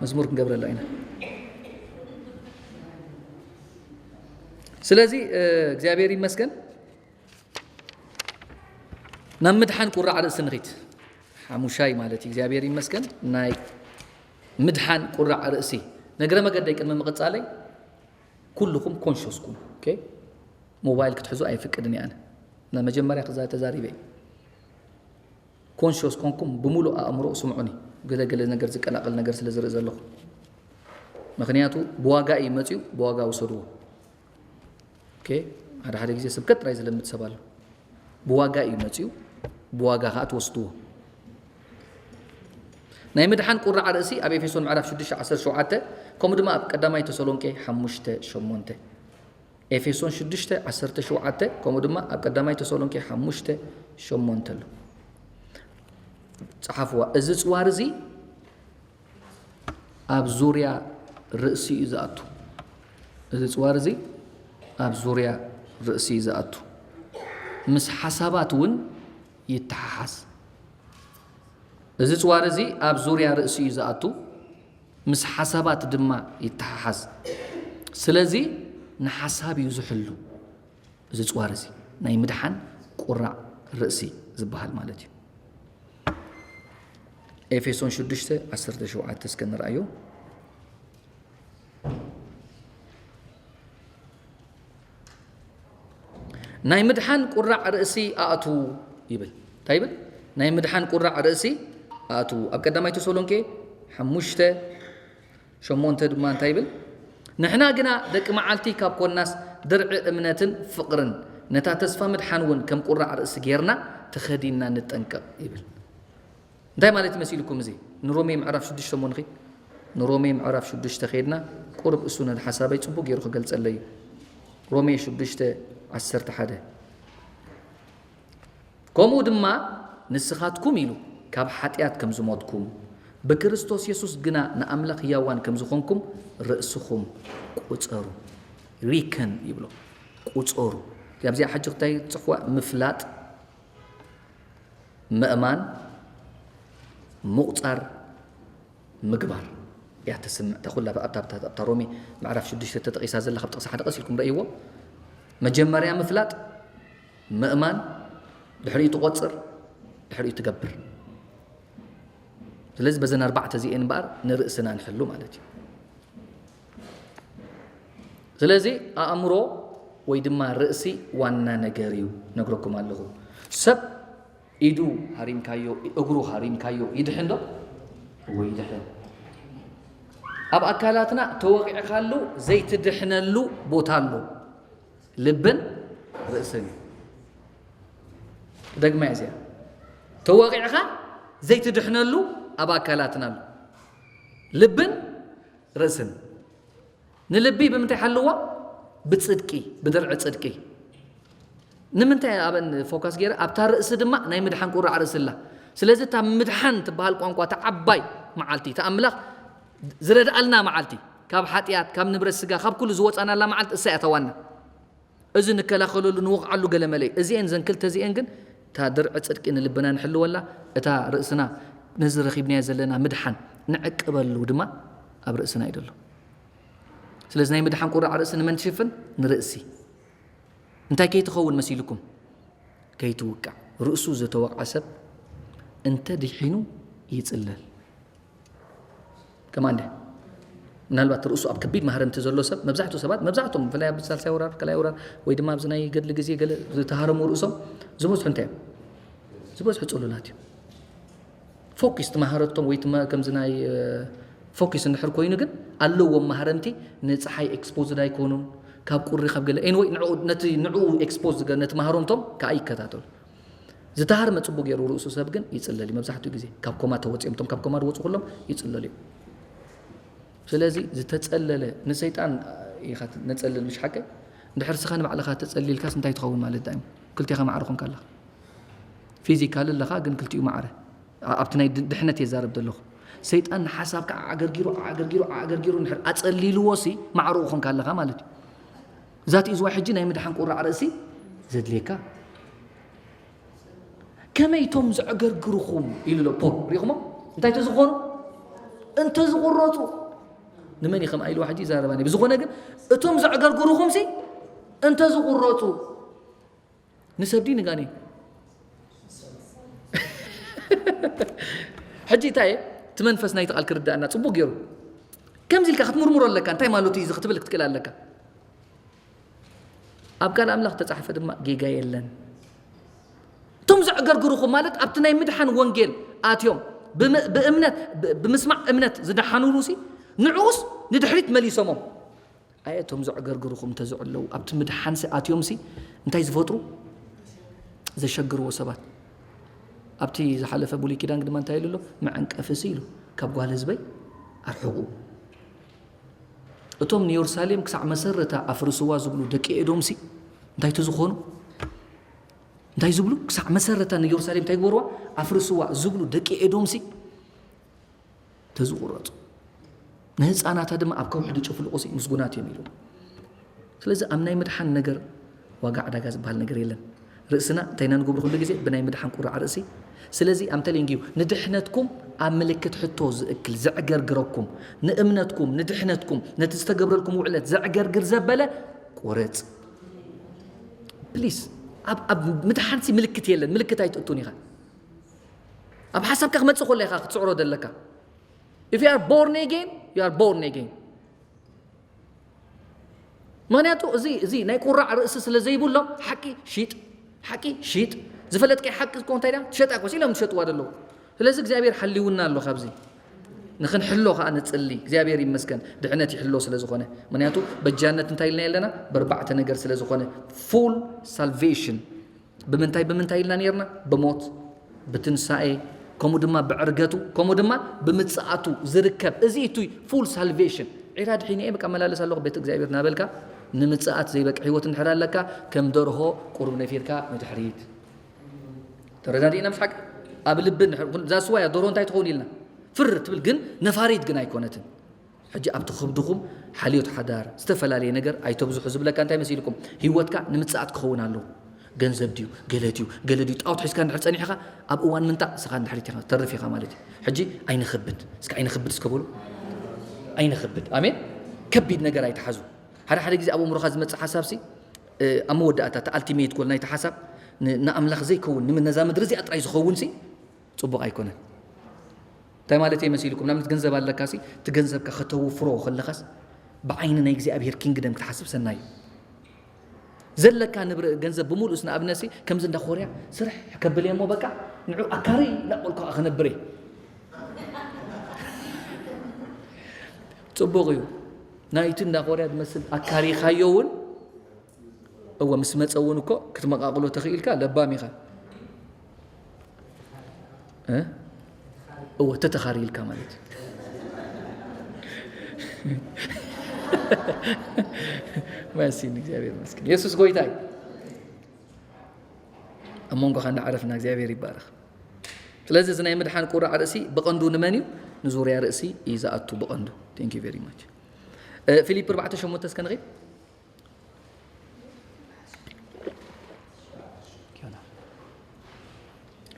መዝሙር ክንገብረላ ኢና። ስለዚ፣ እ፣ እግዚኣብሔር ይመስገን። ናብ ምድሓን ቁራዕ ርእሲ ንኺድ። ሓሙሻይ ማለት እዩ። እግዚኣብሔር ይመስገን። ናይ ምድሓን ቁራዕ ርእሲ። ነግረ መገደይ ቅድሚ ምቕጻለይ፣ ኩልኹም ኮንሽስ ኩኑ። ኦኬ? ሞባይል ክትሕዙ ኣይፍቅድን እየ ኣነ። እና መጀመርያ ክዛ ተዛሪበ እየ። ኮንሽስ ኮንኩም ብምሉእ ኣእምሮ ስምዑኒ። ገለ ገለ ነገር ዝቀላቀል ነገር ስለ ዝርኢ ዘለኹ። ምኽንያቱ ብዋጋ እዩ መጺኡ፣ ብዋጋ ውሰድዎ። ኦኬ? ሓደ ሓደ ግዜ ስብከት ጥራይ ዝለምድ ሰብ ኣሎ። ብዋጋ እዩ መጺኡ፣ ብዋጋ ኸኣ ትወስድዎ። ናይ ምድሓን ቁራዕ ርእሲ ኣብ ኤፌሶን ምዕራፍ ሽዱሽተ ዓሰርተ ሸውዓተ፣ ከምኡ ድማ ኣብ ቀዳማይ ተሰሎንቄ ሓሙሽተ ሸሞንተ። ኤፌሶን ሽዱሽተ ዓሰርተ ሸውዓተ፣ ከምኡ ድማ ኣብ ቀዳማይ ተሰሎንቄ ሓሙሽተ ሸሞንተ ኣሎ። ጸሓፍዋ። እዚ ጽዋር እዚ ኣብ ዙርያ ርእሲ እዩ ዝኣቱ። እዚ ጽዋር እዚ ኣብ ዙርያ ርእሲ እዩ ዝኣቱ። ምስ ሓሳባት እውን ይተሓሓዝ። እዚ ጽዋር እዚ ኣብ ዙርያ ርእሲ እዩ ዝኣቱ፣ ምስ ሓሳባት ድማ ይተሓሓዝ። ስለዚ ንሓሳብ እዩ ዝሕሉ። እዚ ጽዋር እዚ ናይ ምድሓን ቁራዕ ርእሲ ዝበሃል ማለት እዩ። ኤፌሶን ሽዱሽተ ዓሰርተ ሸውዓተ እስከ ንርኣዮ። ናይ ምድሓን ቁራዕ ርእሲ ኣእቱ ይብል። እንታይ ይብል? ናይ ምድሓን ቁራዕ ርእሲ ኣእቱ። ኣብ ቀዳማይ ተሰሎንቄ ሓሙሽተ ሸሞንተ ድማ እንታይ ይብል? ንሕና ግና ደቂ መዓልቲ ካብ ኮናስ፣ ድርዒ እምነትን ፍቕርን፣ ነታ ተስፋ ምድሓን እውን ከም ቁራዕ ርእሲ ጌርና ተኸዲንና ንጠንቀቕ ይብል። እንታይ ማለት ይመሲልኩም እዚ? ንሮሜ ምዕራፍ ሽዱሽተ እሞ ንኺድ። ንሮሜ ምዕራፍ ሽዱሽተ ኸይድና፣ ቁሩብ እሱ ነቲ ሓሳበይ ጽቡቕ ገይሩ ክገልጸለይ እዩ። ሮሜ ሽዱሽተ ዓሰርተ ሓደ። ከምኡ ድማ ንስኻትኩም ኢሉ ካብ ሓጢኣት ከም ዝሞትኩም፣ ብክርስቶስ የሱስ ግና ንኣምላኽ ህያዋን ከም ዝኾንኩም ርእስኹም ቁጸሩ። ሪከን ይብሎ። ቁጸሩ። ኣብዚኣ ሕጂ ክታይ ጽሕፍዋ? ምፍላጥ፣ ምእማን፣ ምቑጻር፣ ምግባር እያ ተስምዕ። እታ ኩላ ኣብታ፣ ኣብታ፣ ኣብታ ሮሜ ምዕራፍ ሽዱሽተ ተጠቒሳ ዘላ ካብ ጥቕሲ ሓደ ቀስ ኢልኩም ረእይዎ። መጀመርያ ምፍላጥ፣ ምእማን፣ ድሕሪኡ ትቖጽር፣ ድሕሪኡ ትገብር። ስለዚ በዘን ኣርባዕተ እዚኤን እምበኣር ንርእስና ንሕሉ ማለት እዩ። ስለዚ ኣእምሮ ወይ ድማ ርእሲ ዋና ነገር እዩ፣ ነግረኩም ኣለኹ። ሰብ ኢዱ ሃሪምካዮ፣ እግሩ ሃሪምካዮ ይድሕን ዶ? እወ ይድሕን። ኣብ ኣካላትና ተወቒዕካሉ ዘይትድሕነሉ ቦታ ኣሎ። ልብን ርእስን እዩ። ደግማ እዚኣ። ተወቒዕካ ዘይትድሕነሉ ኣብ ኣካላትና ኣሎ። ልብን ርእስን። ንልቢ ብምንታይ ሓልዋ? ብጽድቂ፣ ብድርዒ ጽድቂ። ንምንታይ ኣበን ፎካስ ገይረ? ኣብታ ርእሲ ድማ ናይ ምድሓን ቁራዕ ርእሲ ኣላ። ስለዚ እታ ምድሓን ትበሃል ቋንቋ፣ እታ ዓባይ መዓልቲ፣ እታ ኣምላኽ ዝረድኣልና መዓልቲ፣ ካብ ሓጢኣት፣ ካብ ንብረት ስጋ፣ ካብ ኩሉ ዝወጻናላ መዓልቲ እሳ እያ እታ ዋና። እዚ ንከላኸለሉ ንወቕዓሉ ገለ መለ እዩ። እዚኤን፣ እዘን ክልተ እዚኤን ግን እታ ድርዒ ጽድቂ ንልብና ንሕልወላ፣ እታ ርእስና ነዚ ረኺብናዮ ዘለና ምድሓን ንዕቅበሉ ድማ ኣብ ርእስና እዩ ዘሎ። ስለዚ ናይ ምድሓን ቁራዕ ርእሲ ንመን ትሽፍን? ንርእሲ። እንታይ ከይትኸውን መሲልኩም? ከይትውቃዕ። ርእሱ ዝተወቕዐ ሰብ እንተ ድሒኑ ይጽለል። ከማን ድያ? ምናልባት ርእሱ ኣብ ከቢድ ማህረምቲ ዘሎ ሰብ፣ መብዛሕትኡ ሰባት፣ መብዛሕትኦም ብፍላይ ኣብ ሳልሳይ ወራር፣ ካልኣይ ወራር፣ ወይ ድማ ኣብዚ ናይ ገድሊ ግዜ ገለ ዝተሃረሙ ርእሶም ዝበዝሑ እንታይ እዮም? ዝበዝሑ ጽሉላት እዮም። ፎኪስ ትማህረቶም ወይ ትማ-፣ ከምዚ ናይ፣ እ፣ ፎኪስ እንድሕር ኮይኑ ግን ኣለዎም ማህረምቲ፣ ንጸሓይ ኤክስፖዝድ ኣይኮኑን፣ ካብ ቁሪ ካብ ገለ፣ ኤንወይ ንዕኡ፣ ነቲ ንዕኡ ኤክስፖዝ ዝገ-፣ ነቲ ማህረምቶም ከኣ ይከታተሉ። ዝተሃርመ ጽቡቕ ገይሩ ርእሱ ሰብ ግን ይጽለል እዩ። መብዛሕትኡ ግዜ ካብ ኮማ ተወጺኦም፣ እቶም ካብ ኮማ ዝወጹ ኩሎም ይጽለሉ እዮም። ስለዚ ዝተጸለለ ንሰይጣን ኢኻ ነጸልል፣ ምሽ ሓቀ? እንድሕር ስኻ ንባዕልኻ ተጸሊልካስ እንታይ ትኸውን ማለት ዳይም? ክልቴኻ ማዕረ ኮንካ ኣለኻ። ፊዚካል ኣለኻ ግን ክልቲኡ ማዕረ። ኣ-፣ ኣብቲ ናይ ድ-፣ ድሕነት የዛረብ ዘለኹ። ሰይጣን ንሓሳብካ ኣዕገርጊሩ፣ ኣዕገርጊሩ፣ ኣዕገርጊሩ እንድሕር ኣጸሊልዎ ሲ ማዕረኡ ኮንካ ኣለኻ ማለት እዩ። ዛት ኢዝ ዋይ ሕጂ ናይ ምድሓን ቁራዕ ርእሲ ዘድልየካ። ከመይ እቶም ዘዕገርግርኹም ኢሉ ኣሎ ፖል። ሪኢኹሞ? እንታይ ተዝኾኑ? እንተዝቑረጹ። ንመን እዩ ከምኣ ኢልዋ ሕጂ ይዛረባኒ። ብዝኾነ ግን እቶም ዘዕገርግርኹም ሲ እንተዝቑረጹ። ንሰብ ድዩ ንጋኔን? ሕጂ እንታይ እየ? እቲ መንፈስ ናይቲ ቃል ክርዳእና ጽቡቕ ገይሩ። ከምዚ ኢልካ ክትምርምሮ ኣለካ። እንታይ ማለቱ እዩ እዚ ክትብል ክትክእል ኣለካ። ኣብ ቃል ኣምላኽ ተጻሕፈ ድማ ጌጋ የለን። እቶም ዘዕገርግርኹም ማለት ኣብቲ ናይ ምድሓን ወንጌል ኣትዮም ብም-፣ ብእምነት፣ ብ-፣ ብምስማዕ እምነት ዝደሓኑሉ ሲ ንዕኡስ ንድሕሪት መሊሶሞም። ኣየ እቶም ዘዕገርግርኹም እንተዝዕለዉ ኣብቲ ምድሓን ሲ ኣትዮም ሲ እንታይ ዝፈጥሩ? ዘሸግርዎ ሰባት። ኣብቲ ዝሓለፈ ብሉይ ኪዳን ድማ እንታይ ኢሉ ኣሎ? መዐንቀፊ ሲ ኢሉ ካብ ጓል ህዝበይ ኣርሕቑ። እቶም ንየሩሳሌም ክሳዕ መሰረታ ኣፍርስዋ ዝብሉ ደቂ ኤዶምሲ እንታይ ተዝኾኑ? እንታይ ዝብሉ? ክሳዕ መሰረታ ንየሩሳሌም እንታይ ግበርዋ? ኣፍርስዋ ዝብሉ ደቂ ኤዶምሲ ተዝቑረጹ። ንህፃናታ ድማ ኣብ ከውሒ ድጭፍልቑሲ ምስጉናት እዮም ኢሉ። ስለዚ ኣብ ናይ ምድሓን ነገር ዋጋ ዕዳጋ ዝበሃል ነገር የለን። ርእስና እንታይ ኢና ንገብሮ ኩሉ ግዜ? ብናይ ምድሓን ቁራዕ ርእሲ። ስለዚ ኣም ቴሊንግ ዩ፣ ንድሕነትኩም ኣብ ምልክት ሕቶ ዝእክል ዘዕገርግረኩም፣ ንእምነትኩም፣ ንድሕነትኩም፣ ነቲ ዝተገብረልኩም ውዕለት ዘዕገርግር ዘበለ ቁረጽ። ፕሊስ፣ ኣብ፣ ኣብ ምድሓንሲ ምልክት የለን፣ ምልክት ኣይትእቱን ኢኻ። ኣብ ሓሳብካ ክመጽእ ከሎ ኢኻ ክትስዕሮ ዘለካ። If you are born again, you are born again። ምኽንያቱ እዚ፣ እዚ ናይ ቁራዕ ርእሲ ስለ ዘይብሎም ሓቂ ሽጥ፣ ሓቂ ሽጥ። ዝፈለጥካዮ ሓቂ እኮ እንታይ ደኣ ትሸጣ እኮ ኢሎም ዝሸጥዋ ዘለዉ። ስለዚ እግዚኣብሔር ሓሊውና ኣሎ ካብዚ። ንኽንሕሎ ከኣ ንጽሊ። እግዚኣብሔር ይመስገን ድሕነት ይሕሎ ስለ ዝኾነ። ምኽንያቱ በጃነት እንታይ ኢልና ኣለና? በርባዕተ ነገር ስለ ዝኾነ። ፉል ሳልቬሽን። ብምንታይ፣ ብምንታይ ኢልና ነርና? ብሞት፣ ብትንሳኤ፣ ከምኡ ድማ ብዕርገቱ፣ ከምኡ ድማ ብምጽኣቱ ዝርከብ። እዚ እቱ ፉል ሳልቬሽን። ዒራ ድሒነ እየ በቃ መላለስ ኣለኹ ቤት እግዚኣብሔር እናበልካ ንምጽኣት ዘይበቅ ህይወት እንድሕር ኣለካ፣ ከም ደርሆ ቁሩብ ነፊርካ ንድሕሪት። ተረዳዲእና ምስ ሓቂ? ኣብ ልቢ እንድሕር፣ ዛስዋ እያ ደርሆ እንታይ ትኸውን ኢልና? ፍር ትብል ግን ነፋሪት ግን ኣይኮነትን። ሕጂ ኣብቲ ከብድኹም ሓልዮት ሓዳር፣ ዝተፈላለየ ነገር ኣይተብዝሑ ዝብለካ እንታይ መሲልኩም? ህይወትካ ንምጽኣት ክኸውን ኣለዎ። ገንዘብ ድዩ? ገለ ድዩ? ገለ ድዩ? ጣዖት ሒዝካ እንድሕር ጸኒሕካ፣ ኣብ እዋን ምንጣቕ ንስኻ ንድሕሪት ኢኻ፣ ትተርፍ ኢኻ ማለት እዩ። ሕጂ ኣይንኸብድ። እስከ ኣይንኸብድ እስከ በሉ። ኣይንኸብድ። ኣሜን። ከቢድ ነገር ኣይትሓዙ። ሓደ ሓደ ግዜ ኣብ ኣእምሮኻ ዝመጽእ ሓሳብሲ፣ እ፣ ኣብ መወዳእታ እቲ ኣልቲሜት ጎል ናይቲ ሓሳብ ን-፣ ንኣምላኽ ዘይከውን፣ ንም-፣ ነዛ ምድሪ እዚኣ ጥራይ ዝኸውን ሲ፣ ጽቡቕ ኣይኮነን። እንታይ ማለት እየ መሲልኩም? ንኣብነት ገንዘብ ኣለካ ሲ፣ እቲ ገንዘብካ ከተውፍሮ ከለኻስ ብዓይኒ ናይ እግዚኣብሔር ኪንግደም ክትሓስብ ሰናይ እዩ። ዘለካ ንብረ-፣ ገንዘብ ብምሉእስ ንኣብነት ሲ፣ ከምዚ እንዳ ኮርያ ስርሕ ከብል እየ እሞ በቃ ንዑ ኣካሪ እናበልኩ ከኣ ክነብር እየ። ጽቡቕ እዩ። ናይቲ እንዳ ኮርያ ዝመስል ኣካሪኻዮ እውን እወ፣ ምስ መጸ እውን እኮ ክትመቃቕሎ ተኽኢልካ ለባም ኢኻ። እ? እወ፣ ተተኻሪልካ ማለት እዩ። መሲኒ፣ እግዚኣብሔር ይመስገን። የሱስ ጎይታ እዩ። ኣብ መንጎኻ እንዳዓረፍና እግዚኣብሔር ይባረኽ። ስለዚ እዚ ናይ ምድሓን ቁራዕ ርእሲ ብቐንዱ ንመን እዩ? ንዙርያ ርእሲ እዩ ዝኣቱ ብቐንዱ። Thank you very much። እ፣ ፊሊፕ ኣርባዕተ ሸሞንተ እስከ ንኺድ።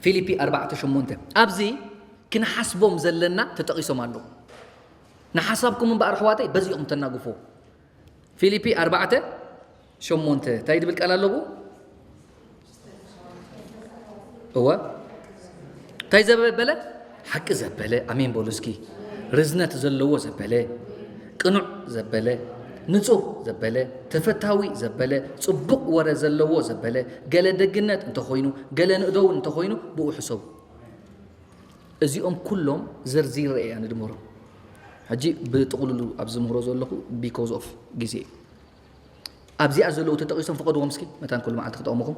ፊልፒ ኣርባዕተ ሸሞንተ። ኣብዚ ክንሓስቦም ዘለና ተጠቒሶም ኣለዉ። ንሓሳብኩም እምበኣር ኣሕዋተይ በዚኦም ተናግፎ። ፊልፒ ኣርባዕተ ሸሞንተ እንታይ ድብል ቃል ኣለዎ? እወ። እንታይ ዘበለ? ሓቂ ዘበለ። ኣሜን በሉ እስኪ። ርዝነት ዘለዎ ዘበለ፣ ቅኑዕ ዘበለ፣ ንጹህ ዘበለ፣ ተፈታዊ ዘበለ፣ ጽቡቕ ወረ ዘለዎ ዘበለ፣ ገለ ደግነት እንተኾይኑ፣ ገለ ንእደውን እንተኾይኑ፣ ብኡ ሕሰቡ። እዚኦም ኩሎም ዘርዚረ እያ ንድምሮም። ሕጂ ብጥቕልሉ ኣብ ዝምህሮ ዘለኹ because of ግዜ። ኣብዚኣ ዘለዉ ተጠቒሶም ፍቐድዎም እስኪ፣ መታን ኩሉ መዓልቲ ክጠቕሙኹም።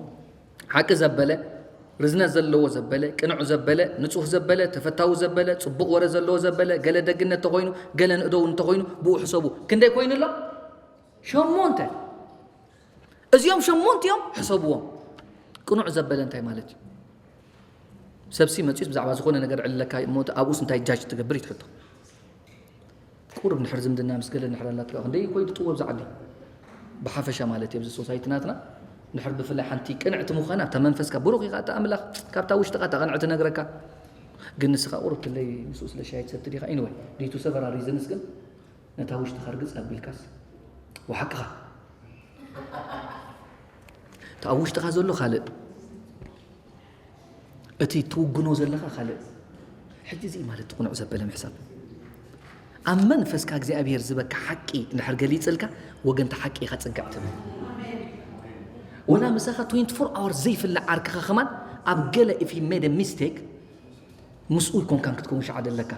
ሓቂ ዘበለ፣ ርዝነት ዘለዎ ዘበለ፣ ቅኑዕ ዘበለ፣ ንጹህ ዘበለ፣ ተፈታዊ ዘበለ፣ ጽቡቕ ወረ ዘለዎ ዘበለ፣ ገለ ደግነት ተኾይኑ፣ ገለ ንእደው እንተኾይኑ፣ ብኡ ሕሰቡ። ክንደይ ኮይኑ ኣሎ? ሸሞንተ። እዚኦም ሸሞንቲኦም ሕሰብዎም። ቅኑዕ ዘበለ እንታይ ማለት እዩ? ሰብሲ መጺኡስ ብዛዕባ ዝኾነ ነገር ዕልለካ እሞ ኣብኡስ እንታይ ጃጅ ትገብር ይትሕቶ። ቁሩብ ንሕር ዝምድና ምስ ገለ ንሕር ኣላትካ ክንደይ ኮይ ትጥወብ ዝዓሊ። ብሓፈሻ ማለት እዩ፣ ኣብዚ ሶሳይቲ ናትና ንሕር ብፍላይ ሓንቲ ቅንዕቲ ምዃና፣ እታ መንፈስካ ብሩኽ ኢኻ፣ እታ ኣምላኽ ካብታ ውሽጥኻ እታ ቅንዕቲ ነግረካ። ግን ንስኻ ቁሩብ ትለይ ምስኡ ስለ ሻይ ትሰቲ ዲኻ? ኢንወይ፣ ዲቱ ሰቨራ ሪዝንስ ግን ነታ ውሽጥኻ ርግጽ ኣቢልካስ፣ ወሓቅኻ። እቲ ኣብ ውሽጥኻ ዘሎ ካልእ፣ እቲ ትውግኖ ዘለኻ ካልእ። ሕጂ እዚ ማለት እቲ ቅኑዕ ዘበለ ምሕሳብ። ኣብ መንፈስካ እግዚኣብሔር ዝበካ ሓቂ እንድሕር ገሊጽልካ፣ ወገንቲ ሓቂ ኢኻ ጽግዕ ትብል። ወላ ምሳኻ ትዌንቲ ፎር ኣወር ዘይፍለ ዓርክኻ ከማን ኣብ ገለ if he made a mistake፣ ምስኡ ይኮንካን ክትከውን ሻዕ ደለካ።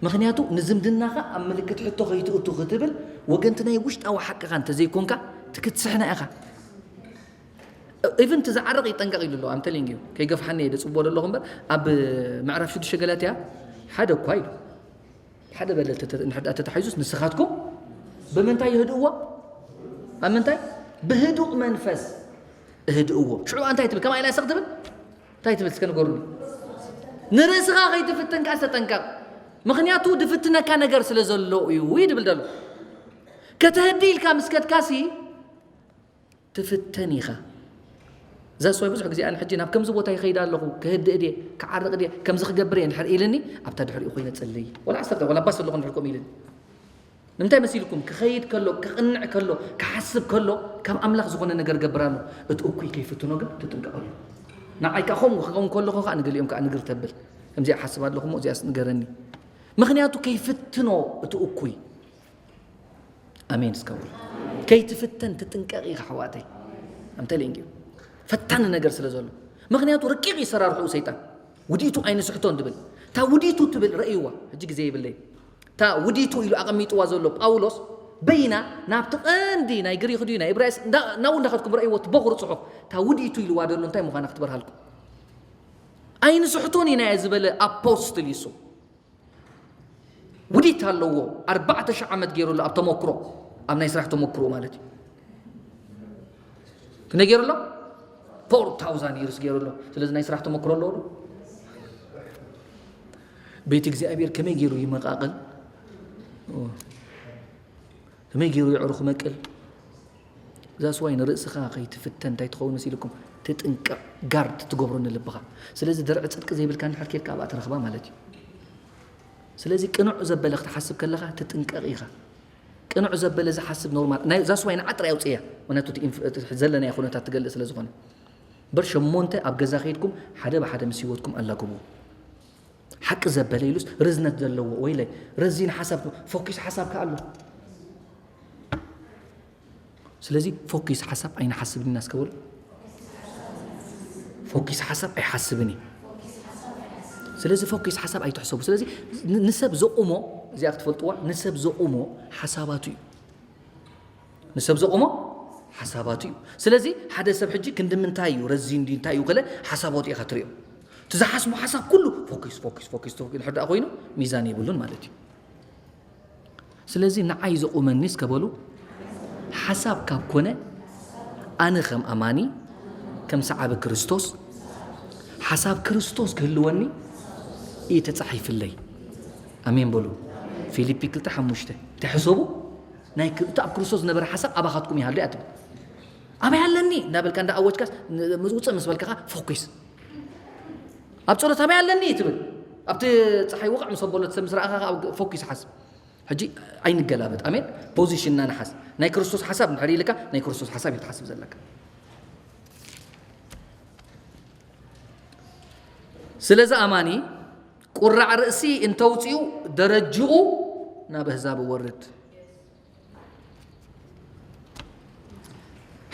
ምኽንያቱ ንዝምድናኻ ኣብ ምልክት ሕቶ ከይትእቱ ክትብል፣ ወገንቲ ናይ ውሽጣዊ ሓቅኻ እንተዘይኮንካ ትክትስሕና ኢኻ። ኢቭን እቲ ዝዓርቕ ይጠንቀቕ ኢሉ ኣሎ። ኣምተሊንግ እዩ፣ ከይገፍሓኒ እየ ደጽቦ ዘለኹ እምበር፣ ኣብ ምዕራፍ ሽዱሽተ ገላትያ ሓደ እኳ ኢሉ፣ ሓደ በደል ተተ- እንድሕር ደኣ ተታሒዙስ ንስኻትኩም ብምንታይ ይህድእዎ? ኣብ ምንታይ? ብህዱእ መንፈስ እህድእዎ። ሽዑ እንታይ ትብል? ከማይ ኢላ ሰቕ ትብል? እንታይ ትብል? እስከ ንገሩኒ። ንርእስኻ ከይትፍትን ከኣ ተጠንቀቕ። ምኽንያቱ ድፍትነካ ነገር ስለ ዘሎ እዩ እዩ ድብል ደሎ። ከተህዲ ኢልካ ምስ ከድካሲ ትፍተን ኢኻ። እዛ ስዋይ ብዙሕ ግዜ ኣነ ሕጂ ናብ ከምዚ ቦታ ይኸይድ ኣለኹ፣ ክህድእ ድየ፣ ክዓርቕ ድየ፣ ከምዚ ክገብር እየ እንድሕር ኢልኒ፣ ኣብታ ድሕሪኡ ኮይነ ጸልይ። ወላ ዓሰርተ ወላ ባስ ኣለኹ እንድሕር ከምኡ ኢልኒ። ንምንታይ መሲልኩም? ክኸይድ ከሎ፣ ክቕንዕ ከሎ፣ ክሓስብ ከሎ፣ ካብ ኣምላኽ ዝኾነ ነገር ገብር ኣሎ። እቲ እኩይ ከይፍትኖ ግን ትጥንቀቐሉ። ንዓይ ከኣ ከምኡ ክኸውን ከለኹ ከኣ ንገሊኦም ከኣ ንግር ተብል። ከምዚኣ እሓስብ ኣለኹ እሞ እዚኣስ ንገረኒ። ምኽንያቱ ከይፍትኖ እቲ እኩይ። ኣሜን እስከ በሉ። ከይትፍተን ትጥንቀቕ ኢኻ ኣሕዋተይ። ኣምተሊንግ እዩ። ፈታኒ ነገር ስለ ዘሎ። ምኽንያቱ ረቂቕ እዩ ሰራርሕኡ ሰይጣን። ውዲቱ ኣይንስሕቶን ድብል። እታ ውዲቱ ትብል ረእይዋ። ሕጂ ግዜ ይብለይ። እታ ውዲቱ ኢሉ ኣቐሚጥዋ ዘሎ ጳውሎስ በይና ናብቲ ቀንዲ ናይ ግሪኽ ድዩ ናይ እብራይስ እንዳ- ናብኡ እንዳኸድኩም ረእይዎ እቲ በኹሪ ጽሑፍ። እታ ውዲቱ ኢልዋ ዘሎ እንታይ ምዃና ክትበርሃልኩም። ኣይንስሕቶን ኢና እየ ዝበለ ኣፖስትል ይሱ። ውዲት ኣለዎ። ኣርባዕተ ሺሕ ዓመት ገይሩ ኣሎ ኣብ ተመክሮ፣ ኣብ ናይ ስራሕ ተመክሮ ማለት እዩ። ክንደይ ገይሩ ኣሎ? ፎር ታውዛንድ ይርስ ገይሩ ኣሎ። ስለዚ ናይ ስራሕ ተመክሮ ኣለዎ ዶ? ቤት እግዚኣብሔር ከመይ ገይሩ ይመቃቅል? ኦ። ከመይ ገይሩ የዕሩኽ መቅል? እዛ ስዋይ ንርእስኻ ከይትፍተን እንታይ ትኸውን መሲልኩም? ትጥንቀቕ፣ ጋርድ ትገብሮ ንልብኻ። ስለዚ ድርዒ ጽድቂ ዘይብልካ እንድሕር ኬድካ ኣብኣ ትረኽባ ማለት እዩ። ስለዚ ቅኑዕ ዘበለ ክትሓስብ ከለኻ ትጥንቀቕ ኢኻ። ቅኑዕ ዘበለ ዝሓስብ ኖርማል። ናይ እዛ ስዋይ ንዓ ጥራይ ኣውፅእያ። ምክንያቱ እቲ ኢንፍ- እቲ ዘለናዮ ኩነታት ትገልጽ ስለ ዝኾነ። እምበር ሸሞንተ ኣብ ገዛ ከይድኩም ሓደ ብሓደ ምስ ህይወትኩም ኣላግብዎ። ሓቂ ዘበለ ኢሉስ ርዝነት ዘለዎ ወይለይ ረዚን ሓሳብ ፎኪስ ሓሳብ ከኣ ኣሎ። ስለዚ ፎኪስ ሓሳብ ኣይንሓስብን ኢና እስከ በሉ። ፎኪስ ሓሳብ ኣይሓስብን እዩ። ስለዚ ፎኪስ ሓሳብ ኣይትሕሰቡ። ስለዚ ን- ንሰብ ዘቑሞ እዚኣ ክትፈልጥዋ፣ ንሰብ ዘቑሞ ሓሳባቱ እዩ። ንሰብ ዘቑሞ ሓሳባቱ እዩ። ስለዚ ሓደ ሰብ ሕጂ ክንዲ ምንታይ እዩ ረዚን ድዩ እንታይ እዩ ከለ ሓሳባቱ ኢኻ ትሪኦ። እቲ ዝሓስቦ ሓሳብ ኩሉ ፎኪስ ፎኪስ ፎኪስ ፎኪስ ድሕር ደኣ ኮይኑ ሚዛን የብሉን ማለት እዩ። ስለዚ ንዓይ ዘቑመኒ እስከ በሉ ሓሳብ ካብ ኮነ ኣነ ከም ኣማኒ ከም ሰዓቢ ክርስቶስ ሓሳብ ክርስቶስ ክህልወኒ እዩ ተጻሒፍለይ። ኣሜን በሉ። ፊልፒ ክልተ ሓሙሽተ ተሕሰቡ ናይ ክልተ ኣብ ክርስቶስ ዝነበረ ሓሳብ ኣባኻትኩም ይሃሉ እያ ትብል። ኣበይ ኣለኒ እንዳበልካ እንዳ ኣወጅካስ ን- ምስ ውፅእ ምስ በልካኻ ፎኪስ ኣብ ጸሎት ኣበይ ኣለኒ ትብል። ኣብቲ ፀሓይ ውቕዕ ምስ ኣበሎ ትሰብ ምስ ረኣኻ ኣብ ፎኪስ ሓስብ። ሕጂ ኣይንገላበጥ። ኣሜን። ፖዚሽንና ንሓዝ። ናይ ክርስቶስ ሓሳብ እንድሕር ኢልካ ናይ ክርስቶስ ሓሳብ እዩ ክትሓስብ ዘለካ። ስለዚ ኣማኒ ቁራዕ ርእሲ እንተውፅኡ ደረጅኡ ናብ ኣህዛብ እወርድ።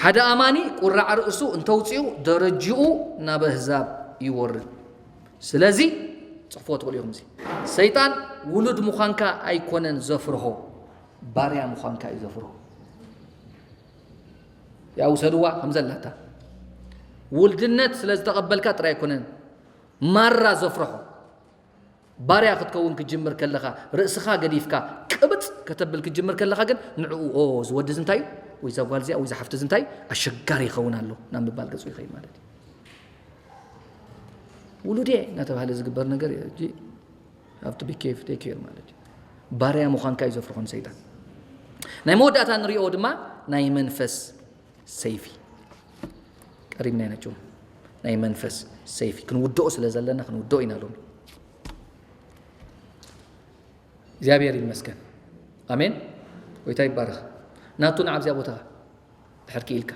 ሓደ ኣማኒ ቁራዕ ርእሱ እንተውፅኡ ደረጅኡ ናብ ኣህዛብ ይወርድ። ስለዚ ፅሕፎ ትኽእሉ ኢኹም። እዚ ሰይጣን ውሉድ ምዃንካ ኣይኮነን ዘፍርሆ፣ ባርያ ምዃንካ እዩ ዘፍርሆ። ያ ውሰድዋ ከም ዘላታ ውልድነት ስለ ዝተቐበልካ ጥራይ ኣይኮነን ማራ ዘፍርሖ። ባርያ ክትከውን ክትጅምር ከለኻ፣ ርእስኻ ገዲፍካ ቅብጽ ከተብል ክትጅምር ከለኻ ግን ንዕኡ፣ "ኦ፣ እዚ ወዲ እዚ እንታይ እዩ? ወይ እዛ ጓል እዚኣ ወይ እዛ ሓፍቲ እዚ እንታይ እዩ? ኣሸጋሪ ይኸውን ኣሎ" ናብ ምባል ገጹ ይኸይድ ማለት እዩ። ውሉድ እየ እናተባህለ ዝግበር ነገር እዩ። ሕጂ have to be care- take care ማለት እዩ። ባርያ ምዃንካ እዩ ዘፍርሖ ንሰይጣን። ናይ መወዳእታ ንሪኦ ድማ ናይ መንፈስ ሰይፊ። ቀሪብና ኢና ጭው። ናይ መንፈስ ሰይፊ ክንውድኦ ስለ ዘለና ክንውድኦ ኢና ሎሚ። እግዚኣብሔር ይመስገን። ኣሜን። ጎይታ ይባረኽ። ናቱ ንዓብዚያ ቦታ ድሕር ክኢልካ።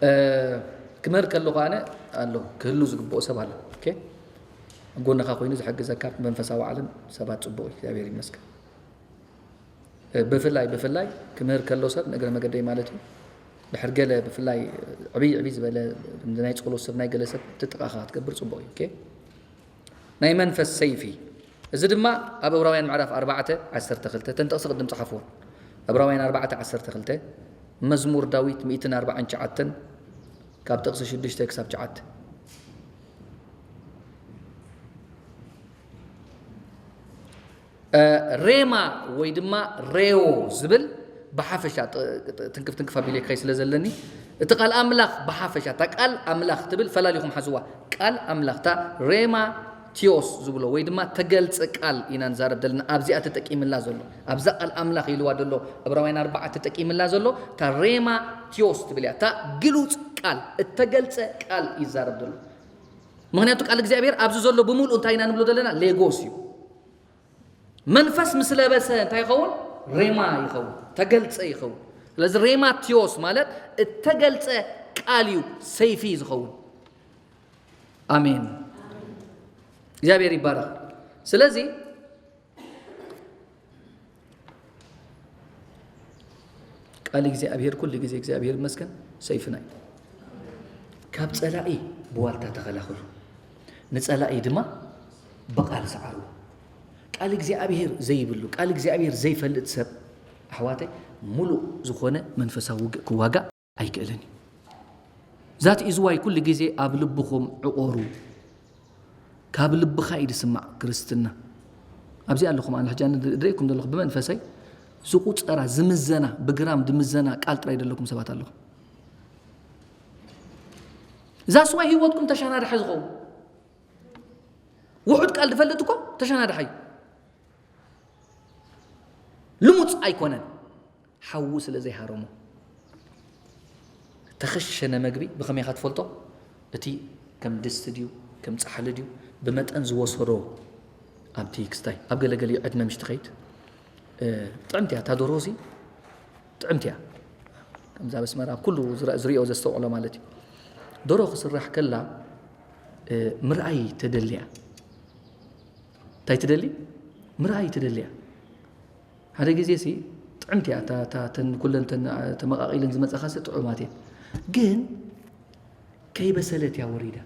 እ፣ ክምህር ከለኹ ኣነ ኣሎ፣ ክህሉ ዝግብኦ ሰብ ኣሎ። ኦኬ? ኣብ ጎንኻ ኮይኑ ዝሕግዘካ መንፈሳዊ ዓለም ሰባት ጽቡቕ እዩ። እግዚኣብሔር ይመስገን። እ፣ ብፍላይ፣ ብፍላይ ክምህር ከሎ ሰብ ንእግረ መገደይ ማለት እዩ። ድሕር ገለ ብፍላይ ዕብይ፣ ዕብይ ዝበለ ናይ ጸሎት ሰብ፣ ናይ ገለ ሰብ እቲ ጥቓኻ ክትገብር ጽቡቕ እዩ። ኦኬ? ናይ መንፈስ ሰይፊ። እዚ ድማ ኣብ ዕብራውያን ምዕራፍ ኣርባዕተ ዓሰርተ ክልተ፣ እተን ጥቕሲ ቅድም ጸሓፍወን። ዕብራውያን ኣርባዕተ ዓሰርተ ክልተ፣ መዝሙር ዳዊት ሚእትን ኣርባዓን ትሽዓተን ካብ ጥቕሲ ሽዱሽተ ክሳብ ትሽዓተ። እ፣ ሬማ ወይ ድማ ሬዎ ዝብል ብሓፈሻ ጥ-፣ ጥ-፣ ትንክፍ ትንክፍ ኣቢለ ክኸይ ስለ ዘለኒ፣ እቲ ቃል ኣምላኽ ብሓፈሻ፣ እታ ቃል ኣምላኽ ትብል ፈላሊኹም ሓዝዋ። ቃል ኣምላኽ፣ እታ ሬማ ቲዮስ ዝብሎ ወይ ድማ ተገልጸ ቃል ኢና ንዛረብ ዘለና። ኣብዚኣ ተጠቂምላ ዘሎ፣ ኣብዛ ቃል ኣምላኽ ኢልዋ ዘሎ፣ ዕብራውያን ኣርባዓ ተጠቂምላ ዘሎ፣ እታ ሬማ ቲዮስ ትብል እያ። እታ ግሉጽ ቃል፣ እተገልጸ ቃል ይዛረብ ዘሎ። ምኽንያቱ ቃል እግዚኣብሔር ኣብዚ ዘሎ ብምሉኡ እንታይ ኢና ንብሎ ዘለና? ሌጎስ እዩ። መንፈስ ምስ ለበሰ እንታይ ይኸውን? ሬማ ይኸውን፣ ተገልጸ ይኸውን። ስለዚ ሬማ ቲዮስ ማለት እተገልጸ ቃል እዩ፣ ሰይፊ እዩ ዝኸውን። ኣሜን። እግዚኣብሔር ይባረኽ። ስለዚ ቃል እግዚኣብሔር ኩሉ ግዜ እግዚኣብሔር ይመስገን ሰይፍና እዩ። ካብ ጸላኢ ብዋልታ ተኸላኸሉ፣ ንጸላኢ ድማ ብቃል ሰዓሩ። ቃል እግዚኣብሔር ዘይብሉ፣ ቃል እግዚኣብሔር ዘይፈልጥ ሰብ፣ ኣሕዋተይ፣ ሙሉእ ዝኾነ መንፈሳዊ ውግእ ክዋጋእ ኣይክእልን እዩ። ዛት ኢዝ ዋይ ኩሉ ግዜ ኣብ ልብኹም ዕቆሩ። ካብ ልብኻ እዩ ዝስማዕ ክርስትና። ኣብዚ ኣለኹም፣ ኣነ ሕጂ ኣነ ድሬኩም ዘለኹ ብመንፈሰይ ዝቁጸራ፣ ዝምዘና፣ ብግራም ዝምዘና ቃል ጥራይ ዘለኩም ሰባት ኣለኹም። ዛስ ዋይ ህይወትኩም ተሻናድሐ ዝኸውን። ውሑድ ቃል ዝፈልጥ እኮ ተሻናድሐ እዩ። ልሙጽ ኣይኮነን። ሓዊ ስለ ዘይሃረሞ። ተኸሸነ መግቢ ብኸመይ ኢኻ ትፈልጦ? እቲ ከም ድስቲ ድዩ፣ ከም ጻሕሊ ድዩ፣ ብመጠን ዝወሰዶ ኣብቲ ክስታይ። ኣብ ገለገሊኡ ዕድመ ምሽ ትኸይድ። እ፣ ጥዕምቲ እያ፣ እታ ደርሆ ሲ ጥዕምቲ እያ። ከምዛ ኣብ ኣስመራ ኩሉ ዝረ-፣ ዝሪኦ ዘስተውዕሎ ማለት እዩ። ደርሆ ክስራሕ ከላ፣ እ፣ ምርኣይ ተደሊ እያ። እንታይ ትደሊ? ምርኣይ ትደሊ እያ። ሓደ ግዜ ሲ ጥዕምቲ እያ፣ እታ፣ እታ፣ እተን ኩለን እተን፣ እ፣ ተመቓቒለን ዝመጻኻ ሲ ጥዑማት እየን። ግን ከይበሰለት እያ ወሪዳ።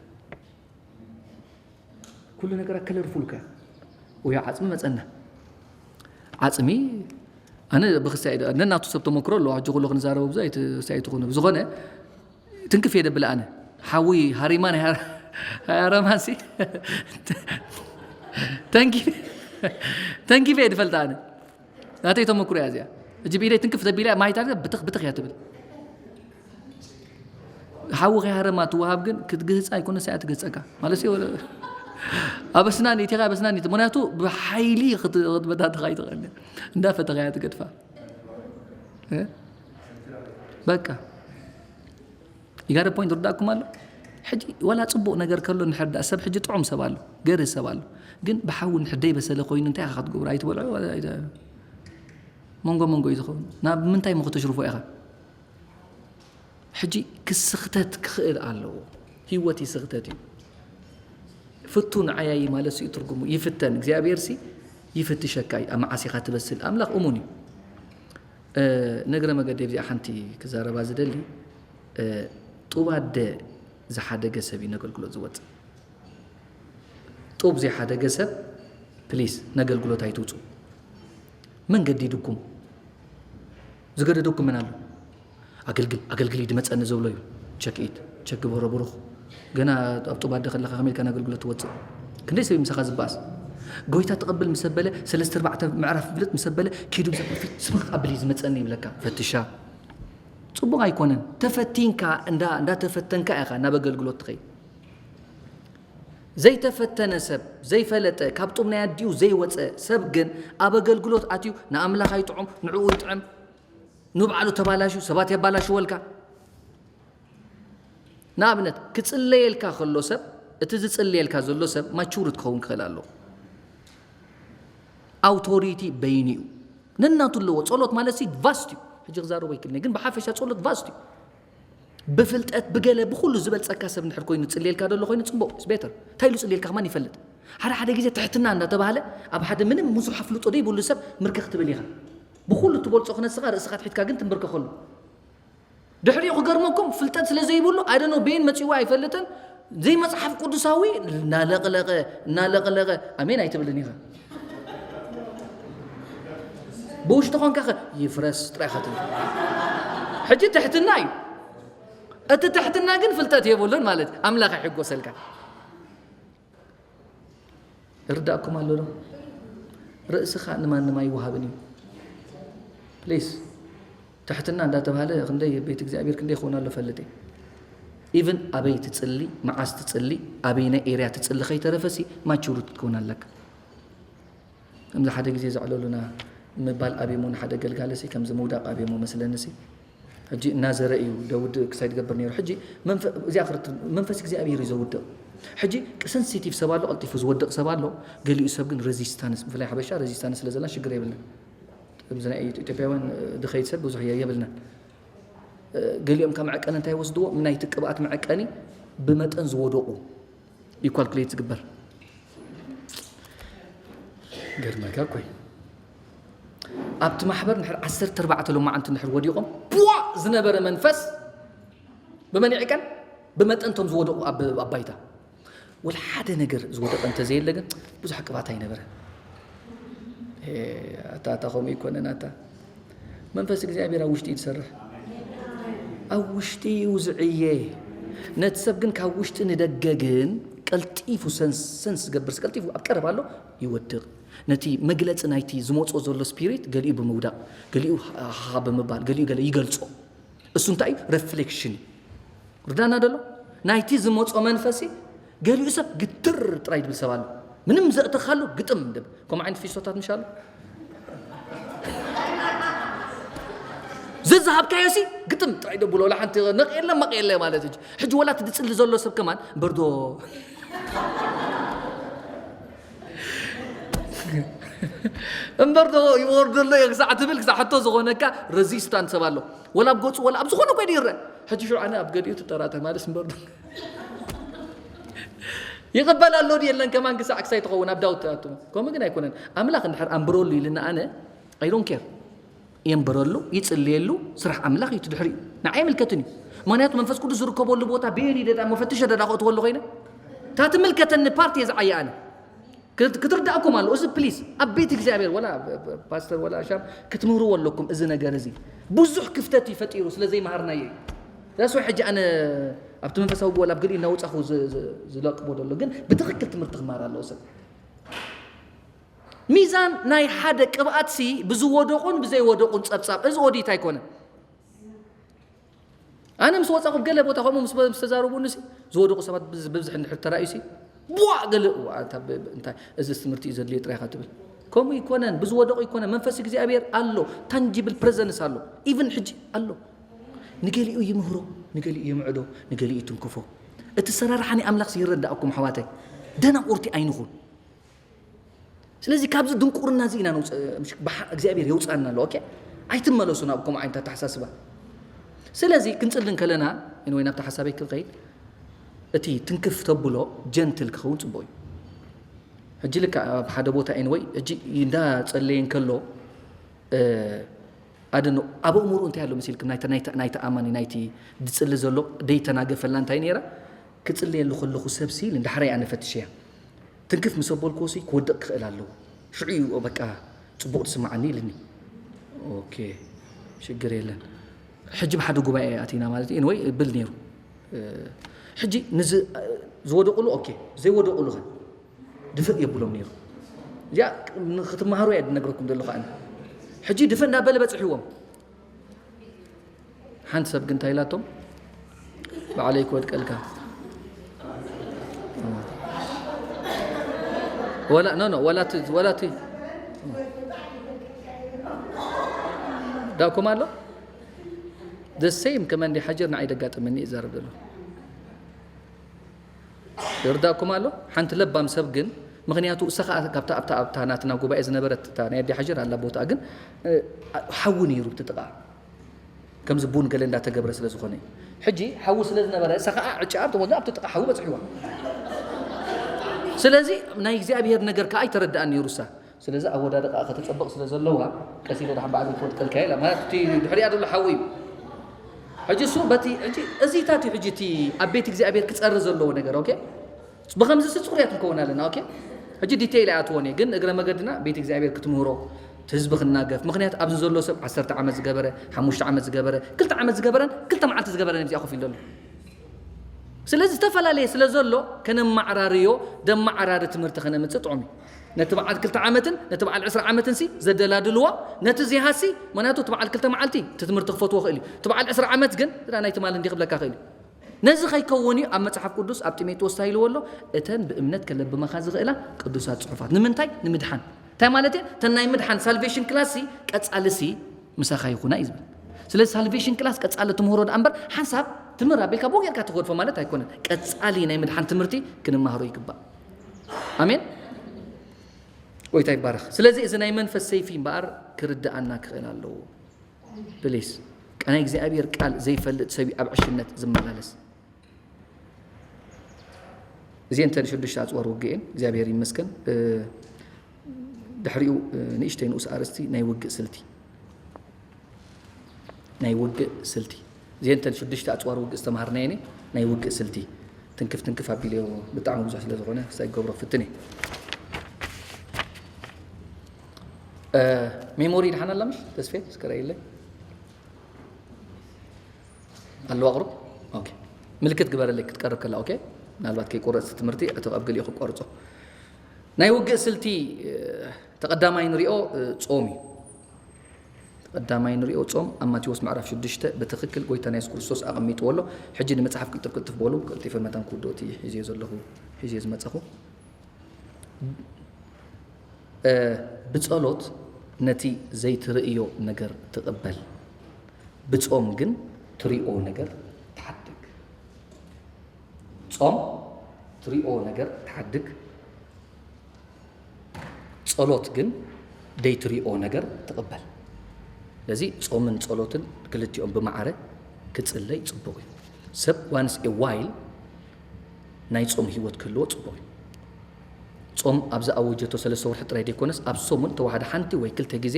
ኩሉ ነገራ ከለርፉል ከ ወይ ዓጽሚ መጸና። ዓጽሚ ኣነ ብክስታይ ዶ ነናቱ ሰብ ተመክሮ ኣለዎ። ሕጂ ኩሉ ክንዛረብ ብዙ ኣይት-፣ ኣይትኹኑ። ብዝኾነ ትንክፍ እየ ደብል ኣነ። ሓዊ ሃሪማ ናይ ሃር-፣ ሃረማሲ ተንኪፍ፣ ተንኪፍ እየ ድፈልጥ ኣነ። ናተይ ተመክሮ እያ እዚኣ። ሕጂ ብኢደይ ትንክፍ ተቢላ ማይ ታዲያ ብትኽ ብትኽ እያ ትብል። ሓዊ ከይሃረማ ትወሃብ ግን ክትግህጻ ኣይኮነስ እያ ትግህጸካ። ማለት እዩ፣ ወለ-፣ ኣብ ኣስናን ኢቲኻ ኣብ ኣስናን ኢቲ-፣ ምኽንያቱ ብሓይሊ ክት-፣ ክትበታትኻ ኣይትኽእልን። እንዳፈተኻ እያ ትገድፋ። እ? በቃ። ይጋደ ፖይንት ርዳእኩም ኣሎ። ሕጂ ዋላ ጽቡቕ ነገር ከሎ ንሕርዳእ ሰብ ሕጂ ጥዑም ሰብ ኣሎ፣ ገርህ ሰብ ኣሎ። ግን ብሓዊ ንሕደይ በሰለ ኮይኑ እንታይ ኢኻ ክትገብሮ? ኣይትበልዖ ዋላ ኣይተ-፣ መንጎ መንጎ እዩ ዝኸውን። ናብ ምንታይ እሞ ከተሽርፎ ኢኻ? ሕጂ ክስኽተት ክኽእል ኣለዎ። ህይወት ይስኽተት እዩ። ፍቱን ዓያዪ ማለት እዩ ትርጉሙ። ይፍተን። እግዚኣብሔር ሲ ይፍትሸካ እዩ። ኣብ መዓስ ኢኻ ትበስል? ኣምላኽ እሙን እዩ። እ፣ ነግረ መገደይ ብዚኣ ሓንቲ ክዛረባ ዝደሊ፣ እ፣ ጡብ ኣደ ዝሓደገ ሰብ እዩ ነገልግሎት ዝወጽእ። ጡብ ዘይሓደገ ሰብ ፕሊስ ነገልግሎት ኣይትውጹ። መን ገዲድኩም? ዝገደደኩም መን ኣሎ? ኣገልግል ኣገልግል እዩ ድመፀኒ ዝብሎ እዩ። ቸክ ኢት ቸክ ግበሮ ብሩኽ። ገና ኣብ ጡብ ኣደ ከለኻ ከመይ ኢልካ ንኣገልግሎት ትወፅእ? ክንደይ ሰብ እዩ ምሳኻ ዝበኣስ? ጎይታ ትቕብል ምስ ኣበለ፣ ሰለስተ ኣርባዕተ ምዕራፍ ፍልጥ ምስ ኣበለ፣ ኪዱ ምስ ኣበለ፣ ስብርክ ኣብል እዩ ዝመፀኒ ይብለካ። ፈትሻ። ፅቡቕ ኣይኮነን። ተፈቲንካ እንዳ እንዳተፈተንካ ኢኻ ናብ ኣገልግሎት ትኸይድ። ዘይተፈተነ ሰብ ዘይፈለጠ ካብ ጡብ ናይ ኣዲኡ ዘይወፀ ሰብ ግን ኣብ ኣገልግሎት ኣትዩ ንኣምላኽ ኣይጥዑም ንዕኡ ይጥዕም ንባዕሉ ተባላሹ ሰባት የባላሽወልካ። ንኣብነት ክፅለየልካ ከሎ ሰብ እቲ ዝፅለየልካ ዘሎ ሰብ ማቹርድ ክኸውን ክኽእል ኣለዎ። ኣውቶሪቲ በይኑ እዩ። ነናቱ ኣለዎ። ጸሎት ማለት ሲ ቫስት እዩ። ሕጂ ክዛረቦ ኣይክእልን እየ፣ ግን ብሓፈሻ ጸሎት ቫስት እዩ። ብፍልጠት ብገለ ብኹሉ ዝበልጸካ ሰብ እንድሕር ኮይኑ ዝጽልየልካ ዘሎ ኮይኑ ጽቡቕ፣ it's better። እንታይ ኢሉ ጽልየልካ ከማን ይፈልጥ። ሓደ ሓደ ግዜ ትሕትና እንዳተባህለ ኣብ ሓደ ምንም ብዙሕ ኣፍልጦ ዘይብሉ ሰብ ምርክኽ ትብል ኢኻ። ብኹሉ ትበልጾ ክነስኻ ርእስኻ ትሒትካ ግን ትንብርከኸሉ። ድሕሪኡ ክገርመኩም ፍልጠት ስለ ዘይብሉ ኣደኖ ቤን መጺዎ ኣይፈልጥን። ዘይመጽሓፍ ቅዱሳዊ እናለቕለቐ እናለቕለቐ ኣሜን ኣይትብልን ኢኻ። ብውሽጢ ኾንካ ኸ ይፍረስ ጥራይ ኸትብል። ሕጂ ትሕትና እዩ። እቲ ትሕትና ግን ፍልጠት የብሉን ማለት እዩ። ኣምላኽ ይሕጎሰልካ። ይርዳእኩም ኣሎ ዶ? ርእስኻ ንማንም ኣይወሃብን እዩ። ፕሊስ። ትሕትና እንዳተባህለ ክንደይ ቤት እግዚኣብሔር ክንደይ ይኸውን ኣሎ ፈልጥ እየ። ኢቭን ኣበይ ትጽሊ፣ መዓስ ትጽሊ፣ ኣበይናይ ኤርያ ትጽሊ ከይተረፈሲ ማቹሪቲ ክትከውን ኣለካ። ከምዚ ሓደ ግዜ ዘዕለሉና ምባል ኣብሞ ንሓደ ገልጋለሲ ከምዚ ምውዳቕ ኣብሞ መስለንሲ ሕጂ እናዘረ እዩ ደውድእ ክሳይ ትገብር ነይሩ። ሕጂ መንፈ- እዚኣ ክርት- መንፈስ እግዚኣብሔር እዩ ዘውድቕ። ሕጂ ሰንሲቲቭ ሰብ ኣሎ፣ ቀልጢፉ ዝወድቕ ሰብ ኣሎ። ገሊኡ ሰብ ግን ሬዚስታንስ፣ ብፍላይ ሓበሻ ሬዚስታንስ ስለ ዘለና ሽግር የብልና። ኣብዚ ናይ ኢትዮጵያውያን ድኸይድ ሰብ ብዙሕ የብልና። ገሊኦም ካብ መዐቀኒ እንታይ ወስድዎ? ናይቲ ቅብኣት መዐቀኒ ብመጠን ዝወደቑ እዩ ካልኩሌት ዝግበር። ገርመካ እኮ እዩ። ኣብቲ ማሕበር ንድሕር ዓሰርተ ኣርባዕተ ሎማዓንቲ ንድሕር ወዲቖም ቡዋ ዝነበረ መንፈስ ብመን ይዕቀን? ብመጠንቶም ዝወደቑ ኣብ ኣብ ባይታ። ወላ ሓደ ነገር ዝወደቐ እንተዘየለ ግን ብዙሕ ቅብኣት ኣይነበረን። ኤ፣ ኣታ ኣታ ከምኡ ይኮነን ኣታ። መንፈስ እግዚኣብሔር ኣብ ውሽጢ እዩ ዝሰርሕ። ኣብ ውሽጢ እዩ ዝዕየ። ነቲ ሰብ ግን ካብ ውሽጢ ንደገ ግን ቀልጢፉ ሰንስ ሰንስ ዝገብርስ ቀልጢፉ ኣብ ቀረባ ኣሎ ይወድቕ። ነቲ መግለጺ ናይቲ ዝመጾ ዘሎ ስፒሪት ገሊኡ ብምውዳቕ፣ ገሊኡ ሃሃ ብምባል፣ ገሊኡ ገለ ይገልጾ። እሱ እንታይ እዩ? ሬፍሌክሽን እዩ። ርዳና ደሎ ናይቲ ዝመጾ መንፈሲ ገሊኡ ሰብ ግትር ጥራይ ድብል ሰብ ኣሎ። ምንም ዘእተኻሉ ግጥም ድብል። ከምኡ ዓይነት ፊስቶታት ምሽ ኣሎ። ዘዝሃብካዮ ሲ ግጥም ጥራይ ደብሎ። ወላ ሓንቲ ነቕ የለ መቕ የለ ማለት እዩ። ሕጂ ወላ እቲ ድጽሊ ዘሎ ሰብ ከማን እምበር ዶ እምበር ዶ ይወርደሎ እየ ክሳዕ ትብል ክሳዕ ሕቶ ዝኾነካ ሬዚስታንት ሰብ ኣሎ። ወላ ኣብ ገጹ ወላ ኣብ ዝኾነ ኮይኑ ይረአ። ሕጂ ሽዑ ኣነ ኣብ ገሊኡ ትጠራጠር ማለት እምበር ዶ ይቕበል ኣሎ ድዩ የለን ከማን ክሳዕ ክሳይ ትኸውን ኣብ ዳውት ትኣቱ። ከምኡ ግን ኣይኮነን። ኣምላኽ እንድሕር ኣንብረሉ ኢልና ኣነ I don't care። የንብረሉ፣ ይጽልየሉ፣ ስራሕ ኣምላኽ እዩ። እቲ ድሕሪኡ ንዓይ ኣይምልከትን እዩ። ምኽንያቱ መንፈስ ቅዱስ ዝርከበሉ ቦታ በየን እዩ ደዳ መፈትሸ ደዳ ከእትወሉ ኮይነ? እታ ትምልከተኒ ፓርቲ እየ ዝዓየ ኣነ። ክት- ክትርዳእኩም ኣለዎ። እዚ ፕሊስ ኣብ ቤት እግዚኣብሔር ወላ ፓስተር ወላ ሻም ክትምህርዎ ኣለኩም። እዚ ነገር እዚ ብዙሕ ክፍተት እዩ ፈጢሩ ስለ ዘይመሃርናዮ እዩ። ዳስ ወይ ሕጂ ኣነ ኣብቲ መንፈሳዊ ወላ ኣብ ገሊኡ እናወፃኹ ዝ- ዝ- ዝለቅቦ ዘሎ ግን ብትኽክል ትምህርቲ ክመሃር ኣለዎ ሰብ። ሚዛን ናይ ሓደ ቅብኣትሲ ብዝወደቑን ብዘይወደቑን ጸብጻብ፣ እዚ ኦዲት ኣይኮነን። ኣነ ምስ ወጻኹ ገለ ቦታ ከምኡ ምስ ምስ ተዛረቡኒ ሲ ዝወደቑ ሰባት ብዝ- ብብዝሒ እንድሕር ተራእዩ ሲ ቧ ገለ እዋ፣ ኣንታ ብ- ብ- እንታይ እዚስ ትምህርቲ እዩ ዘድልዮ ጥራይ ኢኻ ትብል። ከምኡ ይኮነን፣ ብዝወደቑ ይኮነን። መንፈስ እግዚኣብሔር ኣሎ፣ ታንጂብል ፕረዘንስ ኣሎ፣ ኢቭን ሕጂ ኣሎ። ንገሊኡ ይምህሮ፣ ንገሊኡ ይምዕዶ፣ ንገሊኡ ይትንክፎ። እቲ ሰራርሓ ናይ ኣምላኽ ይረዳእኩም ኣሕዋተይ፣ ደናቁርቲ ኣይንኹን። ስለዚ ካብዚ ድንቁርና እዚ ኢና ነውፅእ። ምሽ- ብሓ- እግዚኣብሔር የውፅኣና ኣሎ። ኦኬ፣ ኣይትመለሱ ናብ ከምኡ ዓይነት ኣተሓሳስባ። ስለዚ ክንፅሊ እንከለና ወይ ናብቲ ሓሳበይ ክንኸይድ፣ እቲ ትንክፍ ተብሎ ጀንትል ክኸውን ፅቡቅ እዩ። ሕጂ ልካ ኣብ ሓደ ቦታ ኤንወይ ሕጂ እንዳፀለየ እንከሎ ኣደኖ ኣብ ኣእምሮ እንታይ ኣሎ መሲልኩም ናይቲ ናይቲ ናይቲ ኣማኒ ናይቲ ዝፅሊ ዘሎ ደይተናገፈላ እንታይ ነይራ? ክፅለየሉ ከለኹ ሰብሲ ኢሉ ንዳሕረይ ኣነ ፈትሸያ። ትንክፍ ምስ ኣበልክዎ ሲ ክወድቕ ክኽእል ኣለዎ። ሽዑ እዩ በቃ ጽቡቕ ትስምዓኒ ኢልኒ። ኦኬ። ሽግር የለን። ሕጂ ብሓደ ጉባኤ ኣቲና ማለት እዩ ወይ ብል ነይሩ። ሕጂ ንዚ ዝወደቁሉ ኦኬ፣ ዘይወደቁሉ ኸ ድፍእ የብሎም ነይሩ። እዚኣ ክትመሃሩ እያ ዝነግረኩም ዘለኹ ኣነ። ሕጂ ድፍእ እንዳበለ በፅሕዎም። ሓንቲ ሰብ ግን እንታይ ኢላቶም? ባዕለይ ክወድቀልካ። ወላ ኖ ኖ ወላ ቲ ወላ ቲ ዳኩም ኣሎ። The same ከመን ዲ ሓጀር ንዓይ ደጋጥመኒ ይዛረብ ዘሎ። ይርዳኩም ኣሎ። ሓንቲ ለባም ሰብ ግን ምክንያቱ እሳ ከዓ ካብታ ኣብታ ኣብታ ናትና ጉባኤ ዝነበረት እታ ናይ ኣዲ ሓጀር ኣላ ቦታ ግን ሓዊ ነይሩ ብትጥቃ ከምዚ ቡን ገለ እንዳተገብረ ስለ ዝኾነ እዩ። ሕጂ ሓዊ ስለ ዝነበረ እሳ ከዓ ዕጫ ኣብ ተወልዳ ኣብቲ ጥቃ ሓዊ በፅሕዋ። ስለዚ ናይ እግዚኣብሔር ነገር ከዓ ኣይተረድኣን ነይሩ እሳ። ስለዚ ኣወዳድቃ ከተፀብቕ ስለ ዘለዋ ቀስ ኢለ ድሓን ባዕሉ ክወድቀልካ ኢላ ማለት እቲ ድሕሪኣ ዘሎ ሓዊ እዩ። ሕጂ እሱ በቲ ሕጂ እዚታት እዩ ሕጂ እቲ ኣብ ቤት እግዚኣብሔር ክፀሪ ዘለዎ ነገር ኦኬ። ብከምዚ ሲ ፅሩያት ንከውን ኣለና ኦኬ። ሕጂ ዲቴይል ኣይኣትዎን እየ ግን እግረ መገድና ቤት እግዚኣብሔር ክትምህሮ እቲ ህዝቢ ክናገፍ ምክንያት ኣብዚ ዘሎ ሰብ ዓሰርተ ዓመት ዝገበረ ሓሙሽተ ዓመት ዝገበረ ክልተ ዓመት ዝገበረን ክልተ መዓልቲ ዝገበረን ኣብዚኣ ኮፍ ኢሉ ዘሎ። ስለዚ ዝተፈላለየ ስለ ዘሎ ከነመዓራርዮ ደመዓራሪ ትምህርቲ ከነምፅእ ጥዑም እዩ። ነቲ በዓል ክልተ ዓመትን ነቲ በዓል ዕስራ ዓመትን ሲ ዘደላድልዎ ነቲ ዚሃሲ ምክንያቱ እቲ በዓል ክልተ መዓልቲ እቲ ትምህርቲ ክፈትዎ ክእል እዩ። እቲ በዓል ዕስራ ዓመት ግን እዳ ናይ ትማል እንዲ ክብለካ ክእል እዩ። ነዚ ከይከውን እዩ ኣብ መጽሓፍ ቅዱስ ኣብ ጢሞቴዎስ እንታይ ኢልዎ ኣሎ? እተን ብእምነት ከለብመኻ ዝኽእላ ቅዱሳት ጽሑፋት ንምንታይ? ንምድሓን። እንታይ ማለት እዩ? እተን ናይ ምድሓን ሳልቬሽን ክላስ ሲ ቀጻሊ ሲ ምሳኻ ይኹና እዩ ዝብል። ስለዚ ሳልቬሽን ክላስ ቀጻሊ ትምህሮ ደኣ እምበር ሓንሳብ ትምህር ኣቢልካ ብኡ ጌርካ ትገድፎ ማለት ኣይኮነን። ቀጻሊ ናይ ምድሓን ትምህርቲ ክንመሃሮ ይግባእ። ኣሜን። ጎይታ ይባረኽ። ስለዚ እዚ ናይ መንፈስ ሰይፊ እምበኣር ክርድኣና ክኽእል ኣለዎ። ፕሊስ ቀናይ እግዚኣብሔር ቃል ዘይፈልጥ ሰብ ኣብ ዕሽነት ዝመላለስ። እዚአን እተን ሽዱሽተ ኣፅዋር ውግኤን እግዚኣብሔር ይመስገን። ድሕሪኡ ንእሽተይ ንኡስ ኣርእስቲ ናይ ውግእ ስልቲ ናይ ውግእ ስልቲ እዚአን እተን ሽዱሽተ ኣፅዋር ውግእ ዝተምሃርናየን ናይ ውግእ ስልቲ ትንክፍ ትንክፍ ኣቢለዮ ብጣዕሚ ብዙሕ ስለ ዝኾነ ክሳይ ገብሮ ፍትን እየ። ሜሞሪ ድሓን ኣላ ምሽ ተስፌ እስከ ረኢለይ ኣለዋ ቅሩብ ኦኬ ምልክት ግበረለይ ክትቀርብ ከላ ኦኬ ምናልባት ከይቆረፅ ትምህርቲ ዕትብ ኣብ ገሊኡ ክቆርፆ ናይ ውግእ ስልቲ ተቐዳማይ ንሪኦ ጾም እዩ ተቐዳማይ ንሪኦ ጾም ኣብ ማቴዎስ ምዕራፍ ሽዱሽተ ብትኽክል ጎይታና የሱስ ክርስቶስ ኣቐሚጥዎ ኣሎ ሕጂ ንመጽሓፍ ቅልጥፍ ቅልጥፍ በሉ ቅልጢፈ መታን ክውድኦ እቲ ሒዝዮ ዘለኹ ሒዝዮ ዝመጸኹ ብጸሎት ነቲ ዘይትርእዮ ነገር ትቕበል፣ ብጾም ግን ትሪኦ ነገር ትሓድግ። ጾም ትሪኦ ነገር ትሓድግ፣ ጸሎት ግን ደይትሪኦ ነገር ትቕበል። ስለዚ ጾምን ጸሎትን ክልቲኦም ብማዕረ ክጽለይ ጽቡቕ እዩ። ሰብ ዋንስ ኤ ዋይል ናይ ጾም ህይወት ክህልዎ ጽቡቕ እዩ። ጾም ኣብ ዝኣወጀቶ ሰለስተ ወርሒ ጥራይ ዘይኮነስ ኣብ ሰሙን ተዋሕደ ሓንቲ ወይ ክልተ ግዜ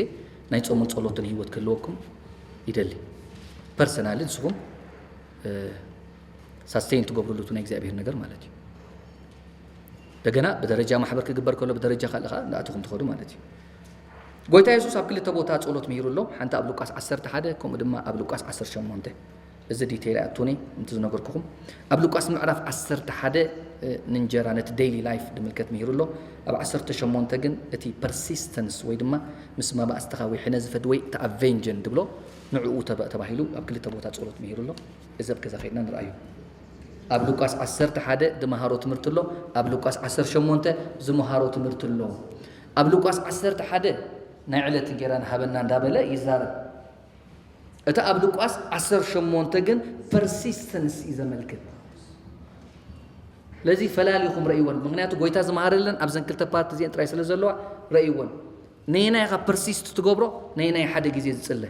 ናይ ጾምን ጸሎትን ህይወት ክህልወኩም ይደሊ። ፐርሰናሊ ንስኹም ሳስቴን ትገብርሉ እቲ ናይ እግዚኣብሔር ነገር ማለት እዩ። እንደገና ብደረጃ ማሕበር ክግበር ከሎ ብደረጃ ካልእ ከዓ እንዳእተኹም ትኸዱ ማለት እዩ። ጎይታ የሱስ ኣብ ክልተ ቦታ ጸሎት ምሂሩ ኣሎ። ሓንቲ ኣብ ሉቃስ ዓሰርተ ሓደ ከምኡ ድማ ኣብ ሉቃስ ዓሰርተ ሸሞንተ እዚ ዲቴይል ኣቱኒ እንት ዝነገርኩኹም ኣብ ሉቃስ ምዕራፍ ዓሰርተ ሓደ ንእንጀራ ነቲ ዴይሊ ላይፍ ድምልከት ምሂሩ ኣሎ ኣብ ዓሰርተ ሸሞንተ ግን እቲ ፐርሲስተንስ ወይ ድማ ምስ መባእስትኻ ወይ ሕነ ዝፈድ ወይ እቲ ኣቬንጀን ድብሎ ንዕኡ ተባሂሉ ኣብ ክልተ ቦታ ጸሎት ምሂሩ ኣሎ እዚ ኣብ ገዛ ከይድና ንርኣዩ ኣብ ሉቃስ ዓሰርተ ሓደ ዝመሃሮ ትምህርቲ ኣሎ ኣብ ሉቃስ ዓሰርተ ሸሞንተ ዝመሃሮ ትምህርቲ ኣሎ ኣብ ሉቃስ ዓሰርተ ሓደ ናይ ዕለት እንጌራ ንሃበና እንዳበለ ይዛረብ እቲ ኣብ ሉቃስ ዓሰርተ ሸሞንተ ግን ፐርሲስተንስ እዩ ዘመልክት። ስለዚ ፈላሊኹም ረእይወን። ምክንያቱ ጎይታ ዝመሃረለን ኣብዘን ክልተ ፓርቲ እዚአን ጥራይ ስለ ዘለዋ ረእይወን። ነየናይ ኢኻ ፐርሲስት ትገብሮ? ነየናይ ሓደ ግዜ ዝጽለ?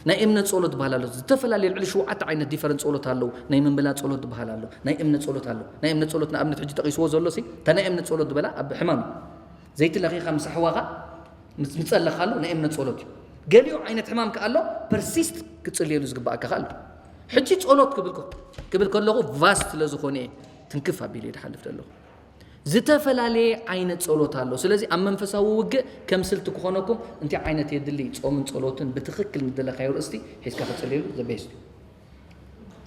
ናይ እምነት ጸሎት ዝበሃል ኣሎ። ዝተፈላለዩ ልዕሊ ሸውዓተ ዓይነት ዲፈረንት ጸሎት ኣለዉ። ናይ ምንብላ ጸሎት ዝበሃል ኣሎ። ናይ እምነት ጸሎት ኣሎ። ናይ እምነት ጸሎት ንኣብነት ሕጂ ጠቒስዎ ዘሎ ሲ እታ ናይ እምነት ጸሎት ዝበላ ኣብ ሕማም እዩ። ዘይቲ ለኺኻ ምስ ኣሕዋኻ ምስ ምጸለኻሉ ናይ እምነት ጸሎት እዩ። ገሊኡ ዓይነት ሕማም ከኣ ኣሎ ፐርሲስት ክጽልየሉ ዝግባኣካ ከኣ ኣሎ። ሕጂ ጸሎት ክብል ከ- ክብል ከለኹ ቫስት ስለ ዝኾነ እየ ትንክፍ ኣቢለ እየ ዝሓልፍ ዘለኹ። ዝተፈላለየ ዓይነት ጸሎት ኣሎ። ስለዚ ኣብ መንፈሳዊ ውግእ ከም ስልቲ ክኾነኩም እንታይ ዓይነት የድሊ ጾምን ጸሎትን ብትኽክል ንደለካዮ ርእስቲ ሒዝካ ክትጽልየሉ the best እዩ።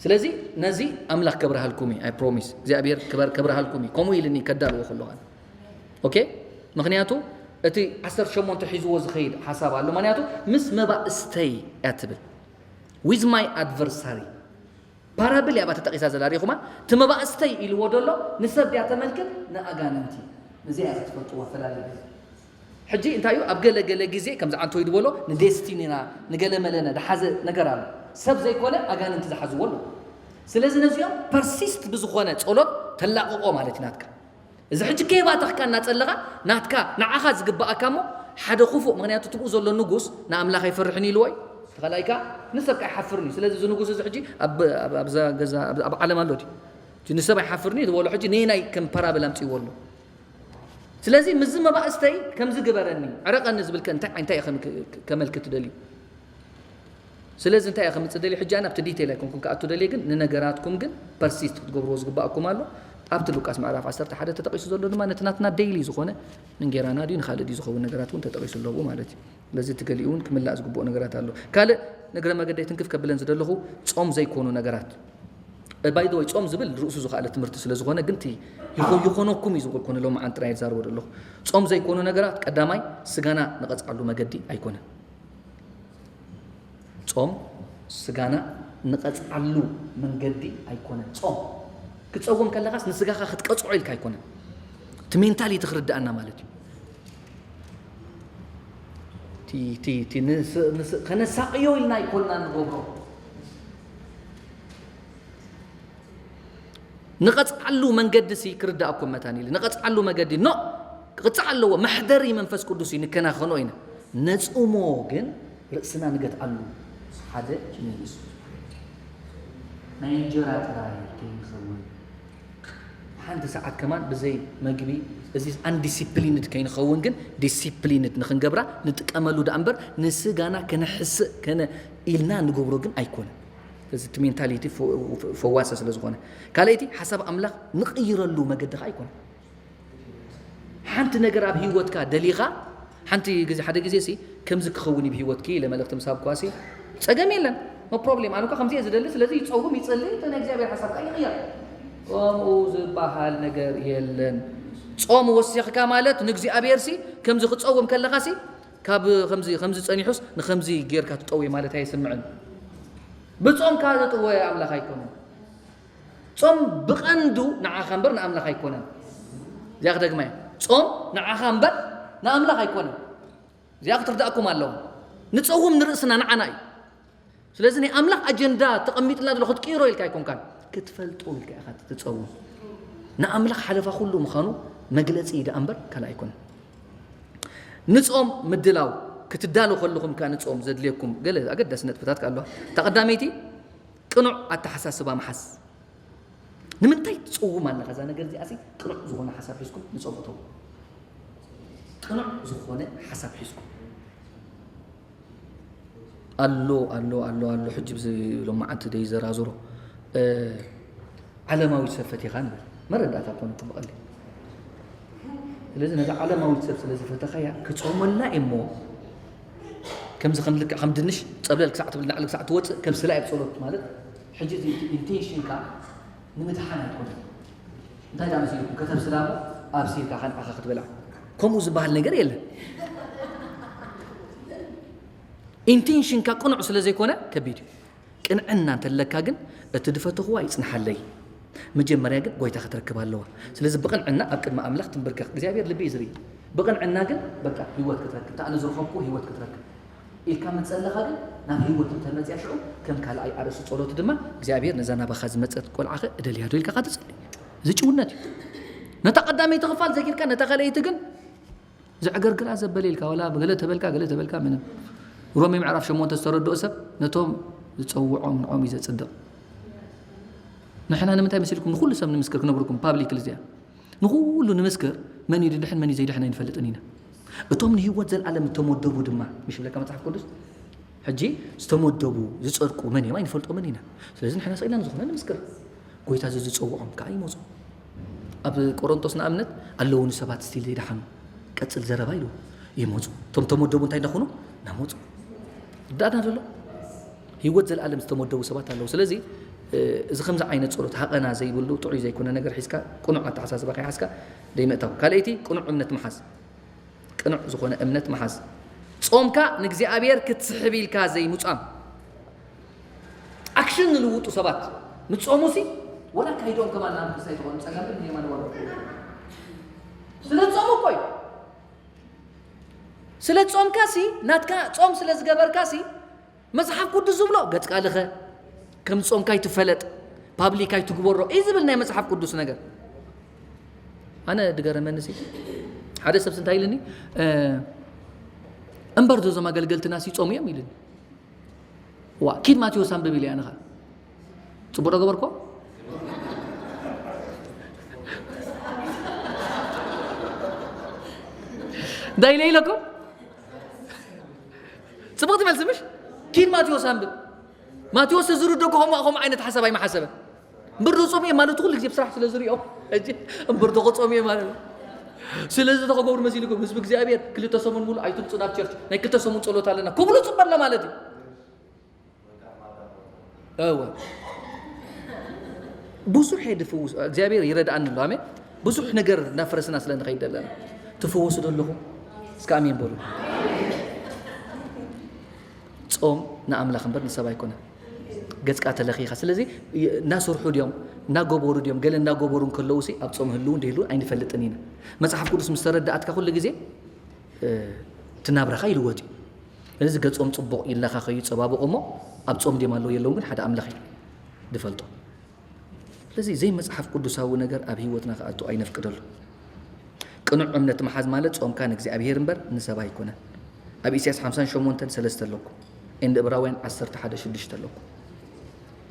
ስለዚ ነዚ ኣምላኽ ከብርሃልኩም እዩ። I promise እግዚኣብሔር ክበር- ከብርሃልኩም እዩ። ከምኡ ኢልኒ ከዳልዎ ከለኹ ኣነ። ኦኬ፣ ምኽንያቱ እቲ ዓሰርተ ሸሞንተ ሒዝዎ ዝኸይድ ሓሳብ ኣሎ። ምኽንያቱ ምስ መባእስተይ እያ ትብል። With my adversary። ፓራብል እያ ተጠቒሳ ዘላ ሪኹማ። እቲ መባእስተይ ኢልዎ ደሎ ንሰብ ድያ ተመልክት ንኣጋንንቲ። እዚኣ እያ ክትፈልጥዋ ፈላለ። ሕጂ እንታይ እዩ ኣብ ገለ ገለ ግዜ ከምዚ ዓንቶ ይድበሎ ንዴስቲኒና ንገለ መለነ ዝሓዘ ነገር ኣሎ። ሰብ ዘይኮነ ኣጋንንቲ ዝሓዝዎ ኣሎ። ስለዚ ነዚኦም ፐርሲስት ብዝኾነ ጸሎት ተላቕቆ ማለት እዩ ናትካ። እዚ ሕጂ ከየባተኽካ እናጸለኻ ናትካ ንዓኻ ዝግባኣካ እሞ ሓደ ክፉእ ምኽንያቱ ትብኡ ዘሎ ንጉስ ንኣምላኽ ኣይፈርሕን ኢልዎ እዩ። ተኸላይካ ንሰብ ከኣ ኣይሓፍርን እዩ። ስለዚ እዚ ንጉስ እዚ ሕጂ ኣብ ኣብ ኣብዛ ገዛ ኣብ- ኣብ ዓለም ኣሎ ድዩ? እቲ ንሰብ ኣይሓፍርን እዩ ዝበሎ ሕጂ ንናይ ከም ፓራብል ኣምጽእዎ ኣሎ። ስለዚ ምዚ መባእስተይ ከምዚ ግበረኒ ዕረቐኒ ዝብል ከ እንታይ እንታይ ከም ከመልክት ደልዩ? ስለዚ እንታይ እየ ከምፅእ ደልዩ ሕጂ ኣነ ኣብቲ ዲቴል ኣይኮንኩን ክኣቱ ደልየ ግን ንነገራትኩም ግን ፐርሲስት ክትገብርዎ ዝግባኣኩም ኣሎ። ኣብቲ ሉቃስ ምዕራፍ ዓሰርተ ሓደ ተጠቒሱ ዘሎ ድማ ነቲ ናትና ዴይሊ ዝኾነ ንእንጌራና ድዩ ንካልእ ድዩ ዝኸውን ነገራት እውን ተጠቒሱ ኣለዉ ማለት እዩ። ስለዚ እቲ ገሊኡ እውን ክምላእ ዝግብኦ ነገራት ኣሎ። ካልእ ንእግረ መገደይ ትንክፍ ከብለን ዝደለኹ ጾም ዘይኮኑ ነገራት ባይ ወይ ጾም ዝብል ርእሱ ዝኸኣለ ትምህርቲ ስለ ዝኾነ ግን እቲ ይኾ- ይኾነኩም እዩ ዝብል ኮነ ሎም ዓን ጥራይ ዝዛርቦ ዘለኹ። ጾም ዘይኮኑ ነገራት ቀዳማይ ስጋና ንቐጽዓሉ መገዲ ኣይኮነን። ጾም ስጋና ንቐጽዓሉ መንገዲ ኣይኮነን። ጾም ክትጸውም ከለኻስ ንስጋኻ ክትቀጽዖ ኢልካ ኣይኮነን። እቲ ሜንታሊቲ ክርድኣና ማለት እዩ። እቲ- እቲ- እቲ ንስ- ንስ- ከነሳቕዮ ኢልና ኣይኮንና ንገብሮ። ንቐጽዓሉ መንገዲ ሲ ክርዳእኩም መታን ኢሉ ንቐጽዓሉ መገዲ ኖ ክቕጻዕ ኣለዎ። መሕደሪ መንፈስ ቅዱስ እዩ ንከናኸኖ ኢና። ነጽሞ ግን ርእስና ንገትኣሉ ሓደ ምንስ ናይ እንጀራ ጥራይ ከይንኸውን ሓንቲ ሰዓት ከማን ብዘይ መግቢ እዚ ኣንዲሲፕሊንድ ከይንኸውን ግን ዲሲፕሊንድ ንክንገብራ ንጥቀመሉ ደኣ እምበር ንስጋና ከነሕስእ ከነ ኢልና ንገብሮ ግን ኣይኮነን። እዚ እቲ ሜንታሊቲ ፈ- ፈዋሲ ስለ ዝኾነ ካልኣይቲ ሓሳብ ኣምላኽ ንቕይረሉ መገዲ ከዓ ኣይኮነን። ሓንቲ ነገር ኣብ ህይወትካ ደሊኻ ሓንቲ ግዜ ሓደ ግዜ ሲ ከምዚ ክኸውን እዩ ብህይወትኪ ኢለ መልእኽቲ ምስ ሃብኳ ሲ ጸገም የለን። ኖ ፕሮብሌም ኣነ እኳ ከምዚ እየ ዝደሊ ስለዚ ይጸውም ይጸሊ እቲ ናይ እግዚኣብሔር ሓሳብ ከዓ ይቕየር። ከምኡ ዝበሃል ነገር የለን። ጾም ወሲኽካ ማለት ንእግዚኣብሔር ሲ ከምዚ ክጸውም ከለኻ ሲ ካብ ከምዚ ከምዚ ጸኒሑስ ንከምዚ ጌርካ ትጠውየ ማለት ኣይስምዕን። ብጾምካ ዘጥወየ ኣምላኽ ኣይኮነን። ጾም ብቐንዱ ንዓኻ እምበር ንኣምላኽ ኣይኮነን። እዚኣ ክደግማ እየ። ጾም ንዓኻ እምበር ንኣምላኽ ኣይኮነን። እዚኣ ክትርዳእኩም ኣለዋ። ንጸውም ንርእስና ንዓና እዩ። ስለዚ ናይ ኣምላኽ ኣጀንዳ ተቐሚጥላ ዘሎ ክትቅይሮ ኢልካ ኣይኮንካን ክትፈልጦ ኢልካ ኢኻ ትጸውም። ንኣምላኽ ሓለፋ ኩሉ ምዃኑ መግለጺ እዩ ደኣ እምበር ካልእ ኣይኮነን። ንጾም ምድላው ክትዳሉ ከለኹም ከኣ ንጾም ዘድልየኩም ገለ ኣገዳሲ ነጥብታት ከኣ ኣለዋ። እታ ቀዳመይቲ ቅኑዕ ኣተሓሳስባ ምሓዝ። ንምንታይ ትጽውም ኣለኻ እዛ ነገር እዚኣ ሲ ቅኑዕ ዝኾነ ሓሳብ ሒዝኩም ንጾም እተው። ቅኑዕ ዝኾነ ሓሳብ ሒዝኩም ኣሎ ኣሎ ኣሎ ኣሎ ሕጂ ብዚ ሎማዓንቲ ደይ ዘራዝሮ ዓለማዊት ሰብ ፈቲኻ ንብል መረዳእታ ኮነ ብቐሊ ስለዚ ነዛ ዓለማዊት ሰብ ስለ ዝፈተኻያ ክጾመላ እሞ ከምዚ ከም ልክዕ ከም ድንሽ ጸብለል ክሳዕ ትብል ናዕሊ ክሳዕ ትወፅእ ከብስላ እየ ብጸሎት ማለት ሕጂ ኢንቴንሽንካ ንምድሓን ኣይኮነን እንታይ ዳ መሲልኩም ከተብስላ እሞ ኣብሲልካ ከንዓኻ ክትበልዓ ከምኡ ዝበሃል ነገር የለን ኢንቴንሽንካ ቅኑዕ ስለ ዘይኮነ ከቢድ እዩ ቅንዕና እንተለካ ግን እቲ ድፈተኽዋ ይጽንሓለይ መጀመርያ ግን ጎይታ ክትረክብ ኣለዋ ስለዚ ብቕንዕና ኣብ ቅድሚ ኣምላኽ ትንብርከኽ እግዚኣብሔር ልቢ እዩ ዝርኢ ብቕንዕና ግን በቃ ህይወት ክትረክብ እታ ኣነ ዝረኸብኩ ህይወት ክትረክብ ኢልካ መጸለኻ ግን ናብ ህይወት እንተመጽያ ሽዑ ከም ካልኣይ ኣርእሲ ጸሎት ድማ እግዚኣብሔር ነዛ ናባኻ ዝመጸት ቆልዓኸ እደልያ ዶ ኢልካ ትጽሊ እዚ ጭውነት እዩ ነታ ቀዳመይቲ ክፋል ዘጊርካ ነታ ካልኣይቲ ግን ዘዕገርግራ ዘበለ ኢልካ ዋላ ገለ ተበልካ ገለ ተበልካ ምንም ሮሜ ምዕራፍ ሸሞንተ ዝተረድኦ ሰብ ነቶም ዝጸውዖም ንዖም እዩ ዘጽድቕ ንሕና ንምንታይ መሲልኩም ንኩሉ ሰብ ንምስክር ክነግርኩም ፓብሊክ እዚኣ ንኩሉ ንምስክር መን እዩ ድድሕን መን እዩ ዘይድሕን ኣይንፈልጥን ኢና እቶም ንህይወት ዘልኣለም እተመደቡ ድማ ምሽ ብለካ መጽሓፍ ቅዱስ ሕጂ ዝተመደቡ ዝጸድቁ መን እዮም ኣይንፈልጦምን ኢና ስለዚ ንሕና ስኢልና ንዝኾነ ንምስክር ጎይታ እዚ ዝጸውዖም ከዓ ይመፁ ኣብ ቆሮንቶስ ንኣብነት ኣለዉ ንሰባት ስቲል ዘይደሓኑ ቀጽል ዘረባ ኢሉ ይመጹ። እቶም ተመደቡ እንታይ እንዳኾኑ ናመጹ ዳና ዘሎ ህይወት ዘለኣለም ዝተመደቡ ሰባት ኣለዉ። ስለዚ እዚ ከምዚ ዓይነት ጸሎት ሃቐና ዘይብሉ ጥዑይ ዘይኮነ ነገር ሒዝካ ቅኑዕ ኣተሓሳስባ ከይሓዝካ ደይምእታው። ካልኣይቲ ቅኑዕ እምነት ምሓዝ፣ ቅኑዕ ዝኾነ እምነት ምሓዝ። ጾምካ ንእግዚኣብሔር ክትስሕብ ኢልካ ዘይምጻም። ኣክሽን ንልውጡ ሰባት ንጾሙ ሲ ወላ ካይዶም ከማን ናብ ክሳይ ትኾኑ ጸጋም ግን የማን ወረዱ። ስለ ጾሙ እኮ እዩ። ስለ ጾምካ ሲ ናትካ ጾም ስለ ዝገበርካ ሲ መጽሓፍ ቅዱስ ዝብሎ ገጽካ ልኸ፣ ከም ጾምካ ይትፈለጥ፣ ፓብሊክ ኣይትግበሮ እዩ ዝብል ናይ መጽሓፍ ቅዱስ ነገር። ኣነ ድገረመኒ ሲ ሓደ ሰብ እንታይ ኢልኒ፣ እምበር ዶ እዞም ኣገልገልትና ሲ ጾሙ እዮም ኢልኒ። ዋ ኪድ ማቴዎስ ኣንብብ ኢለ ኣነኻ ጽቡቅ ዶ ገበርኮ? እንታይ ኢለ ኢለኩም? ጽቡቅ ትመልሲ ምሽ? ኪድ ማቴዎስ ኣንብብ። ማቴዎስ ዝርዶ ከምኡ ከምኡ ዓይነት ሓሳብ ኣይመሓሰበ። እምበር ዶ ጾም እየ ማለት ኩሉ ግዜ ብስራሕ ስለ ዝሪኦ ሕጂ እምበር ዶ ጾም እየ ማለት ነው። ስለዚ ተኸገብሩ መሲልኩም ህዝቢ እግዚኣብሔር ክልተ ሰሙን ሙሉ ኣይትምፁ ናብ ቸርች ናይ ክልተ ሰሙን ጸሎት ኣለና ክብሉ ጽበለ ማለት እዩ። እወ ብዙሕ እየ ድፍውስ እግዚኣብሔር ይረድኣኒ ኣሎ ኣሜን። ብዙሕ ነገር እናፈረስና ስለ ንኸይድ ዘለና ትፍወሱ ዶ ኣለኹም? እስከ ኣሜን በሉ። ጾም ንኣምላኽ እምበር ንሰብ ኣይኮነን። ገጽካ ተለኺኻ ስለዚ እናሰርሑ ድዮም እናገበሩ ድዮም ገለ እናገበሩ እንከለዉ ሲ ኣብ ጾም ህልዉ እንደህልዉ ኣይንፈልጥን ኢና። መጽሓፍ ቅዱስ ምስ ተረዳኣትካ ኩሉ ግዜ እቲ ናብራኻ ይልወጥ እዩ። ስለዚ ገጾም ጽቡቕ ይለኻኸዩ ይጸባበቑ እሞ ኣብ ጾም ድዮም ኣለዉ የለውን ግን ሓደ ኣምላኽ እዩ ዝፈልጦ። ስለዚ ዘይመጽሓፍ ቅዱሳዊ ነገር ኣብ ህይወትና ክኣቱ ኣይነፍቅደሉ። ቅኑዕ እምነት ምሓዝ ማለት ጾምካ ንእግዚኣብሔር እምበር ንሰብ ኣይኮነን። ኣብ ኢሳያስ ሓምሳን ሸሞንተን ሰለስተ ኣለኩም ኤንድ እብራውያን ዓሰርተ ሓደ ሽዱሽተ ኣለኩም።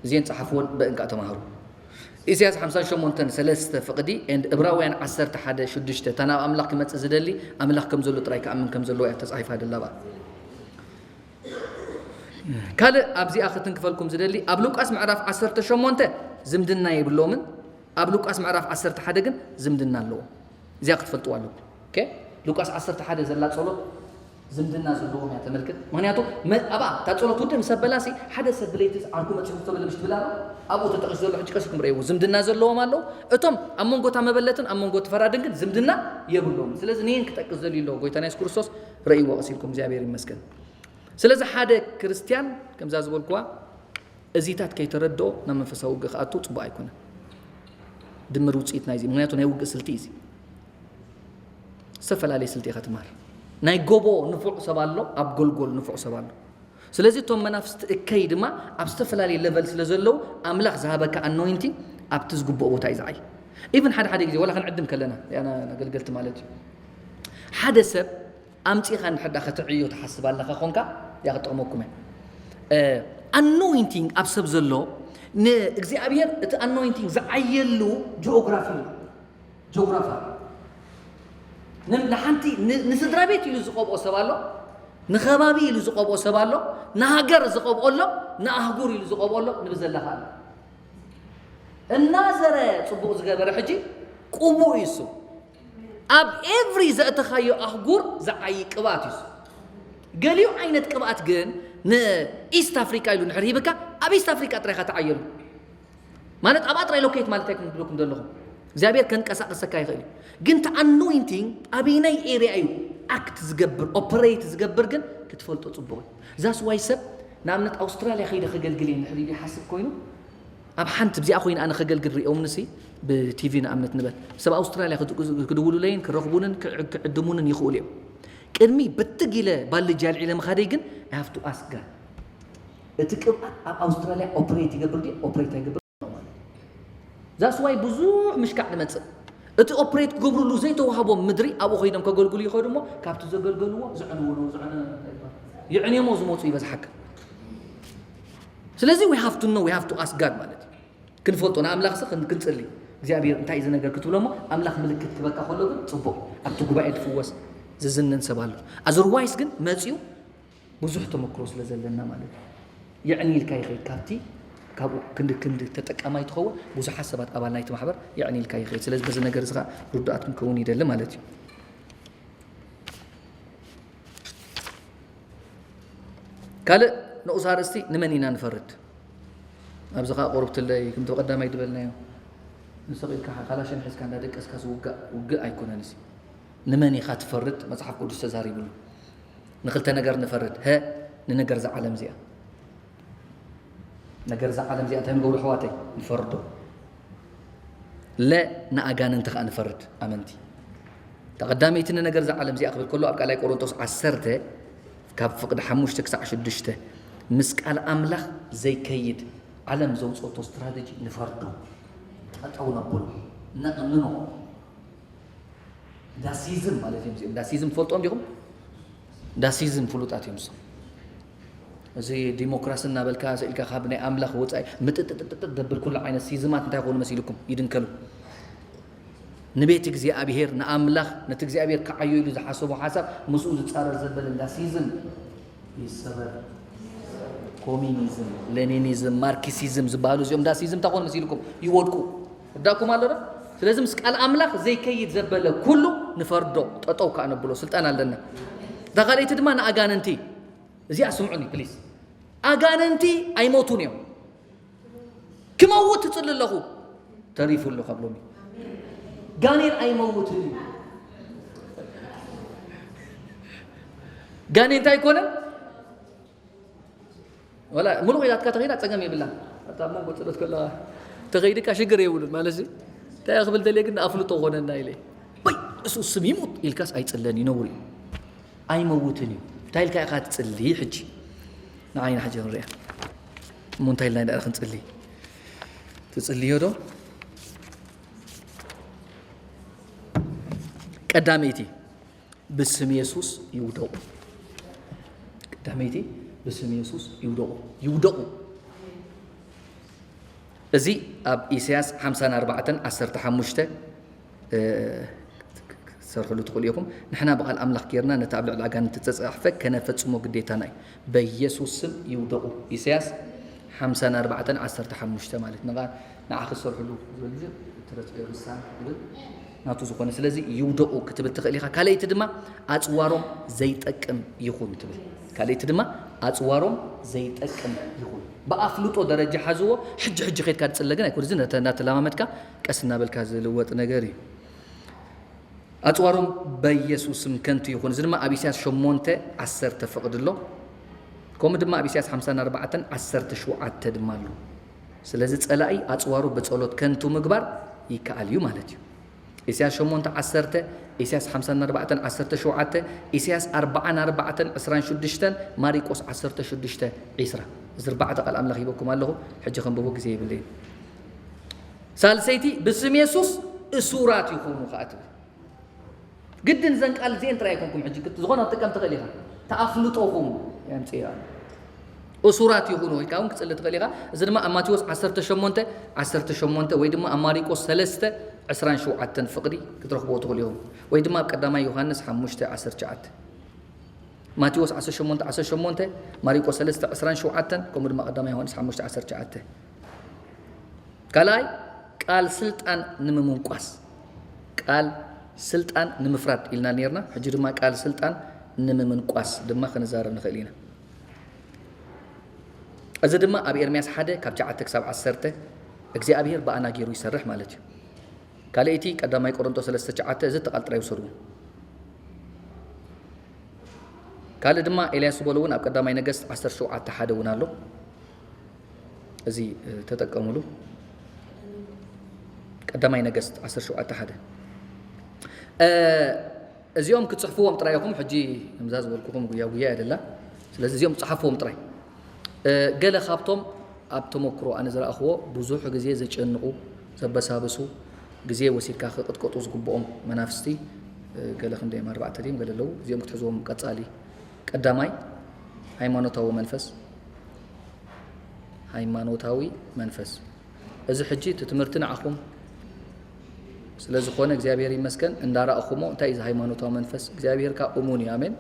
እዚአን ጸሓፍዎን በእንካ ተማሃሩ። ኢሳያስ ሓምሳን ሸሞንተን ሰለስተ ፍቕዲ ኤንድ እብራውያን ዓሰርተ ሓደ ሽዱሽተ እታ ናብ ኣምላኽ ክመጽእ ዝደሊ ኣምላኽ ከም ዘሎ ጥራይ ክኣምን ከም ዘለዎ እያ ተጻሒፋ ደላባ። ካልእ ኣብዚኣ ክትንክፈልኩም ዝደሊ ኣብ ሉቃስ ምዕራፍ ዓሰርተ ሸሞንተ ዝምድና የብሎምን ኣብ ሉቃስ ምዕራፍ ዓሰርተ ሓደ ግን ዝምድና ኣለዎ። እዚኣ ክትፈልጥዋ ኣለኩም። ኦኬ ሉቃስ ዓሰርተ ሓደ ዘላ ጸሎት ዝምድና ዘለዎም እያ ተመልክት። ምክንያቱ መ- ኣብኣ እታ ጸሎት ውድእ ምስ ኣበላሲ ሓደ ሰብ ብለይቲ ዓርኩ መጺኹ ተበለ ምሽ ትብል ኣሎ። ኣብኡ ተጠቂሱ ዘሎ ሕጂ ቀሲኩም ረእይዎ ዝምድና ዘለዎም ኣለዉ። እቶም ኣብ መንጎ እታ መበለትን ኣብ መንጎ እቲ ፈራድን ግን ዝምድና የብሎም። ስለዚ ንየን ክጠቅስ ዘልዩ ኣለዎ ጎይታና የሱስ ክርስቶስ ረእይዎ ቀሲልኩም እግዚኣብሔር ይመስገን። ስለዚ ሓደ ክርስትያን ከምዛ ዝበልኩዋ እዚታት ከይተረድኦ ናብ መንፈሳዊ ውግእ ክኣቱ ጽቡቅ ኣይኮነን። ድምር ውጽኢት ናይዚ ምክንያቱ ናይ ውግእ ስልቲ እዩ እዚ። ዝተፈላለየ ስልቲ ኢኻ ትምሃር። ናይ ጎቦ ንፉዕ ሰብ ኣሎ፣ ኣብ ጎልጎል ንፉዕ ሰብ ኣሎ። ስለዚ እቶም መናፍስቲ እከይ ድማ ኣብ ዝተፈላለየ ለቨል ስለ ዘለዉ ኣምላኽ ዝሃበካ ኣኖይንቲንግ ኣብቲ ዝግብኦ ቦታ እዩ ዝዓይ። ኢቭን ሓደ ሓደ ግዜ ዋላ ክንዕድም ከለና ያና ኣገልገልቲ ማለት እዩ ሓደ ሰብ ኣምጺኻ እንድሕር ዳ ከተዕዮ ትሓስብ ኣለኻ ኾንካ እያ ክጠቕመኩም እያ። ኣኖይንቲንግ ኣብ ሰብ ዘሎ ንእግዚኣብሔር እቲ ኣኖይንቲንግ ዝዓየሉ ጂኦግራፊ እዩ። ጂኦግራፊ ንሓንቲ ንስድራ ቤት ኢሉ ዝቐብኦ ሰብ ኣሎ፣ ንኸባቢ ኢሉ ዝቐብኦ ሰብ ኣሎ፣ ንሃገር ዝቐብኦ ኣሎ፣ ንኣህጉር ኢሉ ዝቐብኦ ኣሎ፣ ንብዘለኻ ኣሎ። እናዘረ ጽቡቕ ዝገበረ ሕጂ ቅቡእ እዩ እሱ። ኣብ ኤቭሪ ዘእተኻዮ ኣህጉር ዝዓይ ቅብኣት እዩ። ገሊኡ ዓይነት ቅብኣት ግን ንኢስት ኣፍሪካ ኢሉ ንድሕር ሂብካ ኣብ ኢስት ኣፍሪካ ጥራይካ ተዓየሉ። ማለት ኣብኣ ጥራይ ሎኬት ማለት ኣይኩም ዝብለኩም ዘለኹም እግዚኣብሔር ከንቀሳቀሰካ ይኽእል እዩ። ግን እቲ ኣኖይንቲንግ ኣበይናይ ኤርያ እዩ ኣክት ዝገብር ኦፐሬት ዝገብር ግን ክትፈልጦ ጽቡቕ እዩ። ዛስ ዋይ ሰብ ንኣብነት ኣውስትራልያ ከይደ ከገልግል እየ ንድሕር ኢሉ ይሓስብ ኮይኑ ኣብ ሓንቲ ብዚኣ ኮይነ ኣነ ከገልግል ሪኦምንሲ ብቲቪ ንኣብነት ንበል ሰብ ኣውስትራልያ ክድውሉለይን ክረኽቡንን ክዕድሙንን ይኽእሉ እዮም። ቅድሚ ብትግ ኢለ ባልጃ ኣልዒለ ምኻደይ ግን I have to ask God እቲ ቅብኣት ኣብ ኣውስትራልያ ኦፕሬት ይገብር ድዩ ኦፕሬት ኣይገብር። ዛስ ዋይ ብዙሕ ምሽካዕ ንመጽእ እቲ ኦፕሬት ክገብርሉ ዘይተዋህቦም ምድሪ ኣብኡ ኮይኖም ከገልግሉ ይኸዱ እሞ ካብቲ ዘገልገልዎ ዝዕንዎ ነው ዝዕነ ይዕንዮሞ ዝመፁ ይበዝሓካ። ስለዚ we have to know we have to ask God ማለት እዩ። ክንፈልጦ ንኣምላኽ ስ ክንጽሊ እግዚኣብሔር እንታይ እዚ ነገር ክትብሎ እሞ ኣምላኽ ምልክት ክበካ ከሎ ግን ጽቡቕ ኣብቲ ጉባኤ ዝፍወስ ዝዝነን ሰብ ኣሎ። ኣዘርዋይስ ግን መጽዩ ብዙሕ ተመክሮ ስለ ዘለና ማለት እዩ። የዕኒ ኢልካ ይኸይድ ካብቲ ካብኡ ክንዲ ክንዲ ተጠቃማይ ትኸውን፣ ብዙሓት ሰባት ኣባል ናይቲ ማሕበር የዕንይልካ ይኽእል። ስለዚ በዚ ነገር እዚ ኸዓ ርዱኣት ክንከውን ይደሊ ማለት እዩ። ካልእ ንኡስ ኣርእስቲ፣ ንመን ኢና ንፈርድ? ኣብዚ ኸዓ ቁሩብ ትለይ፣ ከምቲ ቀዳማይ ዝበልናዮ፣ ንስቕ ኢልካ ካላሽን ሒዝካ እንዳደቀስካ ዝውጋእ ውግእ ኣይኮነን እዚ። ንመን ኢኻ ትፈርድ? መጽሓፍ ቅዱስ ተዛሪቡሉ። ንኽልተ ነገር ንፈርድ። ሀ፣ ንነገር እዛ ዓለም እዚኣ። ነገር እዛ ዓለም እዚኣ እንታይ ንገብሮ ኣሕዋተይ? ንፈርዶ። ለ፣ ንኣጋንንቲ ኸዓ ንፈርድ፣ ኣመንቲ። እታ ቀዳመይቲ ንነገር እዛ ዓለም እዚኣ ክብል ከሎ፣ ኣብ ካልኣይ ቆሮንቶስ ዓሰርተ፣ ካብ ፍቕዲ ሓሙሽተ ክሳዕ ሽዱሽተ፣ ምስ ቃል ኣምላኽ ዘይከይድ ዓለም ዘውፅኦቶ ስትራተጂ ንፈርዶ። ጠጠው ነብሎ፣ ነቕንኖ። ዳሲዝም ማለት እዮም እዚኦም። ዳሲዝም ትፈልጦም ዲኹም? ዳሲዝም ፍሉጣት እዮም እሶም። እዚ ዲሞክራሲ እናበልካ ስኢልካ ካብ ናይ ኣምላኽ ወፃኢ ምጥጥጥጥጥ ደብል ኩሉ ዓይነት ሲዝማት እንታይ ይኾኑ መሲልኩም? ይድንከሉ። ንቤት እግዚኣብሔር፣ ንኣምላኽ፣ ነቲ እግዚኣብሔር ክዓዮ ኢሉ ዝሓሰቦ ሓሳብ ምስኡ ዝጻረር ዘበለ ዳሲዝም ይሰበር። ኮሚኒዝም፣ ሌኒኒዝም፣ ማርክሲዝም ዝበሃሉ እዚኦም ዳሲዝም እንታይ ኮኑ መሲልኩም? ይወድቁ። ወዳኩም ኣሎ ዶ? ስለዚ ምስ ቃል ኣምላኽ ዘይከይድ ዘበለ ኩሉ ንፈርዶ፣ ጠጠው ከኣ ነብሎ፣ ስልጣን ኣለና። እታ ካልኣይቲ ድማ ንኣጋንንቲ። እዚኣ ስምዑኒ ፕሊዝ። ኣጋንንቲ ኣይሞቱን እዮም። ክመውት ትጽሊ ኣለኹ። ተሪፉ ኣሎ ካብ ሎሚ። ጋኔን ኣይመውትን እዩ። ጋኔን እንታይ ኣይኮነን? ወላ ሙሉእ ኢላትካ ተኸይዳ ጸገም የብላን። ኣታ ኣብ መንጎ ጸሎት ከለኻ ተኸይድካ ሽግር የብሉን ማለት እዚ። እንታይ ክብል ደልየ ግን ኣፍልጦ ኾነና ኢለ። ወይ እሱ ስም ይሙት ኢልካስ ኣይጽለን እዩ፣ ነውሪ እዩ። ኣይመውትን እዩ። እንታይ ኢልካ ኢኻ ትጽሊ ሕጂ? ንዓይና ሕጂ ንሪኣ። እሞ እንታይ ኢልና ኢና ክንጽሊ? ትጽልዮ ዶ? ቀዳመይቲ ብስም የሱስ ይውደቑ። ቀዳመይቲ ብስም የሱስ ይውደቑ። ይውደቑ። እዚ ኣብ ኢሳያስ ሓምሳን ኣርባዕተን ዓሰርተ ሓሙሽተ፣ እ፣ ክትሰርሕሉ ትኽእሉ ኢኹም። ንሕና ብቓል ኣምላኽ ጌርና ነቲ ኣብ ልዕሊ ኣጋንንቲ ዝተጻሕፈ ከነፈጽሞ ግዴታና እዩ። በኢየሱስ ስም ይውደቑ። ኢሳያስ ሓምሳን ኣርባዕተን ዓሰርተ ሓሙሽተ ማለት ንቓ-፣ ንዓ ክትሰርሕሉ ዝብል ግዜ እትረጽዮ ልሳን ይብል ናቱ ዝኾነ። ስለዚ ይውደቑ ክትብል ትኽእል ኢኻ። ካልኣይቲ ድማ ኣጽዋሮም ዘይጠቅም ይኹን ትብል። ካልኣይቲ ድማ ኣጽዋሮም ዘይጠቅም ይኹን። ብኣፍልጦ ደረጃ ሓዝዎ። ሕጂ ሕጂ ኸይድካ ትጽለ ግን ኣይኮን። እዚ ነተ-፣ እናተለማመድካ ቀስ እናበልካ ዝልወጥ ነገር እዩ። ኣጽዋሮም በኢየሱስ ስም ከንቱ ይኹን። እዚ ድማ ኣብ ኢሳያስ ሸሞንተ ዓሰርተ ፍቕዲ ኣሎ። ከምኡ ድማ ኣብ ኢሳያስ ሓምሳን ኣርባዕተን ዓሰርተ ሸውዓተ ድማ ኣሎ። ስለዚ ጸላኢ ኣጽዋሩ ብጸሎት ከንቱ ምግባር ይከኣል እዩ ማለት እዩ። ኢሳያስ ሸሞንተ ዓሰርተ፣ ኢሳያስ ሓምሳን ኣርባዕተን ዓሰርተ ሸውዓተ፣ ኢሳያስ ኣርባዓን ኣርባዕተን ዕስራን ሽዱሽተን፣ ማሪቆስ ዓሰርተ ሽዱሽተ ዒስራ። እዚ ኣርባዕተ ቃል ኣምላኽ ሂበኩም ኣለኹ። ሕጂ ከንብቦ ግዜ የብለይን። ሳልሰይቲ ብስም የሱስ እሱራት ይኹኑ ከኣ ትብል። ግድን ዘን ቃል እዚኤን ጥራይ ኣይኮንኩም ሕጂ ክት-፣ ዝኾነ ክትጥቀም ትኽእል ኢኻ። ተኣፍልጦኹም የምጽእ። እሱራት ይኹኑ ኢልካ እውን ክጽሊ ትኽእል ኢኻ። እዚ ድማ ኣብ ማቴዎስ ዓሰርተ ሸሞንተ ዓሰርተ ሸሞንተ ወይ ድማ ኣብ ማሪቆስ ሰለስተ ዕስራን ሸውዓተን ፍቕዲ ክትረኽብዎ ትኽእሉ ኢኹም። ወይ ድማ ኣብ ቀዳማይ ዮሃንስ ሓሙሽተ ዓሰርተ ትሽዓተ። ማቴዎስ ዓሰርተ ሸሞንተ ዓሰርተ ሸሞንተ፣ ማሪቆስ ሰለስተ ዕስራን ሸውዓተን፣ ከምኡ ድማ ቀዳማይ ዮሃንስ ሓሙሽተ ዓሰርተ ትሽዓተ። ካልኣይ፣ ቃል ስልጣን ንምምንቋስ። ቃል ስልጣን ንምፍራድ ኢልና ነይርና። ሕጂ ድማ ቃል ስልጣን ንምምንቋስ ድማ ክንዛረብ ንኽእል ኢና። እዚ ድማ ኣብ ኤርምያስ ሓደ ካብ ትሽዓተ ክሳብ ዓሰርተ እግዚኣብሔር ብኣና ገይሩ ይሰርሕ ማለት እዩ። ካልኣይቲ ቀዳማይ ቆሮንቶስ ሰለስተ ትሽዓተ፣ እዚ እቲ ቃል ጥራይ ውሰድዎ። ካልእ ድማ ኤልያስ ዝበሎ እውን ኣብ ቀዳማይ ነገስት ዓሰርተ ሸውዓተ ሓደ እውን ኣሎ። እዚ፣ እ፣ ተጠቀሙሉ። ቀዳማይ ነገስት ዓሰርተ ሸውዓተ ሓደ። እ፣ እዚኦም ክትጽሕፍዎም ጥራይ ኢኹም። ሕጂ ከምዛ ዝበልኩኹም ጉያ ጉያ ኣይደላ። ስለዚ እዚኦም ጸሓፍዎም ጥራይ። እ፣ ገለ ካብቶም ኣብ ተመክሮ ኣነ ዝረኣኽዎ ብዙሕ ግዜ ዘጨንቑ፣ ዘበሳብሱ፣ ግዜ ወሲድካ ክቕጥቀጡ ዝግብኦም መናፍስቲ፣ እ፣ ገለ ክንደዮም ኣርባዕተ ድዮም ገለ ኣለዉ። እዚኦም ክትሕዝዎም ቀጻሊ። ቀዳማይ፣ ሃይማኖታዊ መንፈስ። ሃይማኖታዊ መንፈስ። እዚ ሕጂ እቲ ትምህርቲ ንዓኹም ስለ ዝኾነ እግዚኣብሔር ይመስገን። እንዳረኣኹሞ፣ እንታይ እዩ እዚ ሃይማኖታዊ መንፈስ? እግዚኣብሔር ከኣ እሙን እዩ። ኣሜን።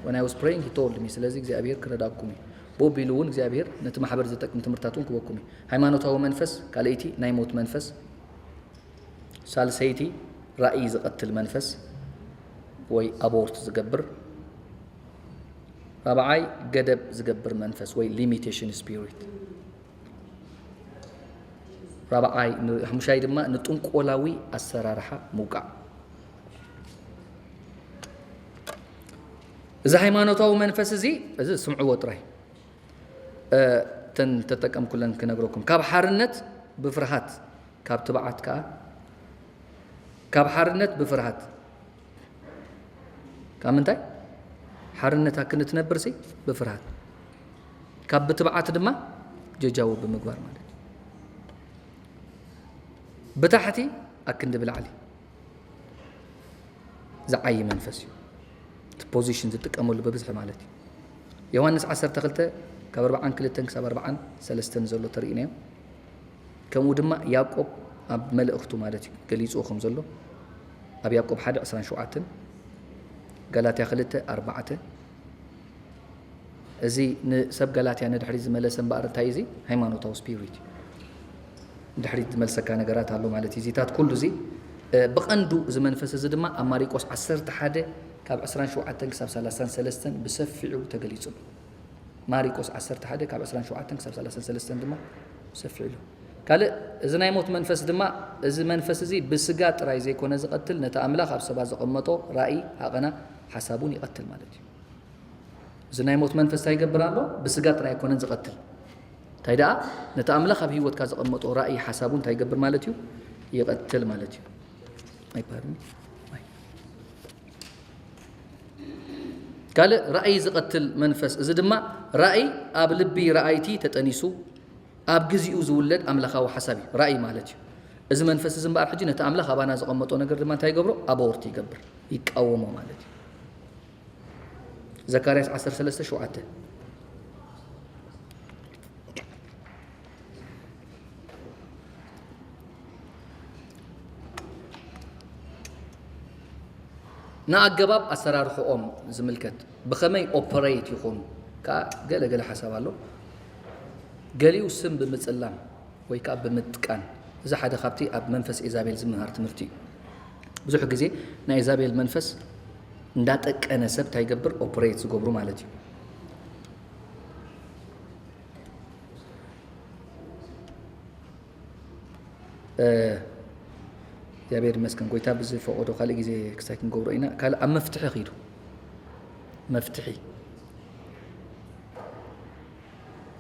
When I was praying, he told me። ስለዚ እግዚኣብሔር ክረዳኩም እዩ። ብኡ ኣቢሉ እውን እግዚኣብሔር ነቲ ማሕበር ዝጠቅም ትምህርትታት እውን ክበኩም እዩ። ሃይማኖታዊ መንፈስ፣ ካልኣይቲ ናይ ሞት መንፈስ፣ ሳልሰይቲ ራእይ ዝቐትል መንፈስ ወይ ኣቦርት ዝገብር፣ ራብዓይ ገደብ ዝገብር መንፈስ ወይ ሊሚቴሽን ስፒሪት። ራብዓይ ን-፣ ሓሙሻይ ድማ ንጥንቆላዊ ኣሰራርሓ ምውቃዕ። እዚ ሃይማኖታዊ መንፈስ እዚ፣ እዚ ስምዕዎ ጥራይ። እ፣ ተን ተጠቀምኩለን ክነግረኩም። ካብ ሓርነት ብፍርሃት፣ ካብ ትብዓት ከኣ፣ ካብ ሓርነት ብፍርሃት። ካብ ምንታይ? ሓርነት ኣክንዲ ትነብርሲ ብፍርሃት። ካብ ብትብዓት ድማ ጀጃዊ ብምግባር ማለት እዩ። ብታሕቲ ኣክንዲ ብላዕሊ ዝዓዪ መንፈስ እዩ። እቲ ፖዚሽን ዝጥቀመሉ ብብዝሒ ማለት እዩ። ዮሃንስ ዓሰርተ ክልተ ካብ ኣርብዓን ክልተን ክሳብ ኣርብዓን ሰለስተን ዘሎ ተርእይናዮ። ከምኡ ድማ ያዕቆብ ኣብ መልእኽቱ ማለት እዩ ገሊጽዎ ከም ዘሎ ኣብ ያዕቆብ ሓደ ዕስራን ሸውዓተን፣ ጋላትያ ክልተ ኣርባዕተ። እዚ ንሰብ ጋላትያ ንድሕሪት ዝመለሰ እምበኣር እንታይ እዩ? እዚ ሃይማኖታዊ ስፒሪት እዩ። ንድሕሪት ዝመልሰካ ነገራት ኣሎ ማለት እዩ። እዚታት ኩሉ እዚ፣ እ፣ ብቐንዱ እዚ መንፈስ እዚ ድማ ኣብ ማሪቆስ ዓሰርተ ሓደ ካብ ዕስራን ሸውዓተን ክሳብ ሰላሳን ሰለስተን ብሰፊዑ ተገሊጹ ኣሎ። ማሪቆስ ዓሰርተ ሓደ ካብ ዕስራን ሸውዓተን ክሳብ ሰላሳን ሰለስተን ድማ ብሰፊዑ ኣሎ። ካልእ፣ እዚ ናይ ሞት መንፈስ ድማ፣ እዚ መንፈስ እዚ ብስጋ ጥራይ ዘይኮነ ዝቐትል፣ ነቲ ኣምላኽ ኣብ ሰባት ዘቐመጦ ራእይ፣ ሃቐና፣ ሓሳብ እውን ይቐትል ማለት እዩ። እዚ ናይ ሞት መንፈስ እንታይ ይገብር ኣሎ? ብስጋ ጥራይ ኣይኮነን ዝቐትል። እንታይ ደኣ? ነቲ ኣምላኽ ኣብ ህይወትካ ዘቐመጦ ራእይ፣ ሓሳብ እውን እንታይ ይገብር ማለት እዩ? ይቐትል ማለት እዩ። ኣይባህርን? ኣይ። ካልእ ራእይ ዝቐትል መንፈስ፣ እዚ ድማ ራእይ ኣብ ልቢ ረኣይቲ ተጠኒሱ ኣብ ግዚኡ ዝውለድ ኣምላኻዊ ሓሳብ እዩ። ራእይ ማለት እዩ። እዚ መንፈስ እዚ እምበኣር ሕጂ ነቲ ኣምላኽ ኣባና ዘቐመጦ ነገር ድማ እንታይ ይገብሮ? ኣበወርቲ ይገብር፣ ይቃወሞ ማለት እዩ። ዘካርያስ ዓሰርተ ሰለስተ ሸውዓተ። ንኣገባብ ኣሰራርሕኦም ዝምልከት፣ ብኸመይ ኦፐሬት ይኾኑ ከኣ ገለ ገለ ሓሳብ ኣሎ። ገሊኡ ስም ብምጽላም ወይ ከኣ ብምጥቃን፣ እዚ ሓደ ካብቲ ኣብ መንፈስ ኤዛቤል ዝምሃር ትምህርቲ እዩ። ብዙሕ ግዜ ናይ ኤዛቤል መንፈስ እንዳጠቀነ ሰብ እንታይ ይገብር? ኦፐሬት ዝገብሩ ማለት እዩ። እ፣ እግዚኣብሔር ይመስገን፣ ጎይታ ብዝፈቐዶ ካልእ ግዜ ክሳይ ክንገብሮ ኢና። ካልእ ኣብ መፍትሒ ኺዱ። መፍትሒ።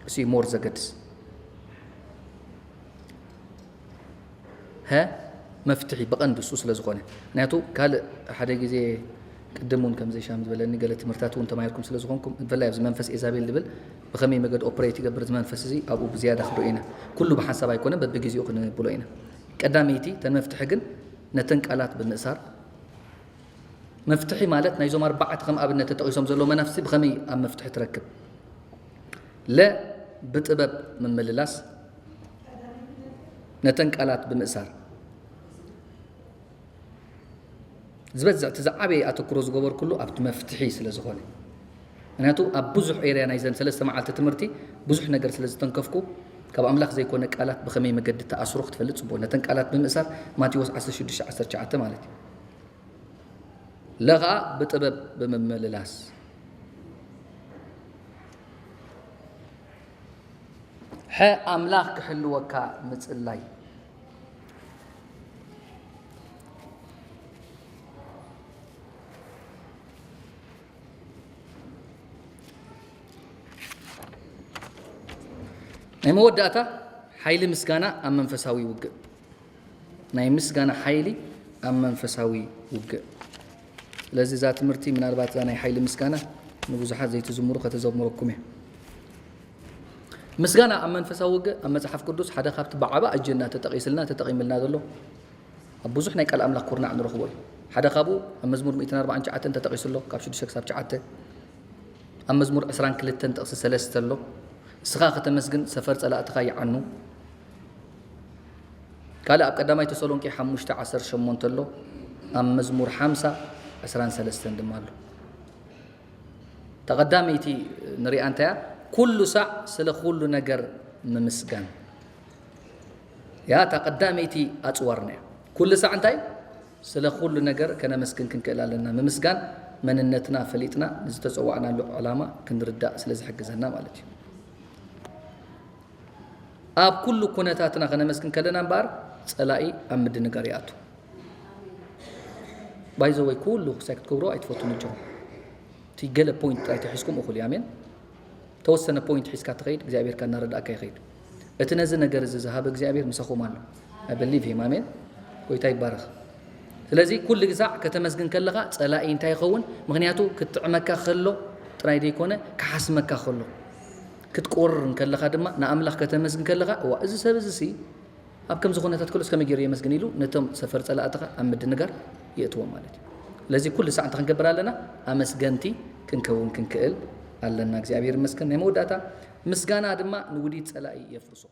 እሱ እዩ ሞር ዘገድስ። ሀ፣ መፍትሒ ብቐንዱ እሱ ስለ ዝኾነ። ምክንያቱ ካልእ ሓደ ግዜ ቅድም እውን ከምዚ ሻም ዝበለኒ ገለ ትምህርታት እውን ተማሂርኩም ስለ ዝኾንኩም፣ ብፍላይ ኣብዚ መንፈስ ኤዛቤል ዝብል ብኸመይ መገዲ ኦፕሬት ይገብር እዚ መንፈስ እዚ ኣብኡ ብዝያዳ ክንሪኦ ኢና። ኩሉ ብሓንሳብ ኣይኮነን፣ በብግዜኡ ክንብሎ ኢና። ቀዳመይቲ እተን መፍትሒ ግን ነተን ቃላት ብምእሳር፣ መፍትሒ ማለት ናይዞም ኣርባዕተ ከም ኣብነት ተጠቒሶም ዘለዉ መናፍስቲ ብኸመይ ኣብ መፍትሒ ትረክብ? ለ ብጥበብ ምምልላስ፣ ነተን ቃላት ብምእሳር። ዝበዝሕ እቲ ዝዓበየ ኣተኩሮ ዝገበርኩሉ ኣብቲ መፍትሒ ስለ ዝኾነ። ምክንያቱ ኣብ ብዙሕ ኤርያ ናይዘን ሰለስተ መዓልቲ ትምህርቲ ብዙሕ ነገር ስለ ዝተንከፍኩ፣ ካብ ኣምላኽ ዘይኮነ ቃላት ብኸመይ መገዲ ተኣስሮ ክትፈልጥ ጽቡቕ። ነተን ቃላት ብምእሳር ማቴዎስ ዓሰርተ ሽዱሽተ ዓሰርተ ትሽዓተ ማለት እዩ። ለ ኸኣ ብጥበብ ብምምልላስ። ሐ ኣምላኽ ክሕልወካ ምጽላይ። ናይ መወዳእታ ሓይሊ ምስጋና ኣብ መንፈሳዊ ውግእ። ናይ ምስጋና ሓይሊ ኣብ መንፈሳዊ ውግእ። ስለዚ እዛ ትምህርቲ ምናልባት እዛ ናይ ሓይሊ ምስጋና ንብዙሓት ዘይትዝምሩ ከተዘምረኩም እየ። ምስጋና ኣብ መንፈሳዊ ውግእ ኣብ መጽሓፍ ቅዱስ ሓደ ካብቲ ብዓቢ ኣጀንዳ ተጠቒስልና፣ ተጠቒምልና ዘሎ ኣብ ብዙሕ ናይ ቃል ኣምላኽ ኩርናዕ ንረኽቦ እዩ። ሓደ ካብኡ ኣብ መዝሙር ሚእትን ኣርባዓን ትሽዓተን ተጠቒሱ ኣሎ፣ ካብ ሽዱሽተ ክሳብ ትሽዓተ። ኣብ መዝሙር ዕስራን ክልተን ጥቕሲ ሰለስተ ኣሎ፣ "ንስኻ ከተመስግን ሰፈር ጸላእትኻ ይዓኑ።" ካልእ ኣብ ቀዳማይ ተሰሎንቄ ሓሙሽተ ዓሰርተ ሸሞንተ ኣሎ፣ ኣብ መዝሙር ሓምሳ ዕስራን ሰለስተን ድማ ኣሎ። እታ ቀዳመይቲ ንሪኣ እንታይ እያ? ኩሉ ሳዕ ስለ ኩሉ ነገር ምምስጋን። ያ፣ እታ ቀዳመይቲ ኣጽዋርና እያ። ኩሉ ሳዕ እንታይ? ስለ ኩሉ ነገር ከነመስግን ክንክእል ኣለና። ምምስጋን መንነትና ፈሊጥና ንዝተጸዋዕናሉ ዕላማ ክንርዳእ ስለ ዝሕግዘና ማለት እዩ። ኣብ ኩሉ ኩነታትና ከነመስግን ከለና እምበኣር ጸላኢ ኣብ ምድንጋር ይኣቱ። ባይዘወይ ኩሉ ክሳይ ክትገብሮ ኣይትፈቱን እጆም። እቲ ገለ ፖይንት ጥራይ ተሒዝኩም እኹል እዩ። ኣሜን። ተወሰነ ፖይንት ሒዝካ ትኸይድ እግዚኣብሔር ካናረዳእካ ይኸይድ። እቲ ነዚ ነገር እዚ ዝሃበ እግዚኣብሔር ምሳኹም ኣሎ። I believe him። ኣሜን። ጎይታ ይባረኽ። ስለዚ ኩሉ ግዛዕ ከተመስግን ከለኻ ጸላኢ እንታይ ይኸውን? ምክንያቱ ክትጥዕመካ ከሎ ጥራይ ዘይኮነ ክሓስመካ ከሎ ክትቆርር ከለኻ ድማ ንኣምላኽ ከተመስግን ከለኻ እዋ እዚ ሰብ እዚ ሲ ኣብ ከምዚ ኩነታት ከሎስ ከመይ ገይሩ የመስግን ኢሉ ነቶም ሰፈር ጸላእትኻ ኣብ ምድንጋር የእትዎም ማለት እዩ። ስለዚ ኩሉ ሳዕ እንታይ ክንገብር ኣለና? ኣመስገንቲ ክንከውን ክንክእል ኣለና። እግዚኣብሔር ይመስገን። ናይ መወዳእታ ምስጋና ድማ ንውዲት ጸላኢ የፍርሶ።